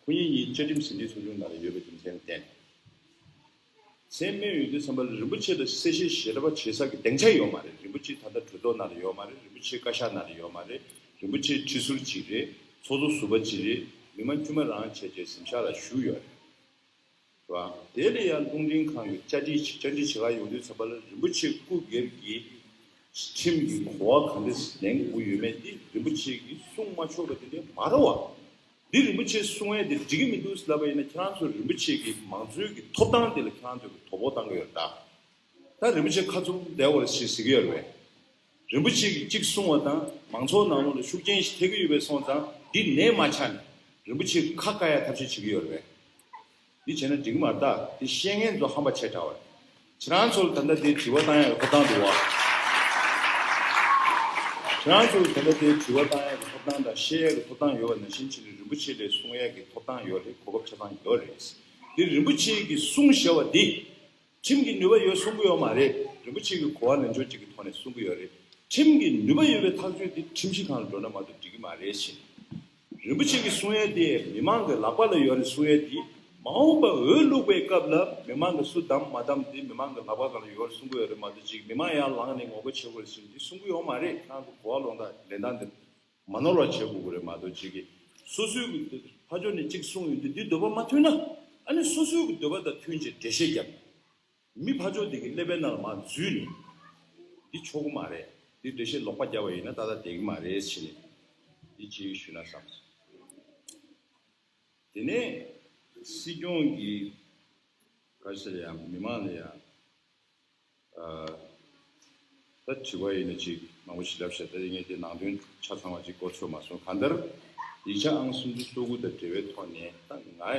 ཁོ་གཉིས་གཉིས་བཅའ་ཁྲིམས་ཟིན་བྲིས་ཚོགས་ཆུང་ནང་ལ་ཡོད་པའི་རྒྱུ་མཚན་ལ་བརྟེན། མཚན་སྨོས་ཡོད་དུས་ཙམ་པ་ལ་རིན་པོ་ཆེ་ལ་གསལ་བཤད་ཞལ་པར་བྱེད་ས་གི་སྡིངས་ཆ་ཡོད་མ་རེད། རིན་པོ་ཆེ་ད་ལྟ་གྲོས་ཚོགས་ནང་ལ་ཡོད་མ་རེད། རིན་པོ་ཆེ་བཀའ་ཤག་ནང་ལ་ཡོད་མ་རེད། རིན་པོ་ཆེ་ཁྲི་ཟུར་གཅིག་རེད། ཚོགས་གཙོ་ཟུར་པ་གཅིག་རེད། མི་མང་དཀྱུས་མ་རང་བྱས་བྱས་གཟིམ་ཤག་ལ་བཞུགས་ཡོད་རེད། རེད་བ། དེ་ལ་ཡང་རླུང་འཕྲིན་ཁང་གི་བཅར་འདྲི་བཅར་འདྲི་བྱེད་ག་ཡོང་དུས་ཙམ་པ་ལ། རིན་པོ་ཆེ་སྐུ་སྒེར་གྱི་ཁྲིམས་ཀྱི་གོ་བ་ག་འདྲ་ལེན་དགོས་ཡོད་མེད་དེ་རིན་པོ་ཆེ་གིས་གསུང་མ་ཆོག་པ་དེ་འདྲ་མ་རེད་བ། འདི་རིན་པོ་ཆེ་གསུང་ཡས་དེ་འགྲིག་གི་མི་འདུག་ལབ་པ་ཡིན་ན། ཁྱེད་རང་ཚོ་རིན་པོ་ཆེ་གི་མང་གཙོའི་གི་ཐོབ་ཐང་དེ་ལ་ཁྱེད་རང་ཚོ་གི་དོ་ཕོག་བཏང་གི་ཡོད་རེད་ད། ད་རིན་པོ་ཆེ་ཁ་བཙུམ་བསྡད་དགོས་རེད་ཞེས་ཟེར་གི་ཡོད་རེད་པས། རིན་པོ་ཆེ་གིས་གཅིག་གསུང་བ་དང་། མང་ཚོགས་ནང་ལོགས་ལ་ཤུགས་རྐྱེན་ཞིག་ཐེབས་ཀྱི་ཡོད་པ་སོང་ཙང་། འདི་ནས་མར་ཆགས་ནས་རིན་པོ་ཆེ་ཁ་བཀག་ཡ་ཐབས་ཤེས་བྱེད་ཀྱི་ཡོད་རེད་པས། འདི་བྱས་ན་འགྲིག་གི་མ་རེད་ད། འདི་བཤད་མཁན་ཚོ་ཧམ་པ་བྱས་དྲགས་པ་རེད། ཁྱེད་རང་ཚོ་ལ་ད་ལྟ་འདི་དྲི་བ་བཏང་ཡག་གི་ཐོབ་ཐང་འདུག་བ། ཁྱེད་རང་ཚོ་ལ་ད་ལྟ་འདི་དྲི་བ་བཏང་ཡག་གི་ཐོབ་ཐང་དང་། བཤད་ཡག་གི་ཐོབ་ཐང་ཡོད་པ་ནང་བཞིན་བྱས་ནས། རིན་པོ་ཆེ་ལ་གསུང་ཡག་གི་ཐོབ་ཐང་ཡོད་རེད། གོ་སྐབས་ཆ་ཚང་ཡོད་རེད། འདི་རིན་པོ་ཆེ་གིས་གསུངས་བཞག་པ་འདི་ཁྲིམས་ཀྱི་ནུས་པ་ཡོད་གསུང་གི་ཡོད་མ་རེད། རིན་པོ་ཆེ་གི་གོ་བ་ལེན་ཕྱོགས་གཅིག་གི་ཐོག་ནས་གསུང་གི་ཡོད་རེད། ཁྲིམས་ཀྱི་ནུས་པ་ཡོད་པའི་ཐག་གཅོད་དེ་ཁྲིམས་ཞིབ་ཁང་ལ་འགྲོ་ན་མ་གཏོགས་འགྲིག་གི་མ་རེད་ཟེར། རིན་པོ་ཆེ་གིས་གསུང་ཡས་དེ་མི་མང་གི་ལག་པ་ལ་ཡོད་རེད་གསུང་ཡས་དེ། མ་འོངས་པ་འོས་བླུག་པའི་སྐབས་ལ་མི་མང་གིས་སུ་བདམས་མ་བདམས་དེ་མི་མང་གི་ལག་པ་སྒང་ལ་ཡོད་རེད་གསུང་གི་ཡོད་རེད་མ་གཏོགས། ཅིག་མི་མང་ཡར་ལངས་ནས་ངོ་རྒོལ་བྱེད་དགོས་རེད་ཟེར་དེ་གསུང་གི་ཡོད་མ་རེད། ཁྱེད་རང་ཚོ་གོ་བ་ལོག་སྟངས་ལེན་སྟངས་དེ་མ་ནོར་བ་བྱེད་དགོས་ཀྱི་རེད་མ་གཏོགས། ཅིག་གིས་སོ་སོའི་གི་ཕར་ཕྱོགས་ནས་གཅིག་གསུངས་ཡོང་དུས་འདི་འདོད་པ་མ་མཐུན་ན། ཨ་ནི་སོ་སོའི་གི་འདོད་པ་དང་མཐུན་བྱས་འགྲེལ་བཤད་རྒྱབ། མི་ཕར་ཕྱོགས་དེ་གི་ཀླད་པའི་ནང་ལ་མར་འཛུལ་ནས། འདི་ཆོག་གི་མ་རེད། འདི་འགྲེལ་བཤད་ལོག་པ་བརྒྱབ་པ་ཡིན་ན་ཏག་ཏག་བསྡད་ཀྱི་མ་རེད་ཟེར་ནས། འདི་གཅིག་ཞུས་ན་བསམ་སོང་། དེ་ནས་སྲིད་སྐྱོང་གིས་ག་རེ་ཟེར་ཡང་མི་མང་ལ་ཡང་། ཨ། ད་དྲི་བ་ཡིན་ན་ཅིག་མང་པོ་ཞིག་ལབ་ཤག་ད་ངས་དེ་ནང་དོན་ཆ་ཚང་བ་ཅིག་གོ་ཆོད་མ་སོང་། གང་ལྟར་ཡིག་ཆ་ཨང་སུམ་ཅུ་སོ་དགུ་དང་འབྲེལ་བའི་ཐོག་ནས། ད་ང་ད་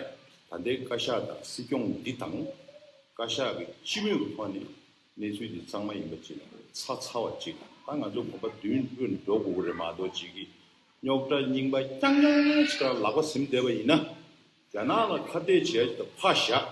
ལྟའི་བཀའ་ཤག་དང་སྲིད་སྐྱོང་འདི་དང་། བཀའ་ཤག་གི་སྤྱི་མོས་ཀྱི་ཐོག་ནས་གནས་ཚུལ་འདི་གཙང་མ་ཡིན་པ་ཅིག་ཚ་ཚ་བ་ཅིག་ད་ང་ཚོ་གོམ་པ་མདུན་དུ་འགྲོ་དགོས་ཀྱི་རེད་མ་གཏོགས། ཅིག་གི་རྙོག་དྲ་རྙིང་པ་རྐྱང་རྐྱང་ཞིག་ལ་ལག་པ་ཟིན་བསྡད་པ་ཡིན་ན། རྒྱ་ནག་ལ་ཁ་གཏད་བྱས་ཏེ་ཕར་བཞག་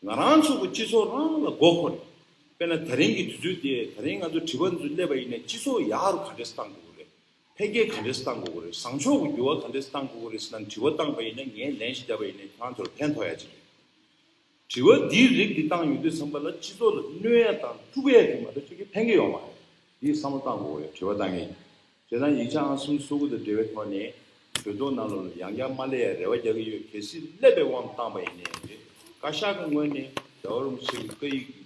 ང་རང་ཚོ་གི་སྤྱི་ཚོགས་རང་ལ་མགོ་འཁོར་ནས། དཔེར་ན་ད་རིང་གི་དུས་ཚོད་དེ། ད་རིང་ང་ཚོ་དྲི་བ་འདི་ཚོ་སླེབས་པ་ཡིན་ན། སྤྱི་ཚོགས་ཡག་རུ་ག་འདྲས་བཏང་དགོས་ཀྱི་རེད། འཕེལ་རྒྱས་ག་འདྲས་བཏང་དགོས་ཀྱི་རེད། བཟང་ཕྱོགས་ཀྱི་འགྱུར་བ་ག་འདྲས་བཏང་དགོས་ཀྱི་རེད་ཟེར་ན། དྲི་བ་བཏང་པ་ཡིན་ན། ངས་ལན་ཞིག་བརྒྱབ་པ་ཡིན་ན་ཁྱེད་རང་ཚོར་ཕན་ཐོགས་ཡ་ཅིག་རེད། དྲི་བ་འདིའི་རིགས་འདི་བཏང་ཡོང་དུས་ཙམ་པ་ལ། སྤྱི་ཚོགས་ལ་གནོད་ཡ་དང་དཀྲུག་ཡ་དེ་མ་གཏོགས་ཅིག་གིས་ཕན་གྱི་ཡོད་མ་རེད། འདི་བསམ་བློ་བཏང་དགོས་ཀྱི་ཡོད། དྲི་བ་བཏང་མཁན། བྱས་ཙང་ཡིག་ཆ་ཨང་སུམ་ཅུ་སོ་དགུ་དང་འབྲེལ་བའི་ཐོག་ནས་གྲོས་ཚོགས་ནང་ལོགས་ལ་ཡང་བསྐྱར་མ་སླེབས་ཡ་རེ་བ་རྒྱག་གི་ཡོད། གལ་སྲིད་སླེབས་པའི་དབང་བཏང་པ་ཡིན་ནའི་རེད། བཀའ་ཤག་གི་ངོས་ནས་རྒྱལ་བ་རིན་པོ་ཆེ་གི་བཀའ་ཡིག་གི་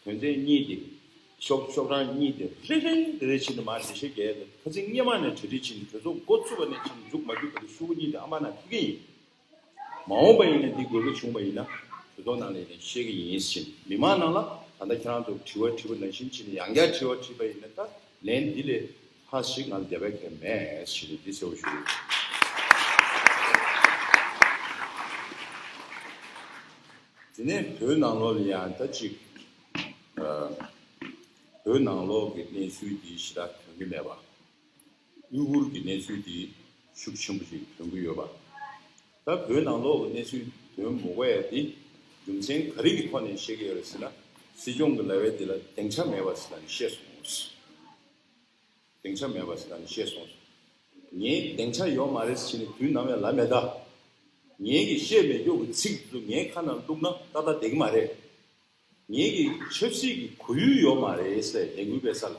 དོན་ཚན་གཉིས་དེ། ཤོག་ཤོག་གྲངས་གཉིས་དེ་རེ་རེ་རེ་རེ་བྱས་ནས་མར་འགྲེལ་བཤད་རྒྱག་ཡ་དེ། ཁ་སང་སྔོན་མ་ནས་གྲ་སྒྲིག་བྱས་ནས། གྲོས་ཚོགས་འགོ་བཙུགས་པ་ནས་བྱས་ནས་མཇུག་མ་མཇུག་བར་དུ་ཤོག་གུ་གཉིས་དེ་ཨ་མ་ནང་ཕུལ་གྱི་ཡིན། མ་འོངས་པ་ཡིན་ན་འདི་དགོས་པ་བྱུང་བ་ཡིན་ན་གྲོས་ཚོགས་ནང་ལ་ཡིན་ན་བཤད་ཀྱི་ཡིན་ཟེར། མི་མང་ནང་ལ་ད་ལྟ་ཁྱེད་རང་ཚོ་དྲི་བ་དྲི་བ་ནང་བཞིན་བྱས་ནས་ཡང་བསྐྱར་དྲི་བ་དྲིས་པ་ཡིན་ན་ད་ལན་འདི་ལས་ལྷག་ཞིག་ང་ལ་འདོན་པ་གལ་མེད་ཟེར་ནས་འདི་གསལ་པོ་ཞུ་གི་ཡོད། དེ་ནས་བོད་ནང་ལོགས་ལ་ཡང་ད་ཅིག་ཨ། བོད་ནང་ལོགས་ཀྱི་གནས་ཚུལ་འདི་ཞེ་དྲག་དོན་གྱི་མེད་པ། ཨུ་གུར་གྱི་གནས་ཚུལ་འདི་ཤུགས་ཆེན་པོ་ཞིག་ཐོན་གྱི་ཡོད་པ། ད་བོད་ནང་ལོགས་ཀྱི་གནས་ཚུལ་དོན་མོ་གོ་ཡ་འདི་རྒྱུ་མཚན་ག་རེ་གི་ཐོག་ནས་བཤད་ཀྱི་ཡོད་རེད་ཟེར་ན། སྲིད་སྐྱོང་གི་ལབ་ཡ་འདི་ལ་སྡིངས་ཆ་མེད་པ་ཟེར་ནས་བཤད་སོང་། སྡིངས་ཆ་མེད་པ་ཟེར་ནས་བཤད་སོང་། ངས་སྡིངས་ཆ་ཡོད་མ་རེད་ཟེར་ནས་དུས་ནམ་ཡང་ལབ་མེད་ད། ངས་ཀྱི་བཤད་མེད་མཁན་གྱི་ཚིག་འདི་ཚོ་ངའི་ཁ་ནང་བླུགས་ན་ཏག་ཏག་བསྡད་ཀྱི་མ་རེད། ངེད་ཀྱི་ཆབ་སྲིད་ཀྱི་གོ་ཡུལ་ཡོད་མ་རེད་ཟེར། ལས་འགུལ་སྤེལ་ས་ལ་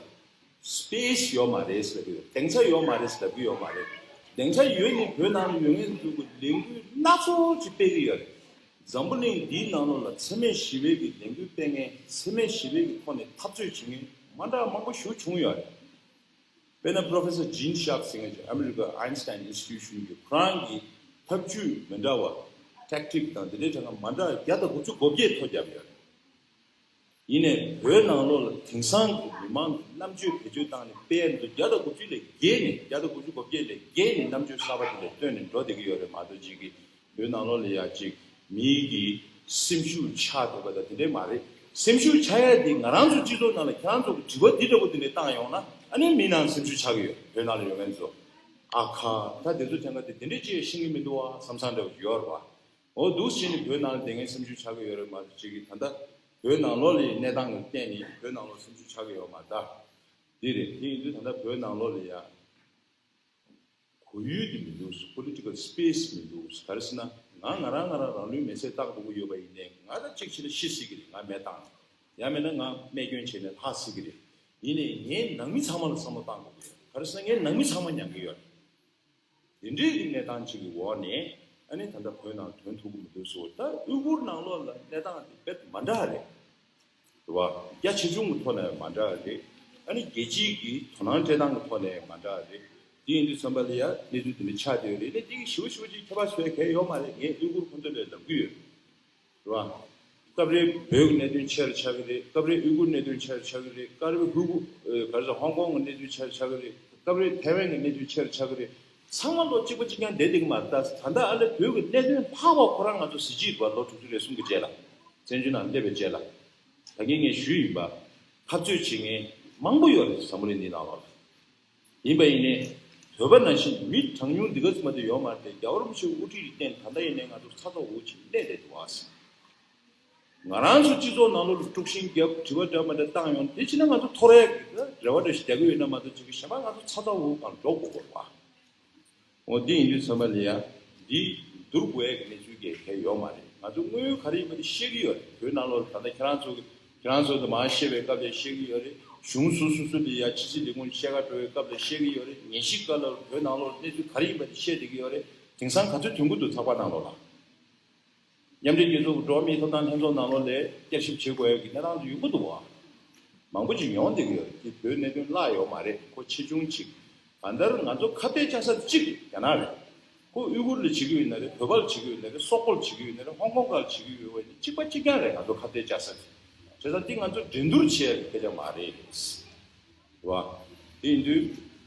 སི་པེ་སི་ཡོད་མ་རེད་ཟེར་གྱི་ཡོད། སྡིངས་ཆ་ཡོད་མ་རེད་ཟེར་ལབ་ཀྱི་ཡོད་མ་རེད། སྡིངས་ཆ་ཡོད་ནི་བོད་ནང་ལ་ཡོད་མཁན་ཚོ་གི་ལས་འགུལ་སྣ་ཚོགས་ཅིག་སྤེལ་གྱི་ཡོད་རེད། འཛམ་བུ་གླིང་འདིའི་ནང་ལོགས་ལ་འཚེ་མེད་ཞི་བའི་གི་ལས་འགུལ་སྤེལ་མཁན། འཚེ་མེད་ཞི་བའི་གི་ཐོག་ནས་འཐབ་རྩོད་བྱེད་མཁན་མ་འདྲ་མང་པོ་ཞིག་བྱུང་ཡོད་རེད། དཔེར་ན་Professor Gene Sharp ཟེར་མཁན་ཅིག་ཨ་མི་རི་ཀ་Einstein Institution གྱི་ཁོ་རང་གི་ཐབས་ཇུས་མི་འདྲ་བ། ཊེག་ཊིག་དང་དེ་འདྲའི་གྲངས་ཀ་མ་འདྲ་བ་བརྒྱ་དང་དགུ་བཅུ་གོ་བརྒྱད་ཐོ་བརྒྱབ་ཡོད། ཡིན་ནའི་བོད་ནང་ལོགས་ལ་དེང་སང་གི་མི་མང་གི་རྣམ་དཔྱོད་བེད་སྤྱོད་བཏང་ནས་སྤེལ་ཡ་འདི་བརྒྱ་དང་དགུ་བཅུ་ལས་བརྒལ་ནས། བརྒྱ་དང་དགུ་བཅུ་གོ་བརྒྱད་ལས་བརྒལ་ནས་རྣམ་དཔྱོད་གསར་པ་དེ་ལ་བཏོན་ནས་འགྲོ་བསྡད་ཀྱི་ཡོད་རེད་མ་གཏོགས། ཅིག་གི་བོད་ནང་ལོགས་ལ་ཡ་ཅིག་མིའི་གི་སེམས་ཤུགས་ཆག་འདུག་པ་དང་དེ་འདྲས་མ་རེད། སེམས་ཤུགས་ཆག་ཡ་དེ་ང་རང་ཚོ་སྤྱི་ཚོགས་ནང་ལ་ཁྱེད་རང་ཚོ་གི་དྲི་བ་འདི་འདྲ་པོ་དེ་འདྲས་བཏང་ཡོང་ན་ཨ་ནི་མི་ནང་སེམས་ཤུགས་ཆག་གི་ཡོད། བོད་ནང་ལ་ཡོད་མཁན་ཚོ། ཨ་ཁ། ད་དེ་ཚོ་ཐེངས་ཀ་དེ་དེ་འདྲས་ཅིག་ཤེས་ཀྱི་མི་འདུག་བ་བསམ་བསམ་འདྲ་པོ་ཡོད་རེད་བ། འོ་འདུག་བྱས་ནས་བོད་ནང་ལ་བསྡད་མཁན་སེམས་ཤུགས་ཆག་གི་ཡོད་རེད་མ་གཏོགས། ཅིག་གི་ད་ལྟ་བོད་ནང་ལོགས་ལ་གནས་སྟངས་ཀྱི་བརྟེན་ནས་བོད་ནང་ལོགས་སེམས་ཤུགས་ཆག་གི་ཡོད་མ་རེད་ད། འདི་རེད། དེ་ཡིན་དུས་ད་ལྟ་བོད་ནང་ལོགས་ལ་ཡ་གོ་ཡུལ་དེ་མི་འདུག། པོ་ལི་ཊི་ཀལ་སི་པེ་སི་མི་འདུག། ག་རེ་ཟེར་ན་ང་ང་རང་ང་རང་རང་ལུས་མེ་སྲེག་བཏང་དགོས་ཀྱི་ཡོད་པ་ཡིན་ནའི་ང་ད་གཅིག་བྱས་ན་ཤི་སྲིད་ཀྱི་རེད། ང་མེ་བཏང་ཡང་མིན་ན་ང་རྨས་སྐྱོན་བྱས་ནས་ལྷག་སྲིད་ཀྱི་རེད། ཡིན་ནའི་ངའི་ནང་མི་ཚང་མ་ལ་བསམ་བློ་བཏང་དགོས་ཀྱི་ཡོད། ག་རེ་ཟེར་ན་ངའི་ནང་མི་ཚང་མ་མྱང་གི་ཡོད་རེད། དེ་འདྲའི་གི་གནས་སྟངས་ཅིག་གི་འོག་ནས་ཨ་ནི་ད་ལྟ་བོད་ནང་དོན་ཐུག་གི་མི་འདུག་ཟེར། ད་ཨུ་གུར་ནང་ལོགས་ལ་གནས་སྟངས་དེ་དཔེ་མ་འདྲ་རེད། རེད་བ། རྒྱ་ཆེ་ཆུང་གི་ཐོག་ནས་མ་འདྲ་རེད། ཨ་ནི་རྒྱལ་སྤྱིའི་གི་དོ་སྣང་སྤྲད་སྟངས་ཀྱི་ཐོག་ནས་མ་འདྲ་རེད། དེ་ཡིན་དུས་ཙམ་པ་ལ་ཡ་གནས་ཚུལ་དེ་འདྲ་ཆགས་བསྡད་ཡོད་རེད། ཨ་ནི་དེ་གི་ཞེ་པོ་ཞེ་པོ་ཅིག་ཁྱད་པར་བཟོ་ཡ་གང་ཡང་ཡོད་མ་རེད། ངས་ཨུ་གུར་ཁོང་ཚོ་ལ་ལབ་ཀྱི་ཡོད། རེད་བ། སྐབས་རེ་བོད་ཀྱི་གནད་དོན་ཆེ་རུ་ཆགས་ཀྱི་རེད། སྐབས་རེ་ཨུ་གུར་གནད་དོན་ཆེ་རུ་ཆགས་ཀྱི་རེད། སྐབས་རེ་ཧུ་གུ་ཨ་ག་རེ་ཟེར། ཧོང་ཀོང་གི་གནད་དོན་ཆེ་རུ་ཆགས་ཀྱི་རེད། སྐབས་རེ་ཐའེ་ཝན་གྱི་གནད་དོན་ཆེ་རུ་ཆགས་ཀྱི་རེད། ཚང་མ་ལོ་གཅིག་པ་གཅིག་རྐྱང་བསྡད་བསྡད་ཀྱི་མ་རེད། ད་ད་ལྟ་ཨ་ལེ་བོད་ཀྱི་གནད་དོན་ལྷག་པ་ཁོ་རང་ང་ཚོ་གཟི་བརྗིད་པ་ལོ་དྲུག་ཅུ་རེ་གསུམ་གྱི་རྗེས་ལ། བཙན་བྱོལ་ནང་སླེབས་པའི་རྗེས་ལ། ད་གིན་ངས་ཞུས་ཡིན་པ། འཐབ་རྩོད་བྱེད་མཁན་མང་པོ་ཡོད་རེད། འཛམ་བུ་གླིང་འདིའི་ནང་ལོགས་ལ། ཡིན་པ་ཡིན་ནའི། བོད་པ་ནང་བཞིན་མི་གྲངས་ཉུང་འདི་ག་ཙམ་མ་གཏོགས་ཡོད་མ་རེད་དེ། རྒྱལ་བ་རིན་པོ་ཆེའི་དབུ་ཁྲིད་ཀྱི་སྟེང་ད་ལྟ་ཡིན་ནའི་ང་ཚོ་ཚ་ཚ་འུར་འུར་ཅིག་གནས་བསྡད་འདུག་ཨ། ང་རང་ཚོ་སྤྱི་ཚོགས་ནང་ལོགས་ལ་དཀྲུག་ཤིང་བརྒྱབ། དྲི་བ་འདྲ་མི་འདྲ་བཏང་ཡོང་དེ་ཕྱིན་ན་ང་ཚོ་ཐོར་ཡག་གི་རེ་བ་འདྲ་ཞིག་རྒྱག་གི་ཡོད་ན་མ་གཏོགས། ཅིག་གི་གཞན་པ་ང་ཚོ་ཚ་ཚ་འུར་འུར་གང་འགྲོ་དགོས་དགོས་པ། འོ་འདི་ཡིན་དུས་ཙམ་པ་ལ་ཡ། འདི་བསྡུར་དགོས་ཡ་གི་གནས་ཚུལ་གལ་གལ་ཡོད་མ་རེད། ང་ཚོ་དངོས་ཡོད་ག་རེ་ཡིན་པ་དེ་ཤེས་ཀྱི་ཡོད་རེད། བོད་ནང་ལོགས་ད་ལྟ་ཁྱེད་རང་ཚོ་གི་ཁྱེད་རང་ཚོ་དང་མར་བཤད་པའི་སྐབས་ལ་ཤེས་ཀྱི་ཡོད་རེད། གཞུང་སོ་སོ་སོ་ལ་ཡ་ཕྱི་སྲིད་ལས་ཁུངས་བཤད་ག་འགྲོ་བའི་སྐབས་ལ་ཤེས་ཀྱི་ཡོད་རེད། ཉིན་ཞིག་སྐབས་ལ་བོད་ནང་ལོགས་གནས་ཚུལ་ག་རེ་ཡིན་པ་དེ་ཤེས་བསྡད་ཀྱི་ཡོད་རེད། དེང་སང་ག་ཚོད་ཐོན་གྱི་འདུག་ཚགས་པར་ནང་ལོགས་ལ། མཉམ་འབྲེལ་རྒྱལ་ཚོགས་ཀྱི་འགྲོ་བ་མིའི་ཐོབ་ཐང་ལྷན་ཚོགས་ནང་ལོགས་ལ་བསྐྱར་ཞིབ་བྱེད་དགོས་ཡ་གི་གནས་སྟངས་དེ་ཡོང་གི་འདུག་བ། མང་པོ་ཅིག་ཡོང་བསྡད་ཀྱི་ཡོད་རེད། དེ་བོད་གནད་དོན་བརླག་ཡོད་མ་རེད། ཁོ་ཆེ་ཆུང་ཅིག་གང་ལྟར་ང་ཚོ་ཁ་གཏད་བཅག་ས་གཅིག་རྒྱ་ནག་རེད། ཁོ་ཨུ་གུར་ལ་བྱེད་ཀྱི་ཡོད་ན་རེད། བོད་པ་ལ་བྱེད་ཀྱི་ཡོད་ན་རེད། སོག་པོ་ལ་བྱེད་ཀྱི་ཡོད་ན་རེད། ཧོང་ཀོང་ག་ལ་བྱེད་ཀྱི་ཡོད་པ་ཡིན་ན་གཅིག་པ་གཅིག་རྐྱང་རེད། ང་ཚོ་ཁ་གཏད་བཅག་ས་དེ། བྱས་ཙང་དེ་ང་ཚོ་འགྲན་བསྡུར་བྱེད་ཡ་གི་སྐད་ཆ་མ་རེད། རེད་བ། དེ་ཡིན་དུས་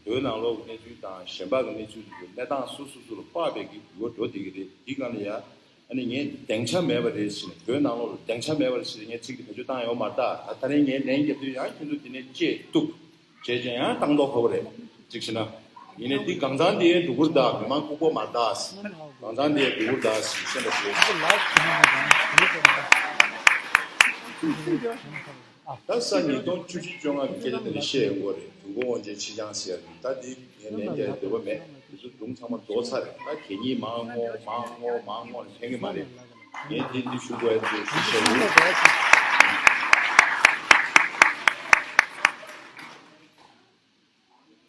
བོད་ནང་ལོགས་ཀྱི་གནས་ཚུལ་དང་གཞན་པ་གི་གནས་ཚུལ་དེ་ཚོ་གནས་སྟངས་སོ་སོ་སོ་ལ་དཔག་པའི་གི་འགྱུར་བ་འགྲོ་བསྡད་ཀྱི་རེད། དེའི་སྒང་ལ་ཡ། ཨ་ནི་ངས་སྡིངས་ཆ་མེད་པ་རེད་ཟེར་ནས། བོད་ནང་ལོགས་ལ་སྡིངས་ཆ་མེད་པ་རེད་ཟེར་ནས་ངས་ཚིག་དེ་བེད་སྤྱོད་བཏང་ཡོད་མ་རེད་ད། ད་ད་རིང་ངས་ལན་རྒྱབ་དུས་ཡང་ཁྱོད་ཚོ་དེ་ནས་ལྕེ་གཏུབ་བྱས་ཀྱང་ཡང་བཏང་མདོག་ཁ་པོ་རེད། གཅིག་བྱས་ན། ཡིན་ནའི་འདི་གང་ཚང་དེ་སྡུག་གུར་ད་མི་མང་ལྐུགས་པ་མ་ད། གང་ཚང་དེ་སྡུག་གུར་ད་ཟེར་བཤད་པ་ཞིག་ད་ས་ཉིས་སྟོང་བཅུ་བཞི་བཅོ་ལྔ་གི་སྐད་ཆ་དེ་འདྲ་བཤད་ཡོང་གི་རེད། དུས་འཁོར་དབང་ཆེན་ཕྱི་འགྱངས་ཟེར་ཡ་དེ། ད་འདི་ངས་ལན་རྒྱག་འདོད་པ་མེད། དེ་ཚོ་སྒྲུང་ཚང་མ་རྫོགས་ཚར་རེད། ད་གད་སྙིགས་མང་ངོ་མང་ངོ་མང་ངོ་ནས་ཕན་གི་མ་རེད། ངས་དེ་འདི་ཞུ་དགོས་ཡ་དེ་ཞུ་བྱ་ཡིན། དེ་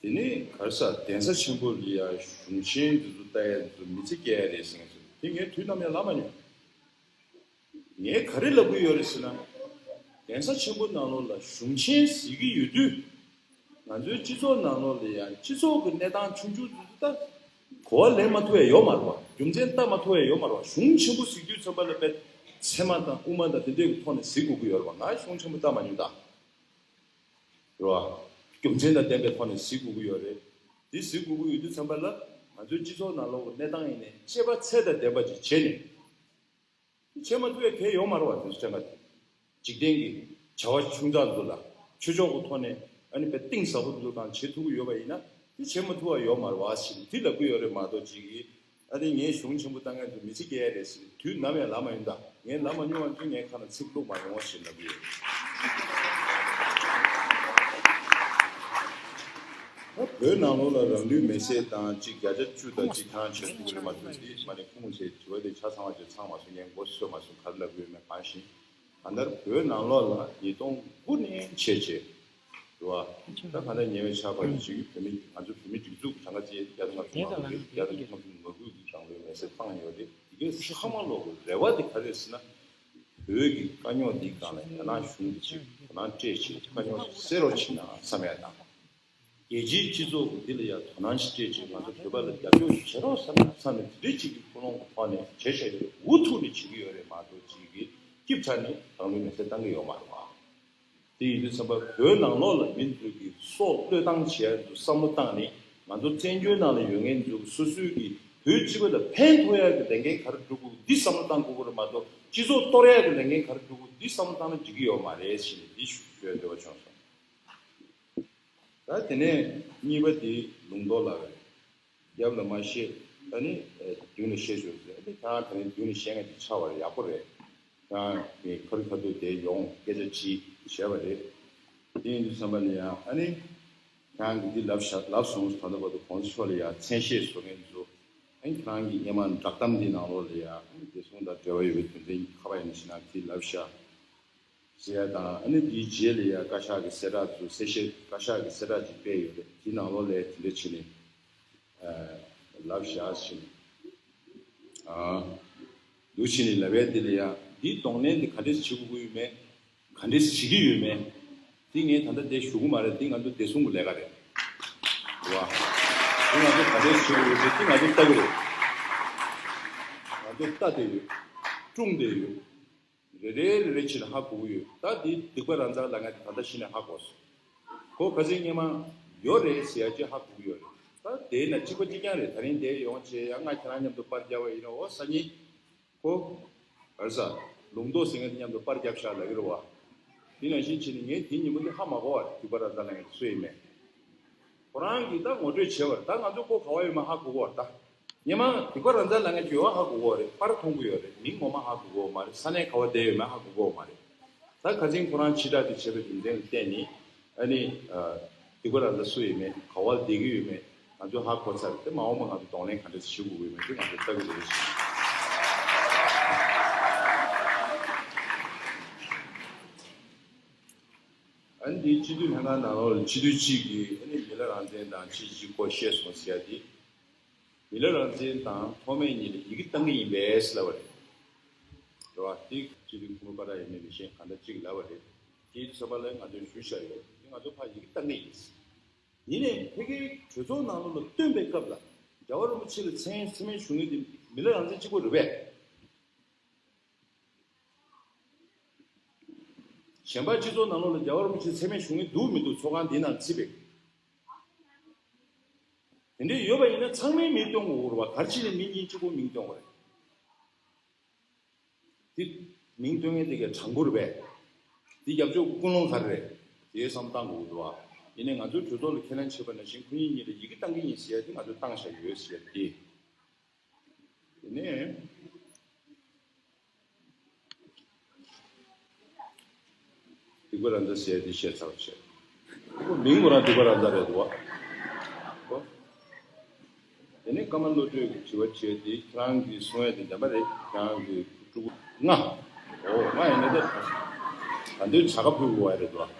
ནས་ག་རེ་ཟ། གདན་ས་ཆེན་པོ་ལ་ཡ་གཞུང་ཆེན་འདི་ཚོ་ལྟ་ཡ་འདི་ཚོ་མི་ཚེ་སྐྱེལ་ཡ་རེད་ཟེར་མཁན་ཚོ་དེ་ངས་དུས་ནམ་ཡང་ལབ་མ་མྱོང་། ངས་ག་རེ་ལབ་ཀྱི་ཡོད་རེད་ཟེར་ན། གདན་ས་ཆེན་པོ་ནང་ལོགས་ལ་གཞུང་ཆེན་ཟེར་གྱི་ཡོད་དུས། ང་ཚོའི་སྤྱི་ཚོགས་ནང་ལོགས་ལ་ཡང་སྤྱི་ཚོགས་ཀྱི་གནས་སྟངས་ཆུང་ཆུང་ཚོ་ད་ གོ་བ་ལེན་མ་ཐུབ་ཡ་ཡོད་མ་རེད་བ། རྒྱུ་མཚན་ལྟ་མ་ཐུབ་ཡ་ཡོད་མ་རེད་བ། གཞུང་ཆེན་པོ་གཟིགས་དུས་ཙམ་པ་ལ་དཔེ་ཚད་མ་དང་དབུ་མ་དང་དེ་འདྲའི་གི་ཐོག་ནས་གཟིགས་དགོས་ཀྱི་ཡོད་རེད་བ། ང་གཞུང་ཆེན་པོ་ལྟ་མ་མྱོང་ད། རེད་བ། རྒྱུ་མཚན་དང་ལྡན་པའི་ཐོག་ནས་གཟིགས་དགོས་ཀྱི་ཡོད་རེད། དེ་གཟིགས་དགོས་ཀྱི་ཡོད་དུས་ཙམ་པ་ལ་ང་ཚོའི་སྤྱི་ཚོགས་ནང་ལོགས་ཀྱི་གནས་སྟངས་ཡིན་ནའི་དཔྱད་པ་ཚད་དང་ལྡན་པ་ཅིག་བྱས་ནས། དེ་བྱེད་མ་ཐུབ་པའི་གལ་ཡོད་མ་རེད་བ། དེ་ཚོ་དྲན་པ་དེ། འཇིག་རྟེན་གྱི་བྱ་བ་ཆུང་ཙག་ཚོ་ལ་ཆོས་ཕྱོགས་ཀྱི་ཐོག་ནས་ཨ་ནི་དཔེ་གཏིང་ཟབ་པོ་འདུག་དང་བྱེད་ཐུབ་ཀྱི་ཡོད་པ་ཡིན་ན་དེ་བྱེད་མ་ཐུབ་པ་ཡོད་མ་རེད་བ་ཞེས་དེ་ལབ་ཀྱི་ཡོད་རེད་མ་གཏོགས་ཅིག་གིས་ཨ་ནི་ངས་གཞུང་ཆེན་པོ་ལྟ་མཁན་ཚོ་མི་ཚེ་སྐྱེལ་ཡ་རེད་ཟེར་དུས་ནམ་ཡང་ལབ་མ་ཡོང་ད། ངས་ལབ་མ་མྱོང་བ་ཚོས་ངའི་ཁ་ནང་ཚིག་བླུགས་མ་ཡོང་ཞེས་ལབ་ཀྱི་ཡོད། བོད་ནང་ལོགས་ལ་རང་ལུས་མེར་སྲེག་དང་གཅིག་བརྒྱ་ཆ་བཅུ་དང་གཅིག་ཐང་ཆད་ཐུབ་ཀྱི་རེད་མ་གཏོགས་འདི་མ་ནས་ཁུངས་བྱས་དྲི་བ་དེ་ཆ་ཚང་བ་ཅིག་ཚང་མ་སོང་། ངས་མགོ་གསོས་མ་སོང་། ག་རེ་ལབ་ཀྱི་ཡོད་མེད་གང་ཤེས། གང་ལྟར་བོད་ནང་ལོགས་ལ་ཉིས་སྟོང་དགུ་ནས་བྱས་བྱས་རེད་བ། ད་གང་ལྟར་ཉེ་བའི་ཆར་བར་དུ་བྱེད་ཀྱི་བོད་མི་ང་ཚོ་བོད་མི་སྒྲིག་འཛུགས་གྲངས་ཀ་བཅས་བརྒྱ་དང་ལྔ་བཅུ་ང་དགུ་ཡོད། བརྒྱ་དང་ལྔ་བཅུ་ང་དགུ་གི་རང་ལུས་མེར་སྲེག་བཏང་ཡོད་རེད། དེ་གའི་ཚང་མ་ལོག་གི་རེ་བ་དེ་ག་རེ་རེད་ཟེར་ན། བོད་ཀྱི་དཀའ་རྙོག་འདིའི་སྒང་ལ་རྒྱ་ནག་གཞུང་གིས་ཅིག་དོ་སྣང་སྤྲད་ཅིག་དཀའ་རྙོག་ཅིག་སེལ་རོགས་བྱེད་ན་བསམ་ཡ་དང་། རྒྱལ་སྤྱིའི་སྤྱི་ཚོགས་ཀྱིས་འདི་ལ་ཡང་དོ་སྣང་ཞིག་སྤྲད་ཅིག་ང་ཚོ་བོད་པ་ལ་རྒྱབ་སྐྱོར་ཞིག་བྱེད་རོགས་བསམ་ན་བསམ་ནས་དེ་འདྲའི་ཅིག་གི་ཀུན་སློང་གི་ཐོག་ནས་བྱས་བཞག་ཡོད་རེད། འུ་ཐུག་ནས་བྱེད་ཀྱི་ཡོད་རེད་མ་གཏོགས་ཅིག་གིས་སྐྱིབ་ཁྲ་ནས་རང་ལུས་མེར་སྲེག་བཏང་གི་ཡོད་མ་རེད་བ། དེ་ཡིན་དུས་ཙམ་པ་བོད་ནང་ལོགས་ལ་མི་ཚོས་ཀྱི་སྲོག་བློས་བཏང་བྱས་ཚོ་བསམ་བློ་བཏང་ནས་ང་ཚོ་བཙན་བྱོལ་ནང་ལ་ཡོད་མཁན་ཚོ་སོ་སོའི་གི་བོད་སྤྱི་པ་ལ་ཕན་ཐོགས་ཡག་གི་ལས་འགན་ག་རེ་སྒྲུབ་དགོས་འདི་བསམ་བློ་བཏང་དགོས་ཀྱི་རེད་མ་གཏོགས་སྤྱི་ཚོགས་གཏོར་ཡག་གི་ལས་འགན་ག་རེ་སྒྲུབ་དགོས་འདི་བསམ་བློ་བཏང་ན་འགྲིག་གི་ཡོད་མ་རེད་ཟེར་ནས་འདི་ཞུ་ཞུ་ཡ་འདོད་པ་བྱུང་སོང་། ད་དེ་ནས་གཉིས་པ་དེ་ལུང་རྟོགས་ལགས་རེད། རྒྱབ་ལ་མ་བཤད། ད་ནི་མདུན་ལ་བཤད་ཆོག་ཟེར། ཨ་ནི་ཁྱེད་རང་ད་ནི་མདུན་ལ་བཤད་མཁན་དེ་ཆགས་པ་རེད། ཡག་པོ་རེད། ཁྱེད་རང་གི་ཁ་རི་ཁ་ཐུག་དེ་ཡོང་སྐད་ཆ་དྲིས་བྱས་པ་རེད། དེ་ཡིན་དུས་ཙམ་པ་ལ་ཡང་ཨ་ནི་ཁྱེད་རང་གིས་འདི་ལབ་ཤག་ལབ་སོང་། ད་ལྟ་བར་དུ་གོང་ས་མཆོག་ལ་ཡང་མཚན་ཤས་བཟོ་མཁན་ཚོ་ཨ་ནི་ཁྱེད་རང་གི་སྔོན་མ་བསྒྲགས་གཏམ་འདི་ནང་ལོགས་ལ་ཡང་ཨ་ནི་བདེ་སྲུང་དང་འབྲེལ་བ་ཡོད་པའི་དོན་ཚན་གྱི་ཁ་པར་ཡིན་ན་ཞིག་ནང་དེ་ལབ་ཤག་ཟེར་ཡ་དང་། ཨ་ནི་དེའི་རྗེས་ལ་ཡ་བཀའ་ཤག་གི་གསལ་བསྒྲགས་ཚོ་གསལ་བཤད་བཀའ་ཤག་གི་གསལ་བསྒྲགས་ཅིག་སྤེལ་ཡོད་རེད། དེའི་ནང་ལོགས་ལ་དེ་འདྲ་བྱས་ནས་ཨ་ལབ་བཞག་ཕྱིན། ཨ་འདུག་བྱས་ནས་ལབ་ཡ་དེ་ལ་ཡ་འདིའི་གདོང་ལེན་དེ་ག་འདྲས་བྱེད་དགོས་ཀྱི་ཡོད་མེད། ག་འདྲས་བྱེད་ཀྱི་ཡོད་མེད། དེ་ངས་ད་ལྟ་འདིར་ཞུ་གི་མ་རེད། དེ་ང་ཚོ་བདེ་སྲུང་གི་ལས་ཀ་རེད། རེད་བ། དེ་ང་ཚོ་ག་འདྲས་བྱེད་དགོས་ཡོད་མེད་དེ་ང་ཚོ་ལྟ་གི་རེད། ང་ཚོ་ལྟ་བསྡད་ཡོད། སྲུང་བསྡད་ཡོད། རེ་རེ་རེ་རེ་བྱས་ནས་ཧ་གོ་གི་ཡོད། ད་འདི་སྡིག་པ་ར་མཛངས་ལབ་མཁན་དེ་ད་ལྟ་གཞི་ནས་ཧ་གོ་སོང་། ཁོ་ཁ་སང་སྔོན་མ་ཡོད་རེད་ཟེར་ཡ་ཅིག་ཧ་གོ་གི་ཡོད་རེད། ད་དེའི་ནང་གཅིག་པ་གཅིག་རྐྱང་རེད། ད་རིང་དེ་ཡོང་བྱས་ཡང་ང་ཁྱེད་རང་མཉམ་དུ་པར་རྒྱག་པ་ཡིན་ན་འོ་སང་ཉིན་ཁོ་ག་རེ་ཟ་ལུང་རྟོགས་ཟེར་མཁན་དེ་མཉམ་དུ་པར་རྒྱབ་ཤག་ལབ་ཀྱི་རེད་བ། དེ་ནང་བཞིན་བྱས་ནས་ངས་དེ་ཉིན་མོ་དེ་ཧ་མ་གོ་བ་རེད། སྡིག་པ་ར་མཛངས་ལབ་མཁན་དེ་སུ་ཡིན་མིན། ཁོ་རང་གིས་ད་ངོ་སྤྲོད་བྱས་པ་རེད། ད་ང་ཚོ་ཁོ་ག་བ་ཡོད་མེད་ཧ་གོ་གི་ཡོད་རེད། ད་སྔོན་མ་སྡིག་པ་ར་མཛངས་ལབ་མཁན་ཅིག་ཡོད་པ་ཧ་གོ་གི་ཡོད་རེད། པར་མཐོང་གི་ཡོད་རེད། མིང་ངོ་མ་ཧ་གོ་གི་ཡོད་མ་རེད། ས་གནས་ག་བ་བསྡད་ཡོད་མེད་ཧ་གོ་གི་ཡོད་མ་རེད། ད་ཁ་སང་ཁོ་རང་ཕྱིར་བསྒྲགས་དེ་བྱས་པའི་རྒྱུ་མཚན་ལ་བརྟེན་ནས་ཨ་ནི་ཨ་སྡིག་པ་ར་མཛངས་སུ་ཡོད་མེད་ག་བ་བསྡད་ཀྱི་ཡོད་མེད་ང་ཚོས་ཧ་གོ་ཚར་རེད། དེ་མ་འོངས་པ་ང་ཚོ་གདོང་ལེན་ག་འདྲ་ཞིག་ཞུ་དགོས་ཀྱི་ཡོད་མེད་དེ་ང་ཚོས་ལྟ་གི་རེད། ཨ་ནི་དེའི་སྤྱི་འཐུས་ལྷན་ཁང་ནང་ལོགས་ལ་སྤྱི་འཐུས་གཅིག་གིས་ཨ་ནི་མི་ལ་རང་བཙན་དང་ཕྱི་གཞིས་སྐོར་བཤད་སོང་ཟེར་ཡ་དེ། མི་ལ་རང་བཙན་དང་ཐོགས་མེད་གཉིས་ལ་ཡི་གེ་བཏང་གི་ཡིན་པས་ལབ་པ་རེད། རེད་བ། དེ་སྤྱི་འཐུས་ཁོང་པ་ར་ཡིན་མིན་མི་ཤེས། གང་འདྲ་གཅིག་ལབ་པ་རེད། དེའི་ཚོད་པ་ལ་ང་ཚོས་ཞུ་བཞག་ཡོད། དེ་ང་ཚོ་ཕར་ཡི་གེ་བཏང་གི་ཡིན། ཡིན་ནའི་ཕ་གིའི་གྲོས་ཚོགས་ནང་ལོགས་ལ་བཏོན་པའི་སྐབས་ལ་རྒྱལ་བ་རིན་པོ་ཆེ་ལ་མཚན་མཚན་སྨད་ཞུ་མཁན་དེ་མི་ལ་རང་བཙན་གཅིག་པོ་རེད་པས། གཞན་པ་སྤྱི་ཚོགས་ནང་ལོགས་ལ་རྒྱལ་བ་རིན་པོ་ཆེ་མཚན་སྨད་ཞུ་མཁན་འདུག་མི་འདུག་ཚོགས་ཁང་འདི་ནང་བརྩིས་པས། དེ་འདྲས་ཡོད་པ་ཡིན་ན་ཚང་མས་མིང་བཏོན་དགོས་རེད་བ། ག་རེ་བྱས་ནས་མི་གཉིས་གཅིག་པོ་མིང་བཏོན་དགོས་རེད། དེ་མིང་བཏོན་མཁན་དེ་གའི་དྲང་པོ་རེད་པས། དེ་རྒྱབ་ཕྱོགས་ཀུན་སློང་ག་རེ་རེད། དེའི་བསམ་བཏང་དགོས་འདུག་བ། ཡིན་ནའི་ང་ཚོའི་གྲོས་ཚོགས་ལ་ཁས་ལེན་བྱས་པ་ནང་བཞིན་ཁོ་གཉིས་གཉིས་ལ་ཡི་གེ་བཏང་གི་ཡིན་ཟེར་ཡ་དེ་ང་ཚོས་བཏང་བཞག་ཡོད་ཟེར་ཡ་དེ། དེ་ནས། སྡིག་པ་ར་མཛངས་ཟེར་ཡ་དེ་བཤད་ཚར་བ་བྱས། ཁོ་མིང་ཁོ་རང་སྡིག་པ་ར་མཛངས་རེད་འདུག་བ། ཁོ། དེ་ནས་ཀརྨ་བློ་གྲོས་ཀྱིས་དྲི་བ་བྱས་ཏེ་ཁྱེད་རང་གིས་གསུང་ཡ་དེ་བདེན་པ་རེད། ཁྱེད་རང་གིས་ཕྲུ་གུ་ལྔ། འོ་ལྔ་ཡིན་ན་ད་ད་དུང་བྱ་དགའ་ཕུལ་དགོས་པ་རེད་འདུག་བ།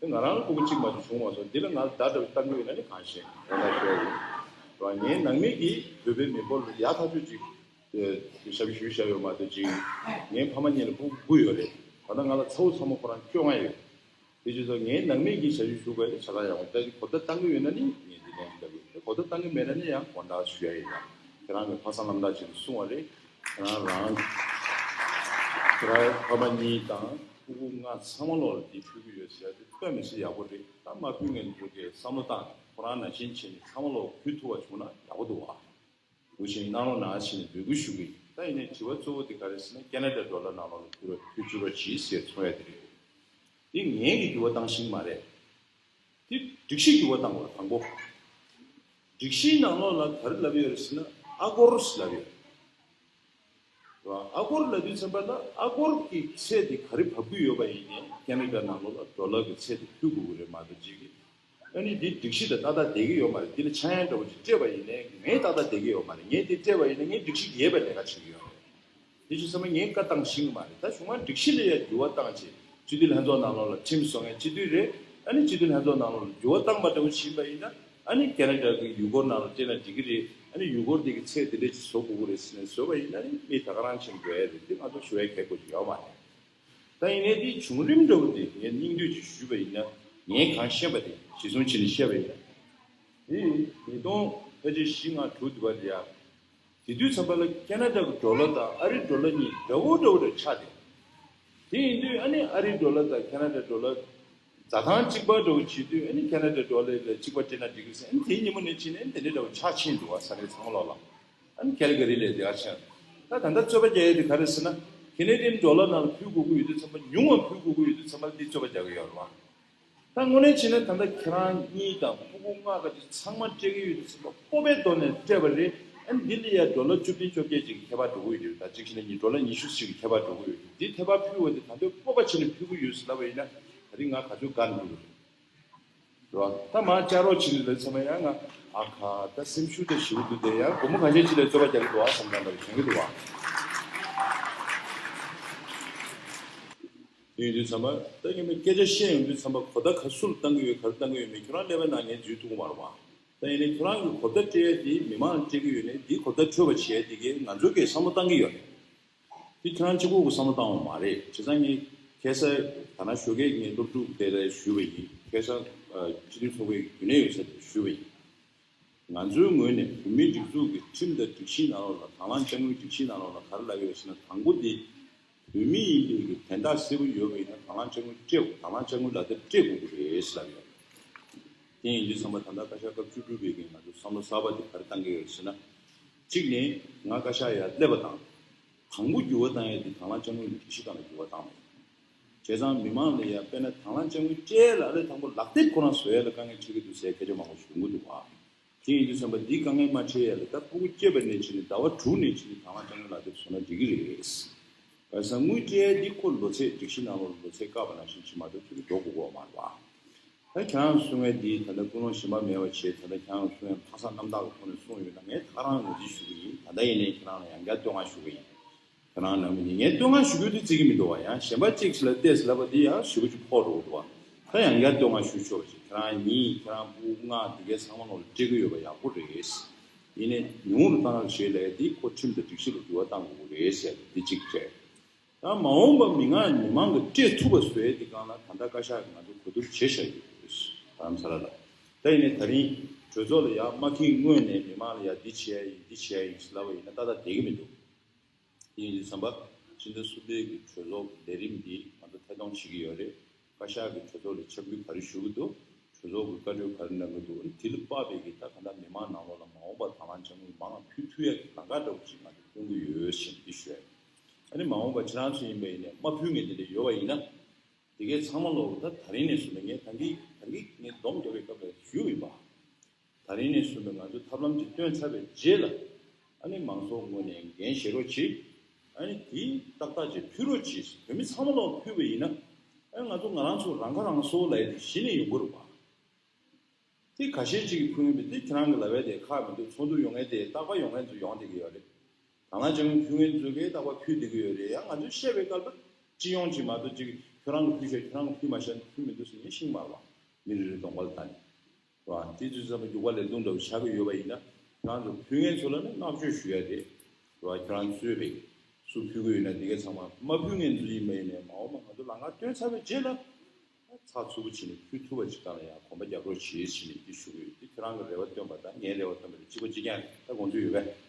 དེ་ང་རང་ལ་ཕྲུ་གུ་གཅིག་མ་གཏོགས་བྱུང་མ་སོང་། འདི་ལ་ང་ལ་བརྡ་འདྲ་བོ་བཏང་གི་ཡོད་ན་ནི་གང་ཤེས། ད་ལྟ་ཤོར་ཡོད། ངའི་ནང་མི་གིས་བོད་པའི་མི་འབོར་ལ་ཡག་ཐག་ཆོད་ཅིག་ཞབས་ཞུ་བྱས་ཡོད་མ་གཏོགས་ཅིག་ངའི་ཕ་མ་གཉིས་ལ་ཕྲུ་གུ་དགུ་ཡོད་རེད། ད་ལྟ་ང་ལ་ཚ་བོ་ཚ་མོ་ཁོ་རང་བཅོ་ལྔ་ཡོད། དེ་བྱས་ཙང་ངའི་ནང་མི་གིས་ཞབས་ཞུ་ཞུ་དགོས་ནི་ཆ་ཚང་ཡག་པོ་ལྟ་གི། གོ་བརྡ་བཏང་གི་ཡོད་ན་ནི་ངས་འདི་ལན་ཞིག་ལྟ་གི་ཡོད། གོ་བརྡ་བཏང་གི་མེད་ན་ནི་ཡང་དགོངས་དག་ཞུ་ཡ་ཡིན། ཡང་ཁྱེད་རང་གི་ཕ་བཟང་རྣམ་དག་ཅིག་གསུང་བ་རེད། ཁྱེད་རང་རང་ཁྱེད་རང་ཕ་མ་གཉིས་དང་ཕྲུ་གུ་ལྔ་ཚང་མ་ལོག་ལ་འདི་ཕུལ་གི་ཡོད་ཟེར་ཡ་དེ་དཔེ་མི་སྲིད་ཡག་པོ་རེད། ད་མ་ཕུལ་མཁན་ཚོ་གིས་བསམ་བློ་བཏང་ནས་ཁོ་རང་ནང་བཞིན་བྱས་ནས་ཚང་མ་ལོག་ཕུལ་ཐུབ་པ་བྱུང་ན་ཡག་པོ་འདུག་བ། འུ་ཆེན་གནང་རོགས་གནང་ཞེས་ནས་འབོད་སྐུལ་ཞུ་གི་ཡིན། ད་ཡིན་ནའི་དྲི་བ་གཙོ་བོ་དེ་ག་རེ་ཟེར་ན། ཁེ་ན་ཌ་ཌོ་ལར་ནང་ལོགས་ལ་ཕུལ་རོགས་ཕུལ་བཅུག་རོགས་གྱིས་ཟེར་གསུང་ཡ་དེ་རེད། དེ་ངས་ཀྱིས་འགྱུར་བ་བཏང་ཤེས་ཀྱི་མ་རེད། དེ་སྒྲིག་གཞི་འགྱུར་བ་བཏང་དགོས་རེད། དང་པོ། སྒྲིག་གཞིའི་ནང་ལོགས་ལ་ག་རེ་ལབ་ཡོད་རེད་ཟེར་ན། ཨ་སྒོར་ཟེར་ལབ་ཡོད་རེད། ཨ་སྒོར་ལབ་དུས་ཙམ་པ་ལ་ཨ་སྒོར་གྱི་ཚད་དེ་ག་རེ་བབས་ཀྱི་ཡོད་པ་ཡིན་ནའི་ཁེ་ན་ཌ་ནང་ལོགས་ལ་ཌོ་ལར་གྱི་ཚད་དེ་ཕུལ་དགོས་ཀྱི་རེད་མ་གཏོགས་ཅིག་གིས། ཨ་ནི་འདི་སྒྲིག་གཞི་དང་ཏག་ཏག་བསྡད་ཀྱི་ཡོད་མ་རེད། འདི་ལ་ཆག་ཡང་འདྲ་བོ་ཅིག་སྤྲད་པ་ཡིན་ནའི་ངས་ཏག་ཏག་བསྡད་ཀྱི་ཡོད་མ་རེད། ངས་འདི་སྤྲད་པ་ཡིན་ན་ངས་སྒྲིག་གཞི་ཡོད་པའི་ལས་ཀ་བྱེད་ཀྱི་ཡོད་རེད། དེ་བྱས་ཙང་ངས་བཀའ་བཏང་ཤེས་ཀྱི་མ་རེད། ད་གཞུག་མ་སྒྲིག་གཞི་ལ་ཡང་འགྱུར་བ་བཏང་བྱས་སྤྱི་འཐུས་ལྷན་ཚོགས་ནང་ལོགས་ལ་ཁྲིམས་བཟོ་མཁན་སྤྱི་འཐུས་རེད། ཨ་ནི་སྤྱི་འཐུས་ལྷན་ཚོགས་ནང་ལོགས་ལ་འགྱུར་བ་བཏང་པ་འདྲ་བོ་ཕྱིན་པ་ཡིན་ན། ཨ་ནི་ཁེ་ན་ཌ་གི་ཡུལ་སྐོར་ནང་ལ་སྤྲད་ན་འགྲིག་གི་རེད། ཨ་ནི་ཡུལ་སྐོར་དེ་གི་ཚད་དེ་འདྲ་ཅིག་བཟོ་དགོས་ཀྱི་རེད་ཟེར་ནས་བཟོས་པ་ཡིན་ན་ནི་མི་ད་ག་རང་ཕྱིན་འགྲོ་ཡ་རེད། དེ་ང་ཚོ་ཞུ་ཡ་གལ་དགོས་ཀྱི་ཡོད་མ་རེད། ད་ཡིན་ནའི་དེའི་བྱུང་རིམ་འདྲ་བོ་དེ་ངས་སྙིང་བསྡུས་ཅིག་ཞུས་པ་ཡིན་ན། ངས་གང་ཤེས་པ་དེ་གཞི་བཟུང་བྱས་ནས་བཤད་པ་ཡིན་ན། དེ་ཉིས་སྟོང་ཕལ་ཆེར་བཞི་ལྔ་དྲུག་དུ་བ་དེ་ཡ། དེ་དུས་ཙམ་པ་ལ་ཁེ་ན་ཌ་གི་ཌོ་ལར་དང་ཨ་རིའི་ཌོ་ལར་གཉིས་འདྲ་བོ་འདྲ་བོ་རེ་ཆགས་ཏེ། དེ་ཡིན་དུས་ཨ་ནི་ཨ་རིའི་ཌོ་ལར་དང་ཁེ་ན་ཌ་ཌོ་ལར་འཛའ་ཐང་གཅིག་པ་འདྲ་བོ་བྱེད་དུས། ཨ་ནི་ཁེ་ན་ཌ་ཌོ་ལར་ལ་གཅིག་པ་སྤྲད་ན་འགྲིག་གི་ཟེར། ཨ་ནི་དེའི་ཉིན་མོ་ནས་ཕྱིན་ནས་ཨ་ནི་དེ་འདྲའི་འདྲ་བོ་ཆགས་ཕྱིན་འདུག་བ། ས་གནས་ཚང་མ་ལོག་ལ། ཨ་ནི་ཁལ་ག་རི་ལ་དེ་ག་ཕྱིན། ད་ད་ལྟ་རྩོད་པ་རྒྱག་ཡས་དེ་ག་རེ་ཟེར་ན། ཁེ་ན་ཌི་ཡན་ཌོ་ལར་ནང་ལ་ཕུལ་དགོས་ཀྱི་ཡོད་དུས་ཙམ་པ། ཉུང་བ་ཕུལ་དགོས་ཀྱི་ཡོད་དུས་ཙམ་པ་འདི་རྩོད་པ་རྒྱག་གི་ཡོད་རེད་བ། ད་དངོས་གནས་བྱས་ན་ད་ལྟ་ཁྱེད་རང་གཉིས་དང་ཕྲུ་གུ་ལྔ་ག་ཅིག་ཚང་མ་སྤྲད་ཀྱི་ཡོད་དུས་ཙམ་པ། སྤོབས་པའི་ཐོག་ནས་སྤྲད་པ་རེད། ཨ་ནི་འདི་ལ་ཡ་ཌོ་ལར་བཅུ་བདུན་བཅོ་བརྒྱད་ཅིག་ཁྱད་པར་འགྲོ་གི་ཡོད་རེད། ད་གཅིག་བྱས་ན་ཉི་ཌོ་ལར་ཉི་ཤུ་ཞིག་གི་ཁྱད་པར་འགྲོ་གི་ཡོད་རེད། འདི་ཐད་པ་ཕུལ་བ་དེ་ད་དུང་སྤོབས་པ་བྱས་ནས་ཕུལ་གྱི་ཡོད་ཟེར་ལབ་པ་ཡིན་ན། ད་རིང་ང་ག་ཚོད་དགའ་འདུག་རེད། རེད་བ། ད་མར་བཅར་རོགས་བྱེད་ལ་ཚང་མ་ཡང་ང་ཨ་ཁ་ད་སེམས་ཤུགས་ད་ཞེ་པོ་འདུག་སྟེ། ཡང་སྒོར་མོ་གང་ཅི་ཅིག་ལ་རྩོད་པ་རྒྱག་གི་འདུག་བ་བསམ་སྟངས་འདྲ་བོ་དྲན་གྱི་འདུག་བ། དེ་ཡིན་དུས་ཚང་མ་ད་ངས་མི་སྐད་ཆ་བཤད་ཡོང་དུས་ཙམ་པ། གོ་བརྡ་ག་སུ་ལ་བཏང་གི་ཡོད། ག་རེ་བཏང་གི་ཡོད་མེད་ཁྱོད་རང་ཀླད་པའི་ནང་ངས་འཛུལ་ཐུབ་ཀྱི་མ་རེད་བ། ད་ཡིན་ནའི་ཁྱོད་རང་གི་གོ་བརྡ་སྤྲད་ཡས་དེ་མི་མང་ལ་སྤྲད་ཀྱི་ཡོད་ནའི། དེའི་གོ་བརྡ་འཕྲོད་པ་བྱེད་ཡས་དེ་གས་ང་ཚོ་གས་བསམ་བློ་བཏང་གི་ཡོད་རེད། དེ་ཁྱེད་རང་གཅིག་པོ་གི་བསམ་བློ་བཏང་བ་མ་རེད། བྱས་ཙང་ངས་ཁ་སང་ད་ནང་ཞོགས་ཀས་ངས་སློབ་ཕྲུག་དེ་ལ་ཞུས་པ་ཡིན། ཁ་སང་ཨ་སྤྱི་འཐུས་ཚོགས་པའི་རྒྱུན་ལས་ཡོད་ས་དེར་ཞུས་པ་ཡིན། ང་ཚོའི་ངོས་ནས་བོད་མིའི་སྒྲིག་འཛུགས་ཀྱི་ཁྲིམས་དང་སྒྲིག་གཞིའི་ནང་ལོགས་ལ། དང་བླངས་དཔྱ་དངུལ་སྒྲིག་གཞིའི་ནང་ལོགས་ལ་ག་རེ་ལབ་ཡོད་ཟེར་ན། དང་པོ་དེ་བོད་མི་ཡིན་པའི་གི་དན་རྟགས་གསལ་པོ་ཡོད་པ་ཡིན་ན་དང་བླངས་དཔྱ་དངུལ་སྤྲད་དགོས། དང་བླངས་དཔྱ་དངུལ་ལག་དེབ་སྤྲད་དགོས་ཀྱི་རེད་ཟེར་ལབ་ཡོད། དེ་ཡིན་དུས་ཙམ་པ་ད་ལྟ་བཀའ་ཤག་སྐབས་བཅུ་དྲུག་པའི་གི་ང་ཚོ་བསམ་བློ་གསར་པ་དེ་ག་རེ་བཏང་གི་ཡོད་ཟེར་ན། གཅིག་ནས་ང་བཀའ་ཤག་ཡར་སླེབས་པ་དང་། དང་པོ་འགྱུར་བ་བཏང་ཡས་དེ་དང་བླངས་དཔྱ་དངུལ་གྱི་སྒྲིག་གཞི་སྒང་ལ་འགྱུར་བ་བཏང་མེད། བྱས་ཙང་མི་མང་ལ་ཡ་དཔེར་ན་དང་བླངས་དཔྱ་དངུལ་སྤྲད་ལ་ཨ་ལས་དང་པོ་ལག་དེབ་ཁོ་རང་བཟོ་ཡས་ལ་དཀའ་ངལ་འཕྲད་ཀྱི་འདུག་ཟེར་སྐད་ཆ་མང་པོ་ཞིག་ཡོང་གི་འདུག་བ། དེ་ཡིན་དུས་ཙམ་པ་འདིའི་དཀའ་ངལ་མ་འཕྲད་ཡས་ལ་ད་ཕྲུ་གུ་སྐྱེས་པ་ནས་བྱས་ནས་ཟླ་བ་དྲུག་ནས་བྱས་ནས་དང་བླངས་དཔྱ་དངུལ་ལག་དེབ་བཟོ་ན་འགྲིག་གི་རེད། བྱས་ཙང་དངུལ་སྤྲད་ཡས་འདི་ཁོ་ལོ་ཚད་སྒྲིག་གཞི་ནང་ལོགས་ལོ་ཚད་བཀག་པ་ནང་བཞིན་བྱེད་མ་གཏོགས་ཁྱོད་ཀྱིས་འགྲོ་དགོས་ཀྱི་ཡོད་མ་རེད་བ། ད་ཁྱེད་རང་གསུང་ཡས་འདི་ད་ལྟ་ཀུན་སློང་གཞན་པ་མེད་པ་བྱས། ད་ལྟ་ཁྱེད་རང་གསུང་ཡས་ཕ་བཟང་རྣམ་དག་གི་ཐོག་ནས་གསུངས་ཡོད་ན། ངས་ད་ག་རང་ངོས་འཛིན་ཞུ་གི་ཡིན། ད་ལྟ་ཡིན་ནའི་ཁྱེད་རང་ལ་ཡང་བསྐྱར་བསྟོད་བསྔགས་ཞུ་གི་ཡིན། ཁྱེད་རང་ནང་མི་ནི་ངས་བསྟོད་བསྔགས་ཞུ་རྒྱུ་དེ་བརྩི་གི་མི་འདུག་བ། ཡང་གཞན་པ་གཅིག་ལ་བལྟས་ཟེར་ལབ་པ་འདི་ཡང་ཞེ་པོ་ཅིག་ཕོག་འགྲོ་གི་འདུག་བ། ད་ཡང་བསྐྱར་བསྟོད་བསྔགས་ཞུ་ཆོག་པ་ཞིག་ཁྱེད་རང་གཉིས་ཁྱེད་རང་ཕྲུ་གུ་ལྔ་འདི་གའི་ཚང་མ་ལོག་ལ་སྤྲད་གི་ཡོད་པ་ཡག་པོ་རེད། ཡིན་ནའི་ཉུང་རུ་བཏང་རོགས་བྱེད་ལབ་ཡས་འདི་ཁོ་ཁྲིམས་དང་སྒྲིག་གཞི་ལ་འགྱུར་བ་བཏང་དགོས་ཀྱི་རེད་ཟེར་འདི་གཅིག་བྱས། ད་མ་འོངས་པ་མི་མང་མི་མང་གི་སྤྲད་ཐུབ་པ་བཟོ་ཡས་འདི་སྒང་ལ་ད་ལྟ་བཀའ་ཤག་གིས་ང་ཚོ་གོ་བསྡུར་བྱེད་བཞག་ཡོད་རེད། རྡ་རམ་ས་ལ་ལ། ད་ཡིན་ནའི་ད་རིང་གྲོས་ཚོགས་ལ་ཡར་མ་འཁྱེར་སྔོན་ནས་མི་མང་ལ་ཡར་འདི་བྱས་ཡིན་འདི་བྱས་ཡིན་ཟེར་ལབ་པ་ཡིན་ན་ཏག་ཏག་བསྡད་ཀྱི་མི་འདུག་དེ་ཡིན་དུས་ཙམ་པ་ཕྱི་ཟླ་གསུམ་པའི་གི་གྲོས་ཚོགས་ཀྱི་ལས་རིམ་འདི་ང་ཚོ་ཐད་གཏོང་བྱེད་ཀྱི་ཡོད་རེད། བཀའ་ཤག་གི་གྲོས་ཚོགས་ལ་འཆར་འབུལ་ག་རེ་ཞུ་གི་འདུག་གྲོས་ཚོགས་ཀྱི་བཀའ་འཁྲོལ་ག་རེ་གནང་གི་འདུག་དེ་ལ་དཔག་པའི་གི་ད་ག་ད་མི་མང་ནང་ལོགས་ལ་མ་འོངས་པར་དང་བླངས་དཔྱ་དངུལ་མང་ལ་ཕུལ་ཐུབ་ཡ་གི་ལམ་ཁ་འདྲ་བོ་ཅིག་ང་ཚོ་སྟོན་གི་ཡོད་ཞེས་འདི་ཞུ་ཡ། ཨ་ནི་མ་འོངས་པར་ཁྱེད་རང་ཚོ་ཡིན་པ་ཡིན་ནའི་མ་ཕུལ་མཁན་དེ་འདྲ་ཡོད་པ་ཡིན་ན། དེ་གའི་ཚང་མ་ལོག་ད་ད་རིང་ནས་བཟུང་ནས་ངས་ད་གིན་ད་གིན་ངས་སྡོམ་རྒྱག་པའི་སྐབས་ལ་ཞུས་ཡིན་པ། ད་རིང་ནས་བཟུང་ནས་ང་ཚོས་ཐབས་ལམ་ཅིག་བཏོན་ཚར་བའི་རྗེས་ལ། ཨ་ནི་མང་ཚོགས་ངོས་ནས་འགན་བཞེས་རོགས་གྱིས། ཨ་ནི་དེ་ཏག་ཏག་ཅིག་ཕུལ་རོགས་གྱིས། བོད་མི་ཚང་མ་ལོག་ཕུལ་བ་ཡིན་ན། ཨ་ནི་ང་ཚོ་ང་རང་ཚོ་རང་ཁ་རང་གསོ་ལབ་ཡ་དེ་གཞི་ནས་ཡོང་གི་རེད་པ། དེ་ཁ་ཤས་ཅིག་གིས་ཕུལ་ཡོང་པས། དེ་ཁྱེད་རང་གི་ལབ་ཡ་དེ་ཁག་མི་འདུག་ཚོགས་འདུ་ཡོང་ཡ་དེ་རྟག་པར་ཡོང་མཁན་ཚོ་ཡོང་བསྡད་ཀྱི་ཡོད་རེད། དང་བླངས་དཔྱ་དངུལ་ཕུལ་མཁན་ཚོ་གིས་རྟག་པར་ཕུལ་བསྡད་ཀྱི་ཡོད་རེད། ཡང་ང་ཚོས་བཤད་པའི་སྐབས་ལ་སྤྱི་ཡོངས་ཀྱི་མ་གཏོགས་ཅིག་ཁྱོད་རང་གིས་ཕུལ་ཤག་ཁྱོད་རང་གིས་ཕུལ་མ་ཤག་ཕུལ་མི་འདུག་ཟེར་ངས་ཤེས་ཀྱི་མ་རེད་པ། མི་རེ་རེ་གདོང་པ་ལ་ལྟ་ནས། རེད་པ། དེ་དུས་ཙམ་པ་རྒྱུག་པ་ལས་རྡུང་འདྲ་བོ་ཆགས་ཀྱི་ཡོད་པ་ཡིན་ན། ཁྱེད་རང་ཚོ་ཕུལ་མཁན་ཚོ་ལ་ནི་བསྔགས་བརྗོད་ཞུ་ཡ་རེད། རེད་པ། ཁྱེད་རང་གཙོས་པའི་སུ་ཕུལ་གྱི་ཡོད་ན་དེ་ག་ཚང་མ། མ་ཕུལ་མཁན་ཚོ་ཡིན་པ་ཡིན་ནའི་མ་འོངས་པ་ང་ཚོ་ལམ་ཁ་སྟོན་ཚར་བའི་རྗེས་ལ། ཚགས་ཚུད་པོ་བྱས་ནས་ཕུལ་ཐུབ་པ་ཅིག་སྒང་ལ་ཡང་གོམ་པ་རྒྱག་རོགས་བྱེད་ཟེར་ནས་འདི་ཞུ་གི་ཡོད། འདི་ཁྱེད་རང་གི་རེ་བ་བཏོན་པ་དང་ངའི་རེ་བ་བཏོན་པ་དེ་གཅིག་པ་གཅིག་རྐྱང་རེད། ད་དགོངས་ཚུལ་ཡོད་པས།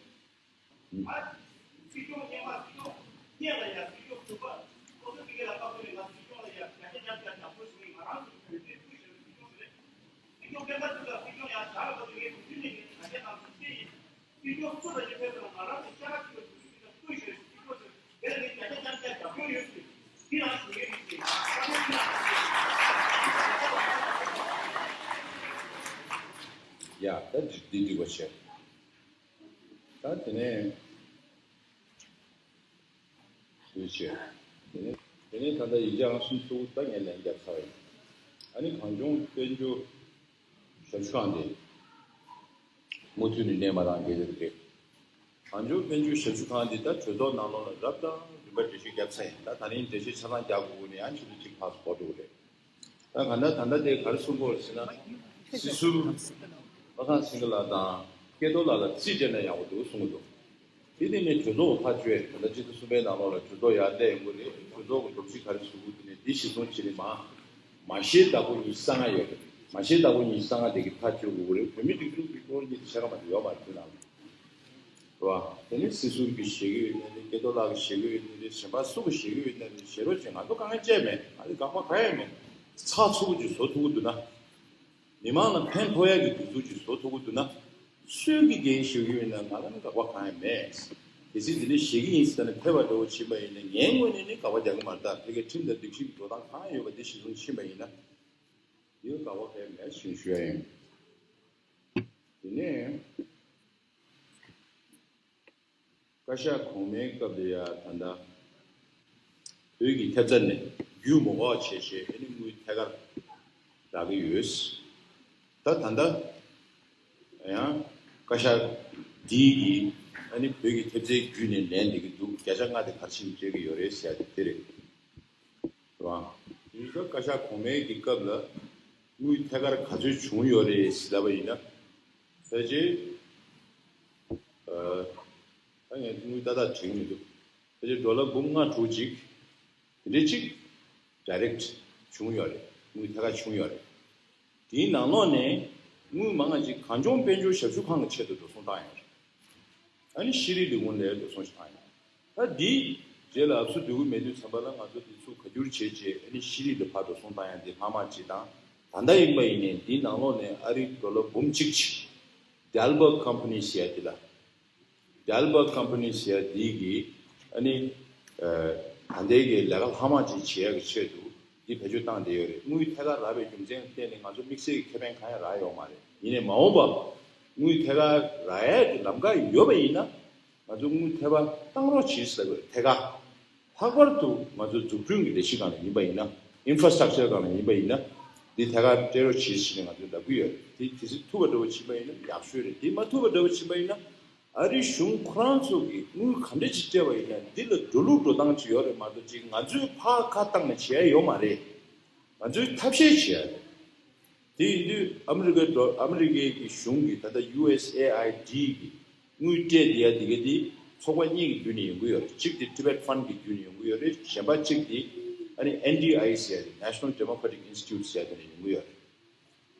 ཡ། ད་འདི་འདི་འགྲིག་པ་བྱས། ད་དེ་ནས་འདུས་བྱས། དེ་ནས་དེ་ནས་ད་ལྟ་ཡིག་ཆ་ཨང་གསུམ་ཚུགས་ད་ངས་ལན་བརྒྱབ་ཚར་ཡིན། ཨ་ནི་གངས་ལྗོངས་དཔལ་འབྱོར་ཞབས་ཞུ་ཁང་དེ་མུ་མཐུད་ནས་གནས་མ་རང་དགོས་ཀྱི་རེད། གངས་ལྗོངས་དཔལ་འབྱོར་ཞབས་ཞུ་ཁང་འདི་ད་གྲོས་ཚོགས་ནང་ལོགས་ལ་རབ་དང་རིམ་པ་འགྲེལ་བཤད་བརྒྱབ་ཚར་ཡིན། ད་ད་རིང་འགྲེལ་བཤད་ཆ་ཚང་རྒྱག་དགོས་ཀྱི་ནས་ཡང་ཕྱི་ལོ་གཅིག་ཕར་ཚུར་འགོར་འགྲོ་གི་རེད། ད་ག་འདྲ་ད་ལྟ་དེ་ག་རེ་གསུང་གི་ཡོད་རེད་ཟེར་ན། སྲིད་ཟུར་བློ་བཟང་སེང་གེ་ལགས་དང་སྐལ་རྡོར་ལགས་ལ་རྩིས་སྤྲད་ན་ཡག་པོ་འདུག་གསུང་གི་འདུག་དེ་དེ་ནས་གྲོས་ཚོགས་ཕར་བཅོས། ད་ལྟ་སྤྱི་ཟླ་གསུམ་པའི་ནང་ལོགས་ལ་གྲོས་ཚོགས་ཡར་སླེབས་ཡོང་གི་རེད། གྲོས་ཚོགས་ཀྱི་སྒྲོམ་གཞི་ག་རེ་བཟོ་དགོས་དེ་ནས་འདི་གཞི་བཟུང་བྱས་ནས་མ་མ་ཤེས་བདག་པོ་ཉི་ཤུ་རྩ་ལྔ་ཡོད་རེད། མ་ཤེས་བདག་པོ་ཉི་ཤུ་རྩ་ལྔ་དེ་གི་ཕར་བཅོས་དགོས་ཀྱི་རེད། བོད་མི་སྒྲིག་འཛུགས་ཀྱི་བློ་སྙིང་དེ་ཕྱེད་ཀ་མ་གཏོགས་ཡོད་མ་རེད་དེ་ནང་ལ། རེད་བ། དེ་ནི་སྲིད་ཟུར་གྱིས་བཞེས་ཀྱི་ཡོད་ནའི་རེད། སྐལ་རྡོར་ལགས་ཀྱིས་བཞེས་ཀྱི་ཡོད་ནའི་རེད། གཞན་པ་སུ་གིས་བཞེས་ཀྱི་ཡོད་ནའི་རེད། བཞེས་རོགས་བྱེད། ང་ཚོ་དཀའ་ངལ་བཅས་མེད། ང་ཚོ་དགག་པ་གང་ཡང་མེད། ཚགས་ཚུད་པོ་ཅིག་བཟོ་ཐུབ་ཀྱི་འདུག་ན། མི་མང་ལ་ཕན་ཐོགས་ཡག་གི་སྒྲིག་འཛུགས་ཅིག་བཟོ་ཐུབ་ཀྱི་འདུག་ན། སུས་ཀྱིས་འགན་བཞེས་ཀྱི་ཡོད་ན་ང་ལ་ནི་དགག་པ་གང་ཡང་མེད། གལ་སྲིད་འདི་འདྲ་བཞེས་ཀྱི་ཡིན་ཟེར་ནས་ཕེབས་པ་འདྲ་བོ་ཕྱིན་པ་ཡིན་ན་ངའི་ངོས་ནས་ནི་དགག་པ་རྒྱག་གི་མ་རེད། ད་ཕ་གིའི་ཁྲིམས་དང་སྒྲིག་གཞི་གི་འགྲོ་སྟངས་གང་ཡོད་པ་འདི་གཞི་བཟུང་ཕྱིན་པ་ཡིན་ན། འདི་ལ་དགག་པ་གང་ཡང་མེད་ཞེས་ཞུ་ཡ་ཡིན། དེ་ནས། བཀའ་ཤག་གོང་མའི་སྐབས་ལ་ཡ་ད་ལྟ་བོད་ཀྱི་ཐེབས་རྩ་ནས་རྒྱུ་མ་འགོག་བྱས་བྱས་ཨ་ནི་དངུལ་ཐད་ཀར་རག་གི་ཡོད། ད་ད་ལྟ་ཡང་བཀའ་ཤག་འདིའི་གི་ཨ་ནི་བོད་ཀྱི་ཐེབས་རྩའི་བརྒྱུད་ནས་ལེན་བསྡད་ཀྱི་འདུག་བརྒྱ་ཆ་ལྔ་དེ་ག་རེ་བྱས་ནས་སྤྲད་ཀྱི་ཡོད་རེད་ཟེར་ཡ་དེ་དེ་རེད། རེད་བ། དེ་ཚོ་བཀའ་ཤག་གོང་མའི་གི་སྐབས་ལ་དངུལ་ཐད་ཀར་ག་ཚོད་བྱུང་ཡོད་རེད་ཟེར་ལབ་པ་ཡིན་ན། ཕལ་ཆེར། ཨ། ད་ངས་དངུལ་ཏག་ཏག་དྲན་གྱི་མི་འདུག་ཕལ་ཆེར་ཌོ་ལར་འབུམ་ལྔ་དྲུག་ཅིག་དེ་འདྲ་ཅིག་ཌའི་རེག་བྱུང་ཡོད་རེད། དངུལ་ཐད་ཀར་བྱུང་ཡོད་རེད། དེའི་ནང་ལོགས་ནས་དངུལ་མང་བ་ཅིག་གངས་ལྗོངས་དཔལ་འབྱོར་ཞབས་ཞུ་ཁང་གི་ཆེད་དུ་འགྲོ་སོང་བཏང་ཡོད་རེད། ཨ་ནི་ཤེས་རིག་ལས་ཁུངས་ལ་འགྲོ་སོང་ཞིག་བཏང་ཡོད། ད་འདིའི་རྗེས་ལ་ཨབ་སུ་སྡོད་ཀྱི་མེད་དུས་ཙམ་པ་ལ་ང་ཚོ་འདི་ཚོ་ག་འགྱུར་བྱས་རྗེས་ཨ་ནི་ཤེས་རིག་ལ་ཕར་འགྲོ་སོང་བཏང་ཡ་འདི་ལྷག་མ་ཅིག་དང་། ད་ལྟ་ཡིན་པ་ཡིན་ནའི་འདིའི་ནང་ལོགས་ནས་ཨ་རི་ཌོ་ལར་འབུམ་གཅིག་ཅིག Dalberg Company ཟེར་ཡ་འདི་ལ། Dalberg Company ཟེར་ཡ་འདི་གིས་ཨ་ནི་ཨ་ད་ལྟའི་གི་ལས་ཀ་ལྷག་མ་ཅིག་བྱེད་ཡ་གི་ཆེད་དུ་འདི་བེད་སྤྱོད་བཏང་བསྡད་ཡོད་རེད། དངུལ་ཐད་ཀར་རག་པའི་རྒྱུ་མཚན་བརྟེན་ནས་ང་ཚོ་དམིགས་བསལ་གྱི་ཁེ་ཕན་གང་ཡང་རག་ཡོད་མ་རེད། ཡིན་ནའི་མ་འོངས་པ་དངུལ་ཐད་ཀར་རག་ཡ་གི་ལམ་ཁ་ཡོད་པ་ཡིན་ན། ང་ཚོ་དངུལ་ཐད་ཀར་བཏང་རོགས་བྱེད་ཟེར་དགོས་རེད། ཐད་ཀར། ལྷག་པར་དུ་ང་ཚོ་འཛུགས་སྐྲུན་གྱི་ལས་གཞི་སྒང་ལ་ཡིན་པ་ཡིན་ན། ཨིན་ཕ་ར་སི་ཊག་ཅར་སྒང་ལ་ཡིན་པ་ཡིན་ན། འདི་ཐད་ཀར་སྤྲད་རོགས་བྱེད་ཟེར་ནས་ང་ཚོས་ལབ་ཀྱི་ཡོད། དེ་གལ་སྲིད་ཐུབ་པ་འདྲ་བོ་ཕྱིན་པ་ཡིན་ན་ཡག་ཤོས་རེད། དེ་མ་ཐུབ་པ་འདྲ་བོ་ཕྱིན་པ་ཡིན་ན། ཨ་རིའི་གཞུང་ཁོ་རང་ཚོ་གིས་དངུལ་ག་འདྲ་ཅིག་སྤྲད་པ་ཡིན་ན་འདི་ལ་འགྲོ་ལུགས་འགྲོ་སྟངས་ཅིག་ཡོད་རེད་མ་གཏོགས་ཅིག་ང་ཚོས་ཕར་ཁ་བཏང་ནས་བྱེད་ཡ་ཡོད་མ་རེད། ང་ཚོས་ཐབས་ཤེས་བྱེད་ཡ་རེད། དེ་ཡིན་དུས་ཨ་མི་རི་ཀའི་ཌོ་ཨ་མི་རི་ཀའི་གི་གཞུང་གིས་ད་ལྟ་ཡུ་ཨེས་ཨེ་ཨའི་ཌི་གི་དངུལ་སྤྲད་བསྡད་ཡ་དེ་ག་དེ་ཚོགས་པ་གཉིས་ཀྱི་བརྒྱུད་ནས་ཡོང་གི་ཡོད་རེད། གཅིག་དེ་Tibet Fund གི་བརྒྱུད་ནས་ཡོང་གི་ཡོད་རེད། གཞན་པ་གཅིག་དེ་ཨ་ནི་ཨེན་ཌི་ཨའི་ཟེར་ཡ་དེ་National Democratic Institute ཟེར་ཡ་དེ་ནས་ཡོང་གི་ཡོད་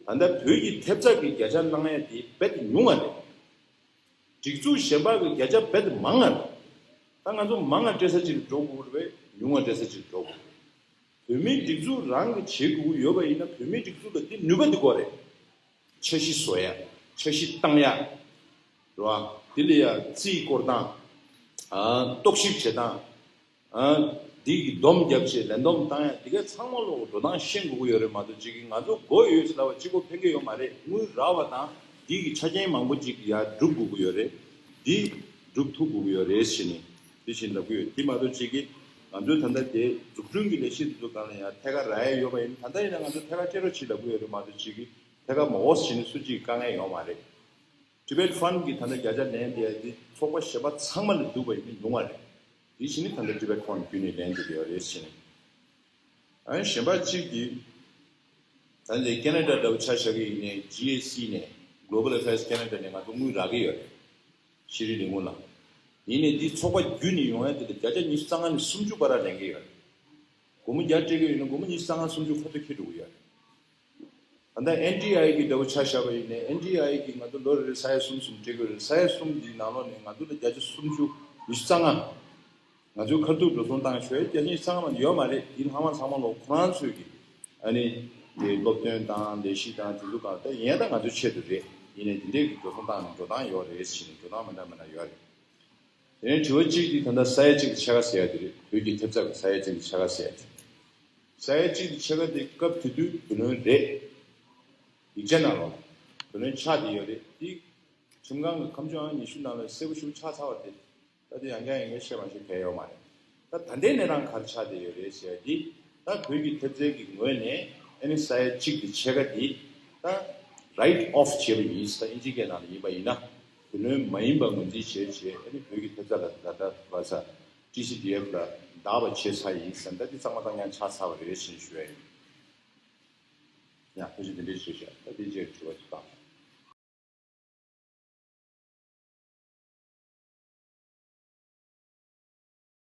རེད། ད་ལྟ་བོད་ཀྱི་ཐེབས་རྩ་གི་བརྒྱ་ཆ་གནང་ཡ་དེ་རྦད་དེ་ཉུང་བ་རེད། སྒྲིག་འཛུགས་གཞན་པ་གི་བརྒྱ་ཆ་རྦད་དེ་མང་བ་རེད། ད་ང་ཚོ་མང་བ་སྤྲད་ས་ཅིག་ལ་འགྲོ་དགོས་རེད་པས། ཉུང་བ་སྤྲད་ས་ཅིག་ལ་འགྲོ་དགོས་རེད། བོད་མིའི་སྒྲིག་འཛུགས་རང་གིས་བྱེད་དགོས་ཀྱི་ཡོད་པ་ཡིན་ན་བོད་མིའི་སྒྲིག་འཛུགས་ལ་འདི་ནུས་པ་འདི་དགོས་རེད། འཆར་གཞི་བཟོ་ཡ། འཆར་གཞི་བཏང་ཡ། རེད་བ། འདི་ལ་ཡ་རྩིས་སྐོར་དང་། ཨ། རྟོག་ཞིབ་བྱེད་སྟངས། ཨ། འདི་གི་སྡོམ་རྒྱབ་བྱས་ལས་སྡོམ་བཏང་ཡ་འདི་ག་ཚང་མ་ལོག་འགྲོ་སྟངས་ཤེས་དགོས་ཀྱི་ཡོད་རེད་མ་གཏོགས་ཅིག་གིས་ང་ཚོ་མགོ་ཡོད་ཟེར་ལབ་པ་གཅིག་པོ་ཕན་གྱི་ཡོད་མ་རེད། དངུལ་རག་པ་དང་འདི་གི་ཆ་རྐྱེན་མང་པོ་ཅིག་ཡ་སྒྲུབ་དགོས་ཀྱི་ཡོད་རེད། འདི་སྒྲུབ་ཐུབ་དགོས་ཀྱི་ཡོད་རེད་ཟེར་ནས། དེ་བཞིན་ལབ་ཀྱི་ཡོད། དེ་མ་གཏོགས་ཅིག་གིས་ང་ཚོའི་ད་ལྟ་དེ་འཛུགས་སྐྲུན་གྱི་ལས་གཞི་དེ་ཚོ་སྒང་ལ་ཡང་ཐད་ཀར་རག་ཡ་ཡོད་པ་ཡིན། ད་ལྟ་ཡིན་ན་ང་ཚོ་ཐད་ཀར་སྤྲད་རོགས་བྱེད་ལབ་ཀྱི་ཡོད་རེད་མ་གཏོགས་ཅིག་གིས་ཐད་ཀར་མ་འོས་བྱས་ནས་སུ་གཅིག་གིས་དཀའ་ངལ་ཡོད་མ་རེད། Tibet Fund གིས་ད་ལྟ་བརྒྱ་ཆ་ལེན་བསྡད་ཡ་དེ་ཚོགས་པ་གཞན་པ་ཚང་མ་ལས་བསྡུས་པ་ཡིན་ན་ཉུང་བ་རེད། དེ་བཞིན་ནི་ད་ལྟ་Tibet Fund བརྒྱུད་ནས་ལེན་བསྡད་ཡོད་རེད་ཟེར་ནས། ཨ་ནི་གཞན་པ་གཅིག་གིས། ད་ལྟ་ཁེ་ན་ཌ་འདྲ་བོ་ཆ་བཞག་གི་ཡིན་ནའི་ཇི་ཨེ་སི་ནས་Global Affairs Canada ནས་ང་ཚོ་དངུལ་རག་གི་ཡོད་རེད། ཤེས་རིག་ལས་ཁུངས་ལ། ཡིན་ནའི་འདི་ཚོགས་པ་བརྒྱུད་ནས་ཡོང་ཡ་དེ་ལ་བརྒྱ་ཆ་ཉི་ཤུ་རྩ་ལྔ་ནས་སུམ་ཅུ་བར་ལེན་གི་ཡོད་རེད། སྒོར་མོ་བརྒྱ་སྤྲད་ཀྱི་ཡོད་ན་སྒོར་མོ་ཉི་ཤུ་རྩ་ལྔ་སུམ་ཅུ་ཁ་ཐུག་འཁྱེར་འགྲོ་གི་ཡོད་རེད། ད་ལྟ་ཨེན་ཌི་ཨའི་གི་འདྲ་པོ་ཆ་བཞག་པ་ཡིན་ནའི་ཨེན་ཌི་ཨའི་གི་ང་ཚོ་ལོ་རེ་རེ་ས་ཡ་གསུམ་གསུམ་སྤྲད་ཀྱི་ཡོད་རེད། ས་ཡ་གསུམ་འདིའི་ནང་ལོགས་ནས་ང་ཚོ་ལ་བརྒྱ་ཆ་སུམ་ཅུ་ཉི་ཤུ་རྩ་ལྔ། ང་ཚོའི་ཁ་ཐུག་འགྲོ་སོང་བཏང་ཞོར་བརྒྱ་ཆ་ཉི་ཤུ་རྩ་ལྔ་མ་གཏོགས་ཡོད་མ་རེད། འདི་ལྷག་མ་ཚང་མ་ལོ་ཁོ་རང་ཚོས་ཀྱི་ཨ་ནི་དེ་སློབ་སྟོན་དང་ལས་གཞི་དང་དེ་ཚོ་གང་ལྟར་ཡིན་ད་ང་ཚོའི་ཆེད་དུ་རེད། ཡིན་ནའི་དེ་འདྲའི་གི་འགྲོ་སོང་བཏང་ནས་འགྲོ་སྟངས་ཡོད་རེད་ཟེར་ནས་འགྲོ་སྟངས་མི་འདྲ་མི་འདྲ་ཡོད་རེད། དེ་ནས་དྲི་བ་གཅིག་དེ་ད་ལྟ་ས་ཡ་གཅིག་གི་ཕྱེད་ཀ་ཟེར་ཡ་དེ་རེད། བོད་ཀྱི་ཐེབས་རྩ་གི་ས་ཡ་གཅིག་གི་ཕྱེད་ཀ་ཟེར་ཡ་དེ། ས་ཡ་གཅིག་གི་ཕྱེད་ཀ་དེ་སྐབས་དེ་དུས་བུ་ལོན་རེད། ཡིག་ཆ་ནང་ལོགས་བུ་ལོན་ཆགས་བསྡད་ཡོད་རེད། དེ་ཁྲིམས་ཁང་གི་ཁ་མཆུ་ཨང་ཉི་ཤུ་ནང་ལ་གསལ་པོ་ཞེ་པོ་ཆགས་ཚར་བ་རེད། ད་དེ་ཡང་བསྐྱར་ཡང་བསྐྱར་བཤད་མ་ཤེས་གལ་ཡོད་མ་རེད། ད་ད་ལྟའི་གནས་སྟངས་ག་རེ་ཆགས་བསྡད་ཡོད་རེད་ཟེར་ཡ་དེ། ད་བོད་ཀྱི་ཐེབས་རྩའི་གི་ངོས་ནས་ཨ་ནི་ས་ཡ་གཅིག་གི་ཕྱེད་ཀ་དེ་ད་write off བྱས་པ་ཡིན་ཟེར། ད་ཨིན་ཇི་སྐད་ནང་ལ་ཡིན་པ་ཡིན་ན་བུ་ལོན་མ་ཡིན་པ་ངོས་འཛིན་བྱས་བྱས་ཨ་ནི་བོད་ཀྱི་ཐེབས་རྩ་ལ་ད་ལྟ་བ་ས་ཊི་སི་ཌི་ཨེཕ་ལ་བདག་པ་བྱས་ཚར་ཡིན་ཟེར། ད་དེ་གཙང་མ་གཙང་རྐྱང་ཆགས་ཚར་བ་རེད་ཟེར་ཞུ་ཡ་ཡིན། ཡང་ཐུགས་རྗེ་དེ་འདྲའི་ཞུ་བྱས། ད་དེ་རྗེས་དྲི་བ་ཅིག་བཏང་།